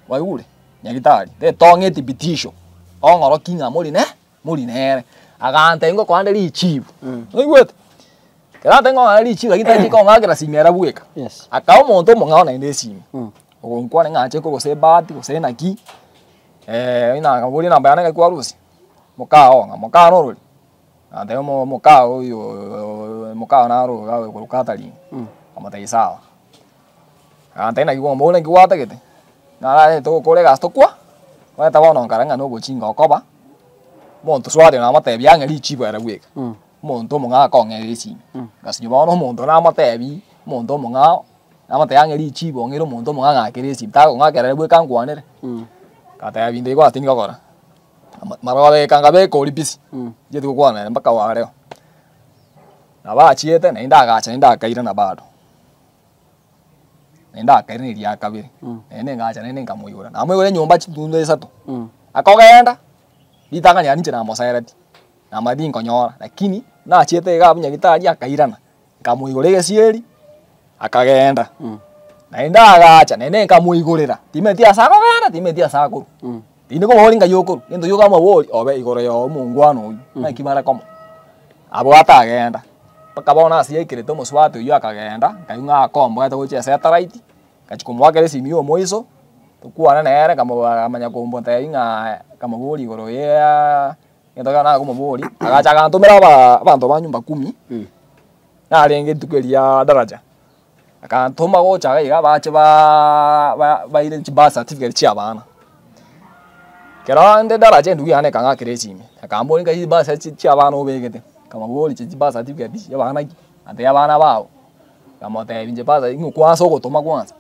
waigure nyagitari tetong'a ethibitisho ong'oroki ng'a mori ne mori nere agantebia ngokoande richibu oigwete ekero antebia ng'okoande richibu lakini tachi kong'akera simi ere bweka akaba omonto omong'ao naende esimi ogonkwana ng'a ache gose ebahati gose naki nakaboria enamba yane ng'aki kwarusia mokao ng'a mokao norori agantebia mokao oyo mokao naro iga korwa Catherine nkamotebia sawa agantebia naki bono naki gwatagete nararete togokora egasi tokwa omanyete bono nkare ng'a na obochinga okoba omonto swari namotebia ang'e richibu ere bweka omonto omong'ao akong'erera esimi ngasinywa bono omonto namotebia omonto omong'ao namotebia ang'e richibu ong'ere omonto omong'ao ang'akere esimi takong'akera ere bweka nkwanere ngatebia binto ebi kwanza tingokora maroba nkabeka oria busy nchieti gokwana nere mpaka wareo nabo achiete naende agacha naende akairana bado naende akairana eria kabere naende ngacha naende nkamoigora namoigora enyomba chitundo isato akogenda ritang'ani yaani inche namosereti namanyete nkonyora lakini nachiete iga abwo nyagitari akairana nkamoigora egesieri akagenda naende agacha naende nkamoigorera timanyeti ase akogenda timanyeti ase akorwa tindi komoboria ngai okorwa egento gioka amabori obe igoro ya omongwana oywo naki bare komo abwo atagenda mpaka bono ase yaikerete omosubati oywo akagenda nkaigwa ng'a akomboete gochia esatellite ngachia komoakera esimi ya omoiso tokwana nere nkamoa akamanya kombotebia ng'a nkamoboria igoro ya egento ekero nakomoboria agacha agantomera abanto ba nyumba kumi narenge rituko eria daraja akantoma gocha iga iga bache baire chibirth certificate chia abana ekero inde daraja endugu yane ekang'akera esimi akamboria nkai chibirth chia abana obegete nkamoboria chibirth certificate chia abana ki antebia abana bago nkamotebia inche birth ng'o kwanza ogotoma kwanza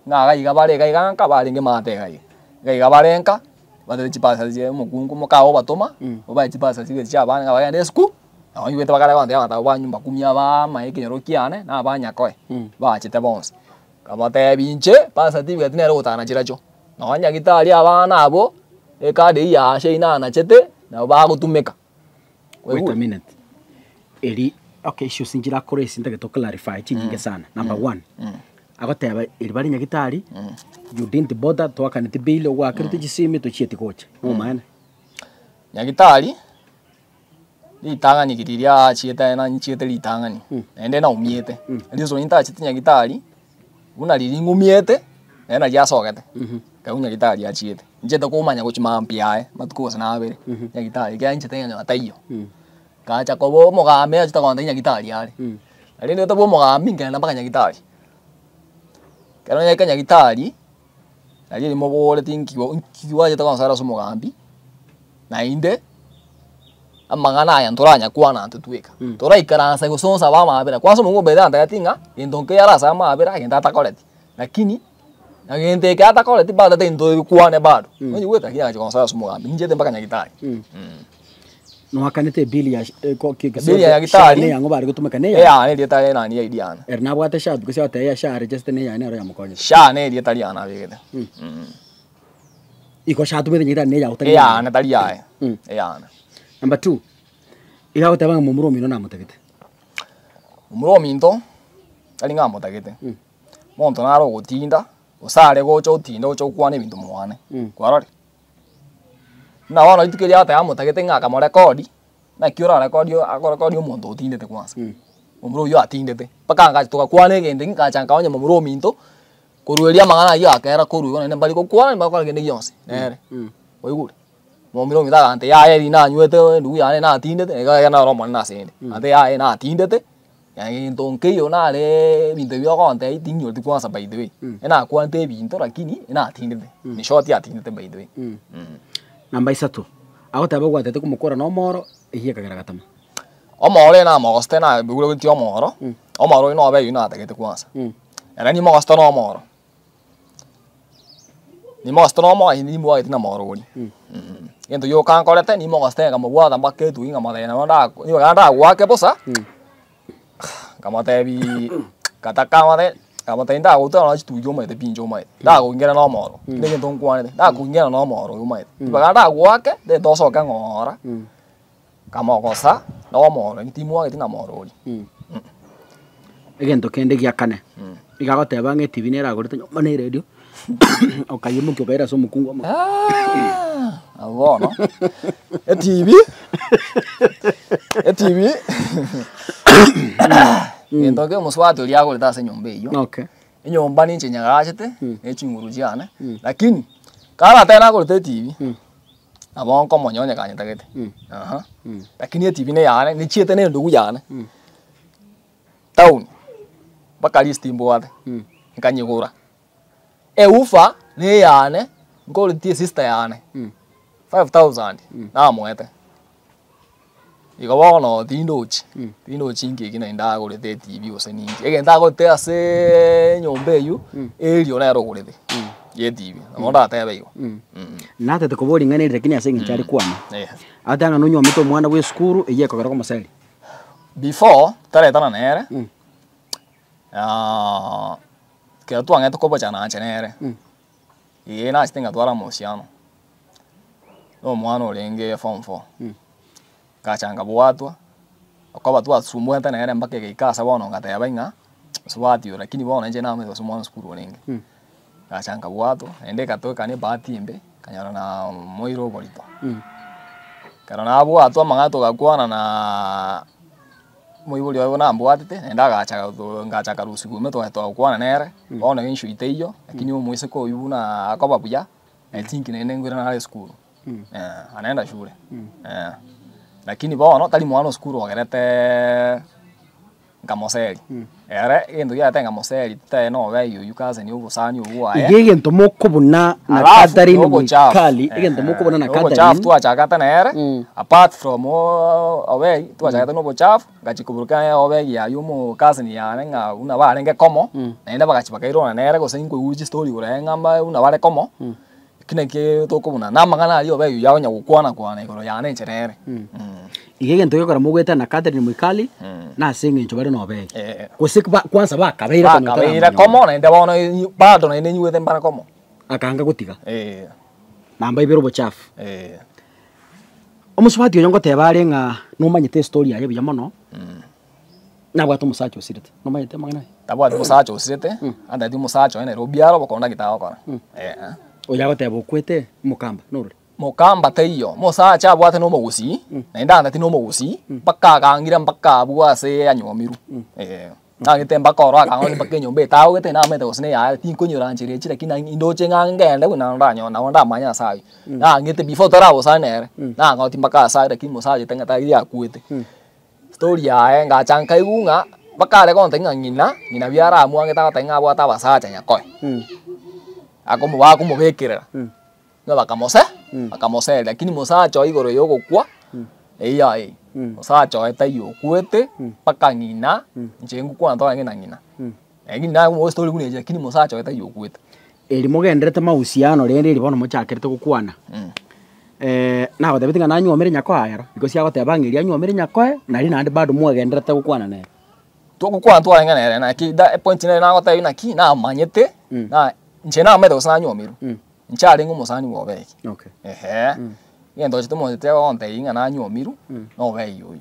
ng'a iga iga bare iga iga nka barenge maate iga iga iga iga bare nka batebe chibirth chia omokungu mokago obatoma obae chibirth certificate chia abana ng'a bagende esukuru nabo oigwete bakare gontebia abanto abwo ba nyumba kumi abamaye ekenyoro kiane na abanyakoe bachete bonsi nkamotebia inche birth certificate nere ogotana chirochio nonye nyagitari abana abwo ekadi eywo yashe eywo nanachete nabo bagotumeka. Wait a minute. Eri okay issues nchirakora esi ntagete toclarify chinyinge sana. Number one, agoteba eri bari nyagitari you didn't bother twakanete bill ogwakerete chisimi tochieti gocha omaene nyagitari ritang'ani riria achiete na nchiete ritang'ani naende naumiete reason ntachete nyagitari buna riria ng'umiete naende naria asogete kau nyagitari achiete nchiete komanya gochia mambia aye matuko gose na abere nyagitari ekero nchiete ng'a taiyo ngacha koba omogambi achete kontebia nyagitari are naende ndete bwa omogambi nkaenda mpaka nyagitari ekero naika nyagitari naria rimoboreti nki gwachete konsara ase omogambi naende amang'ana aya ntoranyakwana intwe tweka toraikaransa gose onsaba amabera kwanza omongo obere antebeti ng'a gento nke arasaba amabera egento atakoreti lakini na gento eke atakoreti bado tari ntobikwane bado oigwete lakini agacha konsara ase omogambi ninchete mpaka nyagitari. No akanete bill ya Bill ya gitari. Ne yango bari gutumeka ne ya. Eyane rieta ria nani ID yane. Er nabwate sha because ya ya sha register ne ya ne ro ya mukonye. Sha ne rieta ria na bigete. Iko sha tumete nyita ne ya utari. Eyane tari yae. Eyane. Number 2. Iga guteba mumuro mino na mutagete. Mumuro minto tari nga mutagete. Monto naro gutinda usare gocha utinda ucha ukwane bintu mwane. Kwarori. Na wana itukiria ata mutagete ngaka mo rekodi. Na kiora rekodi akorekodi omonto otindete kwanza. Mumuro uyo atindete. Paka nga tukakwane gende ngachanga onye mumuro minto kurueria mangana ayo akera kuruo nene mbali gokwana mbakora gende gionse. Nere. Oigure. Mumuro minto ante ya eri na nywete ndugu yane na atindete ega na romo na sende. Ante ya na atindete. Ya ginto yo na re binto bio konte tinyo ti kwanza by the way. Ena kwante binto lakini ena atindete. Ni short ya atindete by the way. Namba 3. Agotaba gwatete kumukora no moro ihie kagera gatama. Omoro na mogoste na buguro ti omoro. Omoro no abe yuna atagete kwanza. Era ni mogoste no omoro. Ni mogoste no omoro ni mo agete na moro ori. Gento yo kan korete ni mogoste ga mo bwata mbake tu inga madena nda ni ga nda gwake bosa. Kamatebi katakamate kamate nda go ta na tu yo mai te pinjo mai. Da go ingera no omoro. Ne gento nkwane da go ingera no omoro yo mai. Ba da gwake de doso ka ngora. Kamogosa no omoro ni timu agete na moro ori. Egento kende giakane. Igagoteba ng'e TV nera gorete nyoma ne radio. Okayimuki okaira so mukungu ama. Ah, abono. E TV. E TV. Entonces muswati uri agoreta ase nyomba eyo. Okay. Enyomba ninche nyagachete echinguru chiane. Lakini kara tena agorete TV. Abo nkomonyonya kanyetagete. Aha. Lakini TV ne yane ni chiete ne ndugu yane. Town. Bakari steamboat. Nkanyigura. Eufa ne yane ngoritie sister yane. 5000 na mwete. Igo bono tindochi. Tindochi nki na ndagorete TV ose ninki. Ege ndagorete ase nyomba eyu erio nero gorete. Ye TV. Nabo ndatebe igo. Natete kobori ng'ane lakini ase ngichari kwama. Eh. Atanga no nyomito mwana we skuru eye kogera komaseri. Before taretana nere. Kero twang'ete kobochana anche nere. Iye nachete ngatwara mahusiano. No omwana orenge form 4. Ngachanga bwatwa. Okoba twasumbuete nere mpaka egeika ase bono ngateba ing'a osubati lakini bono inche namanyete gose omwana esukuru orenge. Ngachanga bwatwa naende ekatoka na ebahati embe kanyora na moiro oborito. Kero nabwatwa amang'ana togakwana na moibori oyo nambwatete naende agacha ngachaka rusiku ime togakwana nere bono enshu iteiyo lakini omoiseke oywo buna akoba buya I think naende nkoirana nare esukuru. Anaenda shule. Lakini bono tari mwana osukuru ogerete nkamoseri. Ere egento giaete nkamoseri titae nobe oyu cousin obosani obwo aye. Iga egento mokobuna na Catherine Mwikali, egento mokobuna na Catherine. Obochafu twachakete nere apart from obei twachakete na obochafu ngachikoburukana obei yaye omo cousin yane ng'a buna barenge komo naende bagachi bakairwana nere gose nkoigwa chistory igoro ng'amba buna bare komo. Kine ki tokobuna na amang'ana aria obei yagonya gokwana kwana igoro yane inche nere. Iga egento gekora mogwete na Catherine Mwikali na ase eng'encho bare nobei. Gose kwanza bakabeire bakabeire komo naende bono bado naende nywete mbara komo. Akanga gotiga. Namba ibere obochafu. Omusubati oyo ngoteba are ng'a nomanyete story yaye buya mono. Nabwate omosacha osirete. Nomanyete amang'ana aye? Tabwati omosacha osirete, andeti omosacha oye Nairobi aro bokonda gitagokora. Oya goteba okwete mokamba norore. Mokamba teiyo mosacha abwate no mogusi naende andeti no mogusi mpaka akangire mpaka abwo ase anyomiru. Nagete mpaka oro akang'oni mpaka enyomba etagogete namanyete gose na eyaye tinkonyora nchera echi lakini indoche ng'a ngende buna ndanyora nabo ndamanya ase aywo. Nang'ete before torabosana nere nang'oti mpaka ase aywo lakini mosacha oito ng'a tari akwete. Story yaye ngacha nkaigwa ng'a mpaka are gontebia ng'a ng'ina ng'ina biara amwangete agotebia ng'a abwate abasacha nyakoe. Akomo bakomobekerera. Ng'a bakamose bakamoseri lakini mosacha oyo igoro ya ogokwa eya eye. Mosacha oye taiyo okwete mpaka ng'ina inche ngokwana torang'e na ng'ina. Ng'ina mo story buna echi lakini mosacha oye taiyo okwete. Eri mogenderete mahusiano rende eri bono mochakerete gokwana. Nagotebete ng'a nanyuomire nyakoe ero because agoteba ng'a eria anyuomire nyakoe nari naende bado mwagenderete gokwana nere. Togokwana twarenge nere naki da point nere nagotebi naki namanyete na inche namanyete gose nanyuomirwe. Ncharenge omosani bwa obeki. Okay. Ehe. Egento chete omonto agontebia ng'a nanyuomirwe na obei oyo.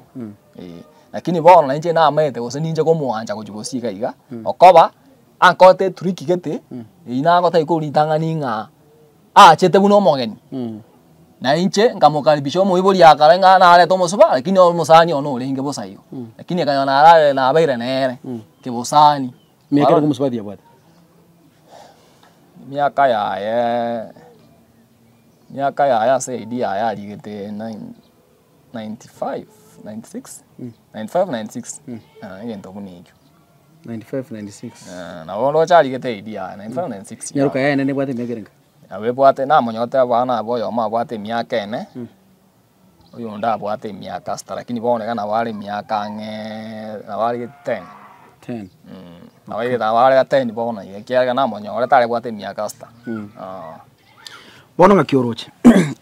Lakini bono nainche namanyete gose ninche komoancha gochia gosiga iga okoba ankote trick gete eywo nagotebia koritang'ani ng'a achete buna omogeni. Na inche nkamokaribisha omoibori akare ng'a narete omosoba lakini omosani one orenge bosa igo. Lakini ekanyora narare nabeire nere kebosani. Miaka ere omosubatia abwate? Miaka yaye ase ID yaye arigete 95 96 95 96 egento buna ekio. 95 96 nabo roche arigete ID yaye 95 96. Nyaroka yaye nene ebwate emiaka erenga? Nabo ebwate namonyote abana aba oyomo abwate emiaka ene, oyonde abwate emiaka sita lakini bono iga nabo are emiaka ang'e nabo arigete 10. 10. Nabo arigete nabo are 10 bono iga ekiagera namonyorete arebwate emiaka sita. Bono ng'aki oroche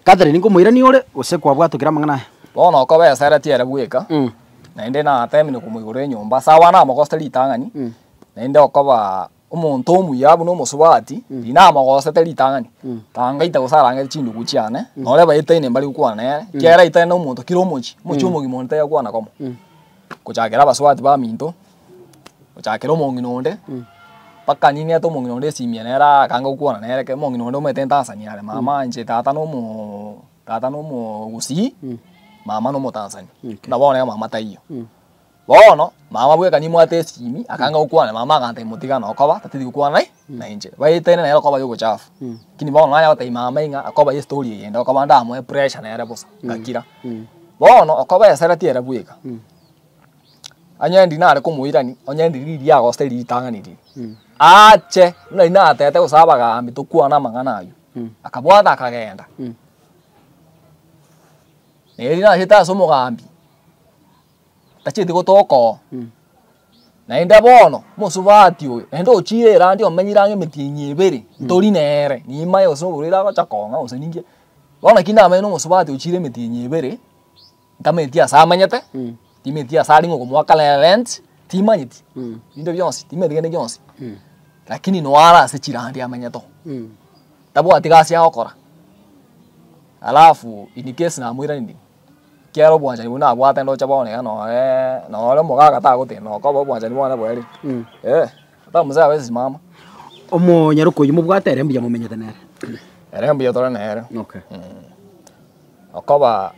Catherine nkomoirani ore gose kwabwatokire amang'ana aya? Bono okoba esereti ere bweka naende natemire komoigora enyomba sawa namogoste ritang'ani naende okoba omonto omuya buna omosubati rinamogosete ritang'ani tangaita gose arangete chindugu chiane nore baetaine mbari gokwana nere ekiagera aetaine na omonto kera omochi omochi omogima onde tayakwana komo gochakera abasubati baminto gochakera omong'ina onde mpaka ning'ete omong'ina onde esimia nere akanga gokwana nere ekero omong'ina onde omanyete Tanzania are mama inche tata na omogusii mama na omotanzania buna bono iga mama taiyo. Bono mama bweka nimwate esimi akanga gokwana mama agantebia motigana okoba tatiri gokwana na inche baetaine nere okoba ya obochafu. Lakini bono nanya gotebia mama ing'a akoba ya estory eyende okoba ndamoe pressure nere bosa ngakira. Bono okoba esereti ere bweka onye ndi nare komoirani onye ndiri riria agoste ritang'ani riri ache buna riria natete gose abagambi tokwana amang'ana aywo akabwata akagenda. Neri nachete ase omogambi tacheti gotoka naende bono omosubati oyo naende ochire erandi omenyire ang'e emetienyi ebere ntori nere nimaye gose oborwaire agocha kong'a gose ninki bono lakini namanyire na omosubati ochire emetienyi ebere ntamanyeti ase amanyete timanyeti ase arenge komoakana rent timanyeti binto bionsi timanyeti kende gionsi lakini noara ase chirandi amanyete oo tabwati gasi agokora. Alafu in case namoirani kiara obwanchani buna nabwate ndoche bono iga nore nore omogaka tagotenda okoba obwanchani bwane bwerire. Ata mzee hawezi simama. Omonyaroka oywo mobwate ere mbuya momenyete nere? Ere mbuya tore nere. Okay. Okoba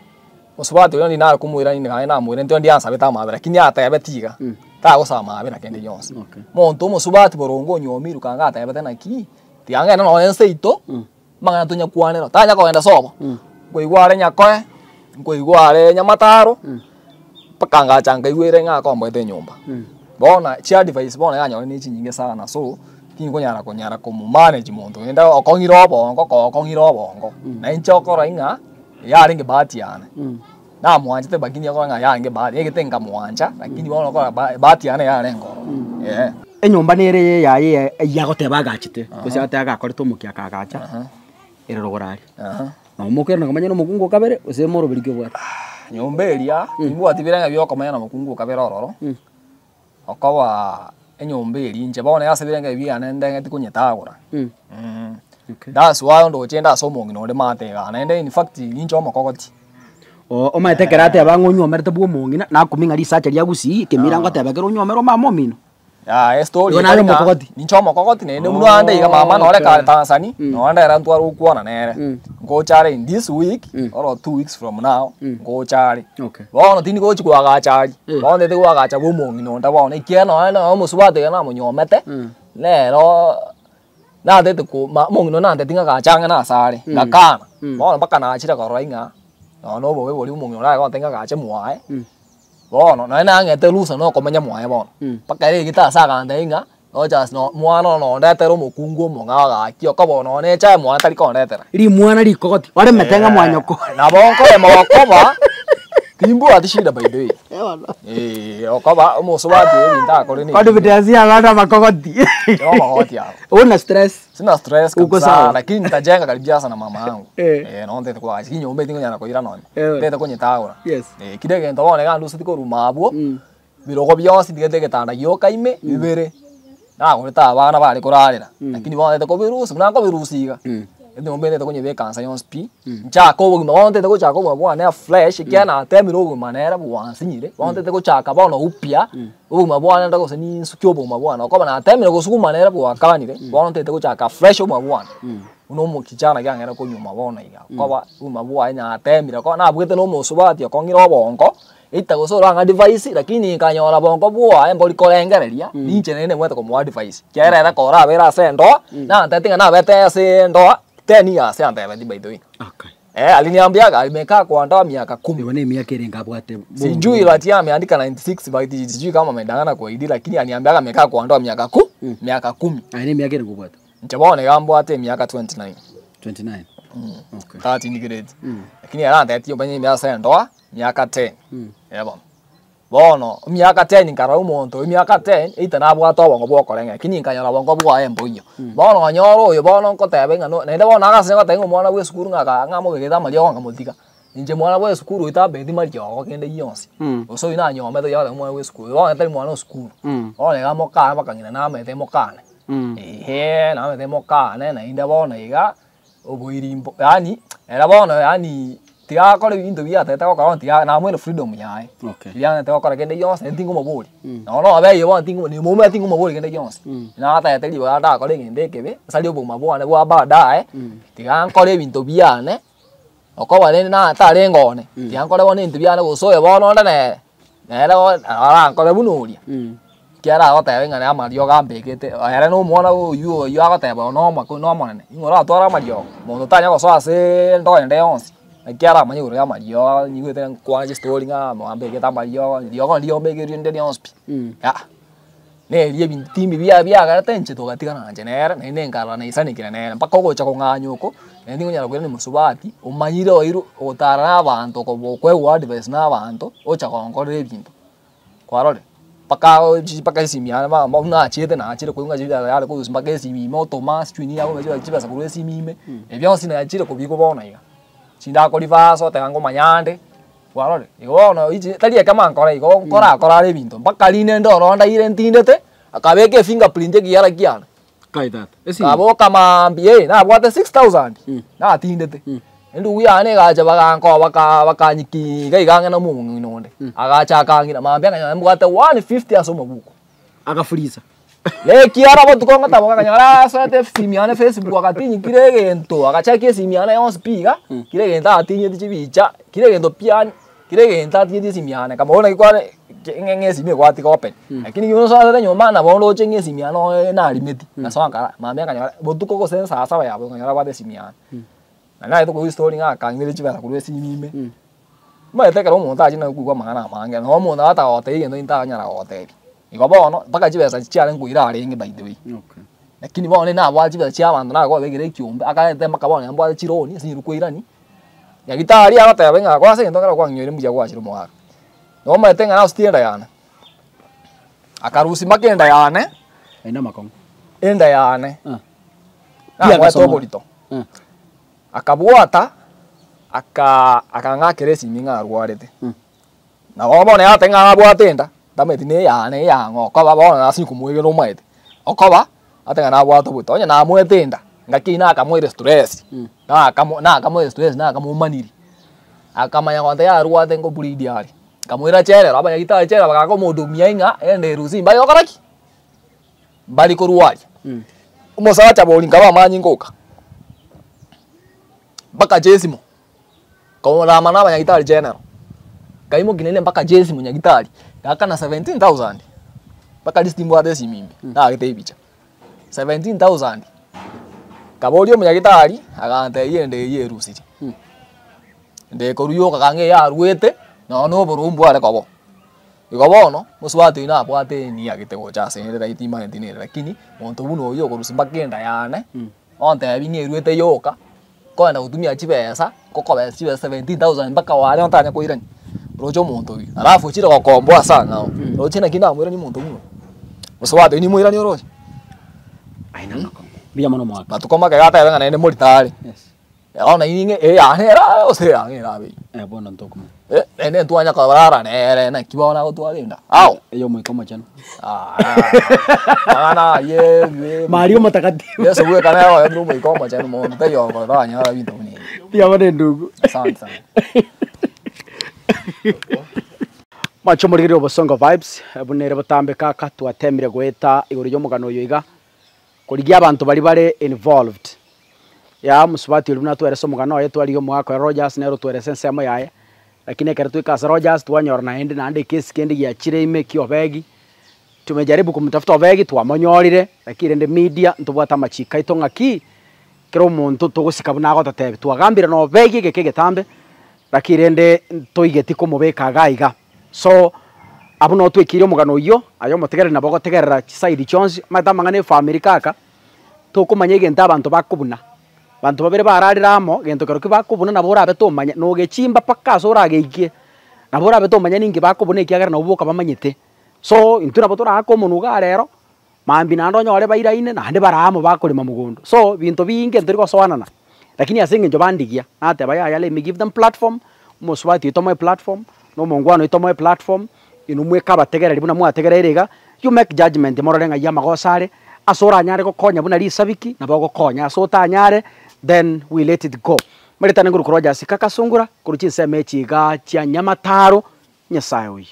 mosubati oyo ndi nare komoirani naye namoirani ntio ndiansabete amabera lakini atebete iga tagosaba amabera kende gionsi. Omonto omosubati boronge onyomirwe kanga atebete naki tiang'ende nonye nse ito amang'ana tonyakwanera tanya kogenda sobo nkoigwa are nyakoe nkoigwa are nyamataro mpaka ngacha nkaigwere ng'a akomboete enyomba. Bono chiadvice bono yanyore na echinyinge sana so tinkonyara konyara komomanage monto naende okong'ire obongo kokong'ire obongo na inche okora ing'a yarenge bahati yane. Namwanchete lakini okora ng'a yarenge bahati egete nkamwancha lakini bono okora bahati yane yarenge ororo. Enyomba nere yaye yagoteba agachete gose agoteba agakorete omokia akagacha ere rogoro aria. Na omokere nakomanya na omokungu okabere gose moroberi ki obwate? Nyomba eria nimbwati birenge bia okomanya na omokungu okabere ororo okoba enyomba eria inche bono ase birenge biane ndeng'eti konyetagora. That's why ndoche ndase omong'ina onde maate iga naende in fact ninche omokogoti. Omanyete ekero ateba ng'a onywomerete bwa omong'ina nakumia ng'a risacha ria gusii kemira ngoteba ekero onyomere omama omino. Estory Igo nare omokogoti. Ninche omokogoti naende buna ande iga mama nore kare Tanzania nonde ere ntware gokwana nere ngocha are in this week or 2 weeks from now ngocha are. Bono tindi gochi koagacha aria bono ntete koagacha bwa omong'ina onde bono ekiagera nonye na omosubati oyo namonyomete nero natete ko omong'ina onde nanteti ng'agacha ang'e na ase are ngakana bono mpaka nachire korora ing'a nonya obobe boria omong'ina onde agontebia ng'agache mwaye bono nonye nang'ete rusa na okomenya mwaye bono mpaka rigete ase agantebia ng'a nochas no mwana ono nondetera omokungu omong'ao gaki okoba nonye echae mwana tari kondetera. Rimwana rikogoti oremete ng'a mwanyoko. Nabo nkorema gokoba Timbu ati shida by the way. Eh, okoba omusubati ebintu akore ni. Kwani vitazia bana makogoti. Yo makogoti yao. Una stress? Sina stress kabisa, lakini nitajenga karibia sana mama yangu. Eh, no ndete kwa kinyombe tingo nyana koira none. Ndete konyitagura. Yes. Eh, kire gento bone gandu sitiko rumabwo. Birogo byonse ndigete gitanda gioka ime bibere. Nagoreta abana bari kurarira. Lakini bonete kobirusi, mnango birusiga. Ndi mbende kwenye kansa yonse pi. Nchaka obogima bonte gochaka obogima bwane fresh kiana temira obogima nera bwansinyire. Bonte gochaka bono upya. Obogima bwane ndagose ni nsuki obogima bwane. Okoba na temira gosukuma nera bwakabanire. Bonte gochaka fresh obogima bwane. Uno mukijana gyangera kunyuma bono iga. Okoba obogima bwane nya temira ko nabwete no musubati okongira obongo. Itagosora nga device lakini kanyora bongo bwa embori korengereria ninche nene mwete ko device. Kiera kora bera sendo na ntetinga na bete sendo 10 years and by the way. Okay. Eh, aliniambiaga alimekaa kwa ndoa miaka 10. Ni miaka ile ngabwate. Sijui lati ameandika 96 but sijui kama amedangana kwa ID lakini aliniambiaga amekaa kwa ndoa miaka 10. Miaka 10. Ah, ni miaka ile ngabwate. Nchabone gambwate miaka 29. 29. Okay. 13 grade. Lakini aranda ati obanye miaka ndoa miaka 10. Yebo. Bono miaka 10 nkara umuntu miaka 10 itanabwata obongo bwokorenga lakini nkanyora bongo bwa emboyo. Bono nyoro oyo bono nkotebe ngano nende bono agase ngotebe omwana bwe sukuru ngaka ngamobegeta mariogo ngamothiga. Inje mwana bwe sukuru itabeti mariogo kende yonse. Oso ina nyomete yothe mwana bwe sukuru. Bono tari mwana sukuru. Bono gamokana bakang'ina namete mokane. Ehe namete mokane na inde bono iga oboirimbo. Yani era bono yani tiakore bintu biatete gokora tiga namwene freedom yae. Okay. Tiga gokora kende yonse ntingo mobori. No no abe yo ntingo ni mume ntingo mobori kende yonse. Na atete riba ndakore ngende kebe sali obogima bwane bwa baadaye. Tiga nkore bintu biane. Okoba rende na atare ngone. Tiga nkore bone bintu biane gosoya bono ndane. Nere ara nkore bunuria. Kiara agotebe ng'ana amariogo ambekete. Ere no omwana oyu oyu agoteba no omako no omonene. Ing'ora atwara amariogo. Monto tanya gosoa ase ndoe ende yonsi. Kiara manyuro ya mario nyigwete nkwana story nga ambekete amariogo riogo riombekeri nde yonsi pi. Ya. Ne rie bintimi bia bia garete nche togatigana nche nere ne nkara na isanikira nere mpaka ogocha kong'anyuko ne ndingonyara kwira ni musubati omanyire oiru otara na abantu ko advice na abantu ocha konkorera ebinto kwarore paka paka esimia ma na chiete na chire kuunga chire yale ko mpaka esimi moto mas chwini yabo chire chibasa kuru esimime ebyonsi na chire kubiko bona iga chindako livaso tengo manyande kwarore igo ichi tali kama nkora igo nkora kora re binto mpaka line ndoro ndaire ntindete akabeke fingerprint kiara kiana kaitata esi kaboka mambie na bwate 6000 na tindete ndu yane gacha baganko baka bakanyiki gaigange na mungu nonde agacha akangira mambia kanya mbwate 150 aso mabuko akafuriza le kiara botuko ngata kanyara swete simiane Facebook akatinyi kire gento agachaki simiane yonse piga kire gento atinyi tichibicha kire gento pian kire gento atinyi simiane kama ona kikwane ngenge simie kwa tiko open lakini yuno sa nyoma na bono chenge simiano na limiti na so akara mambia kanyara botuko ko sensa saba yabo kanyara bwate simiane na naye tuko story nga kangire chibera kuri simime ma etekera omonto achina kugwa mang'ana amange no omonto atagoteirie gento intaganyara gotebia igo bono mpaka chibesa chiare nkoira arenge by the way. Okay. Lakini bono nabwate chibesa chia abanto nagobekire ekiombe akarete mpaka bono mbwate chironi ase nyiru nyagitari agoteba ng'a kwase gento ngera kwang'inyoire mbuya gwachire omogaka nomaete ng'a nasutie enda yane akarusi mpaka enda yane aina makongo enda yane nabwate oborito akabwata akang'akera esimi ng'a arwarete na bono yate ng'a abwate enda tameti ne yane yang'o okoba bono nasi kumwegera omaete okoba ate ng'a nabwate oborito onye namwete enda ngaki nakamwere stress nakamwere stress nakamumaniri akamanya konte yarwate ngobulidi ari kamwira cherero abanyagitari cherero bakakomudumia ing'a ende rusi mbari okoraki mbari korwaria omosacha bori nkaba amanyi ngoka mpaka jesimo komorama na abanyagitari general kaimo kinene mpaka jesimo nyagitari gakana 17000 mpaka listimbo ate simimbi nagete ibicha 17000 kabori omunyagitari agante yende yerusiri ndekoruyoka kange yarwete no no burumbu are kobo igo bono musubati ina abwate ni agite gocha senere itima ntinere lakini monto buno oyo korusi mpaka enda yane onte bing'erwete yoka koenda gutumia chibesa kokobesa chibesa 17000 mpaka ware ontanya koirani Rocho omonto oyo alafu ochire gokomboa sana nao roche naki namwirani omonto buna osabate nimwirani oroche aina nako mbuya mono mwaka matuko make gatebe ng'a naende moritare yes ona ing'e yanera ose yang'era bei bono ntokuma naende ntwanya kobarara nere naki bono agotwarenda ao eyo moika omochenu ana ye Mario mutakatifu Yesu bweka nayo ndu moika omochenu mono teyo koranyara binto buna ebi mbuya mono endugu asante sana. Macho morigereria Obosongo Vibes bunere botambe kaka twatemire goeta igoro y'omogano oyo iga korigia abanto bari bare involved ya musubati ori buna twerese omogano oye twarigia omogaka oye Rogers nero twerese ensemo yaye lakini ekero twikasa Rogers twanyora naende naende ekesi kende giachire ime kia Obegi tumejaribu kumtafuta Obegi twamonyorire lakini rende media ntobwate amachiko aito ng'aki kero omonto togosika buna agototebi twagambire na Obegi egeke egetambe lakini rende ntoigeti komobeka iga iga so abo notwekire omogano oyo aye omotegereri nabo ogotegerera chiside chionsi omanyete amang'ana efamiri kaka tokomanya egento abanto bakobuna banto babere bararire amo gento kero ki bakobuna nabo orabe tomanya nogechimba mpaka ase orageikie nabo orabe tomanya ninki bakobuna ekiagera nabo boka bamanyete so intwe nabo toraka omonwe iga rero mambi naende onyore bairaine naende bare amo bakorema mogondo so binto binge ntori gosoanana lakini ase eng'encho bandigia nateba yaya let me give them platform omosubati oito omoe platform na omongwana oito omoe platform inwe mweka abategereri buna mwategereire iga you make judgment morore ng'ai amagoso are ase oranyare gokonya buna risabiki nabo ogokonya ase otanyare then we let it go maretane nguru Rogers kakasungura kuru chinsemo echi iga chia Nyamataro Nyasaye oyo.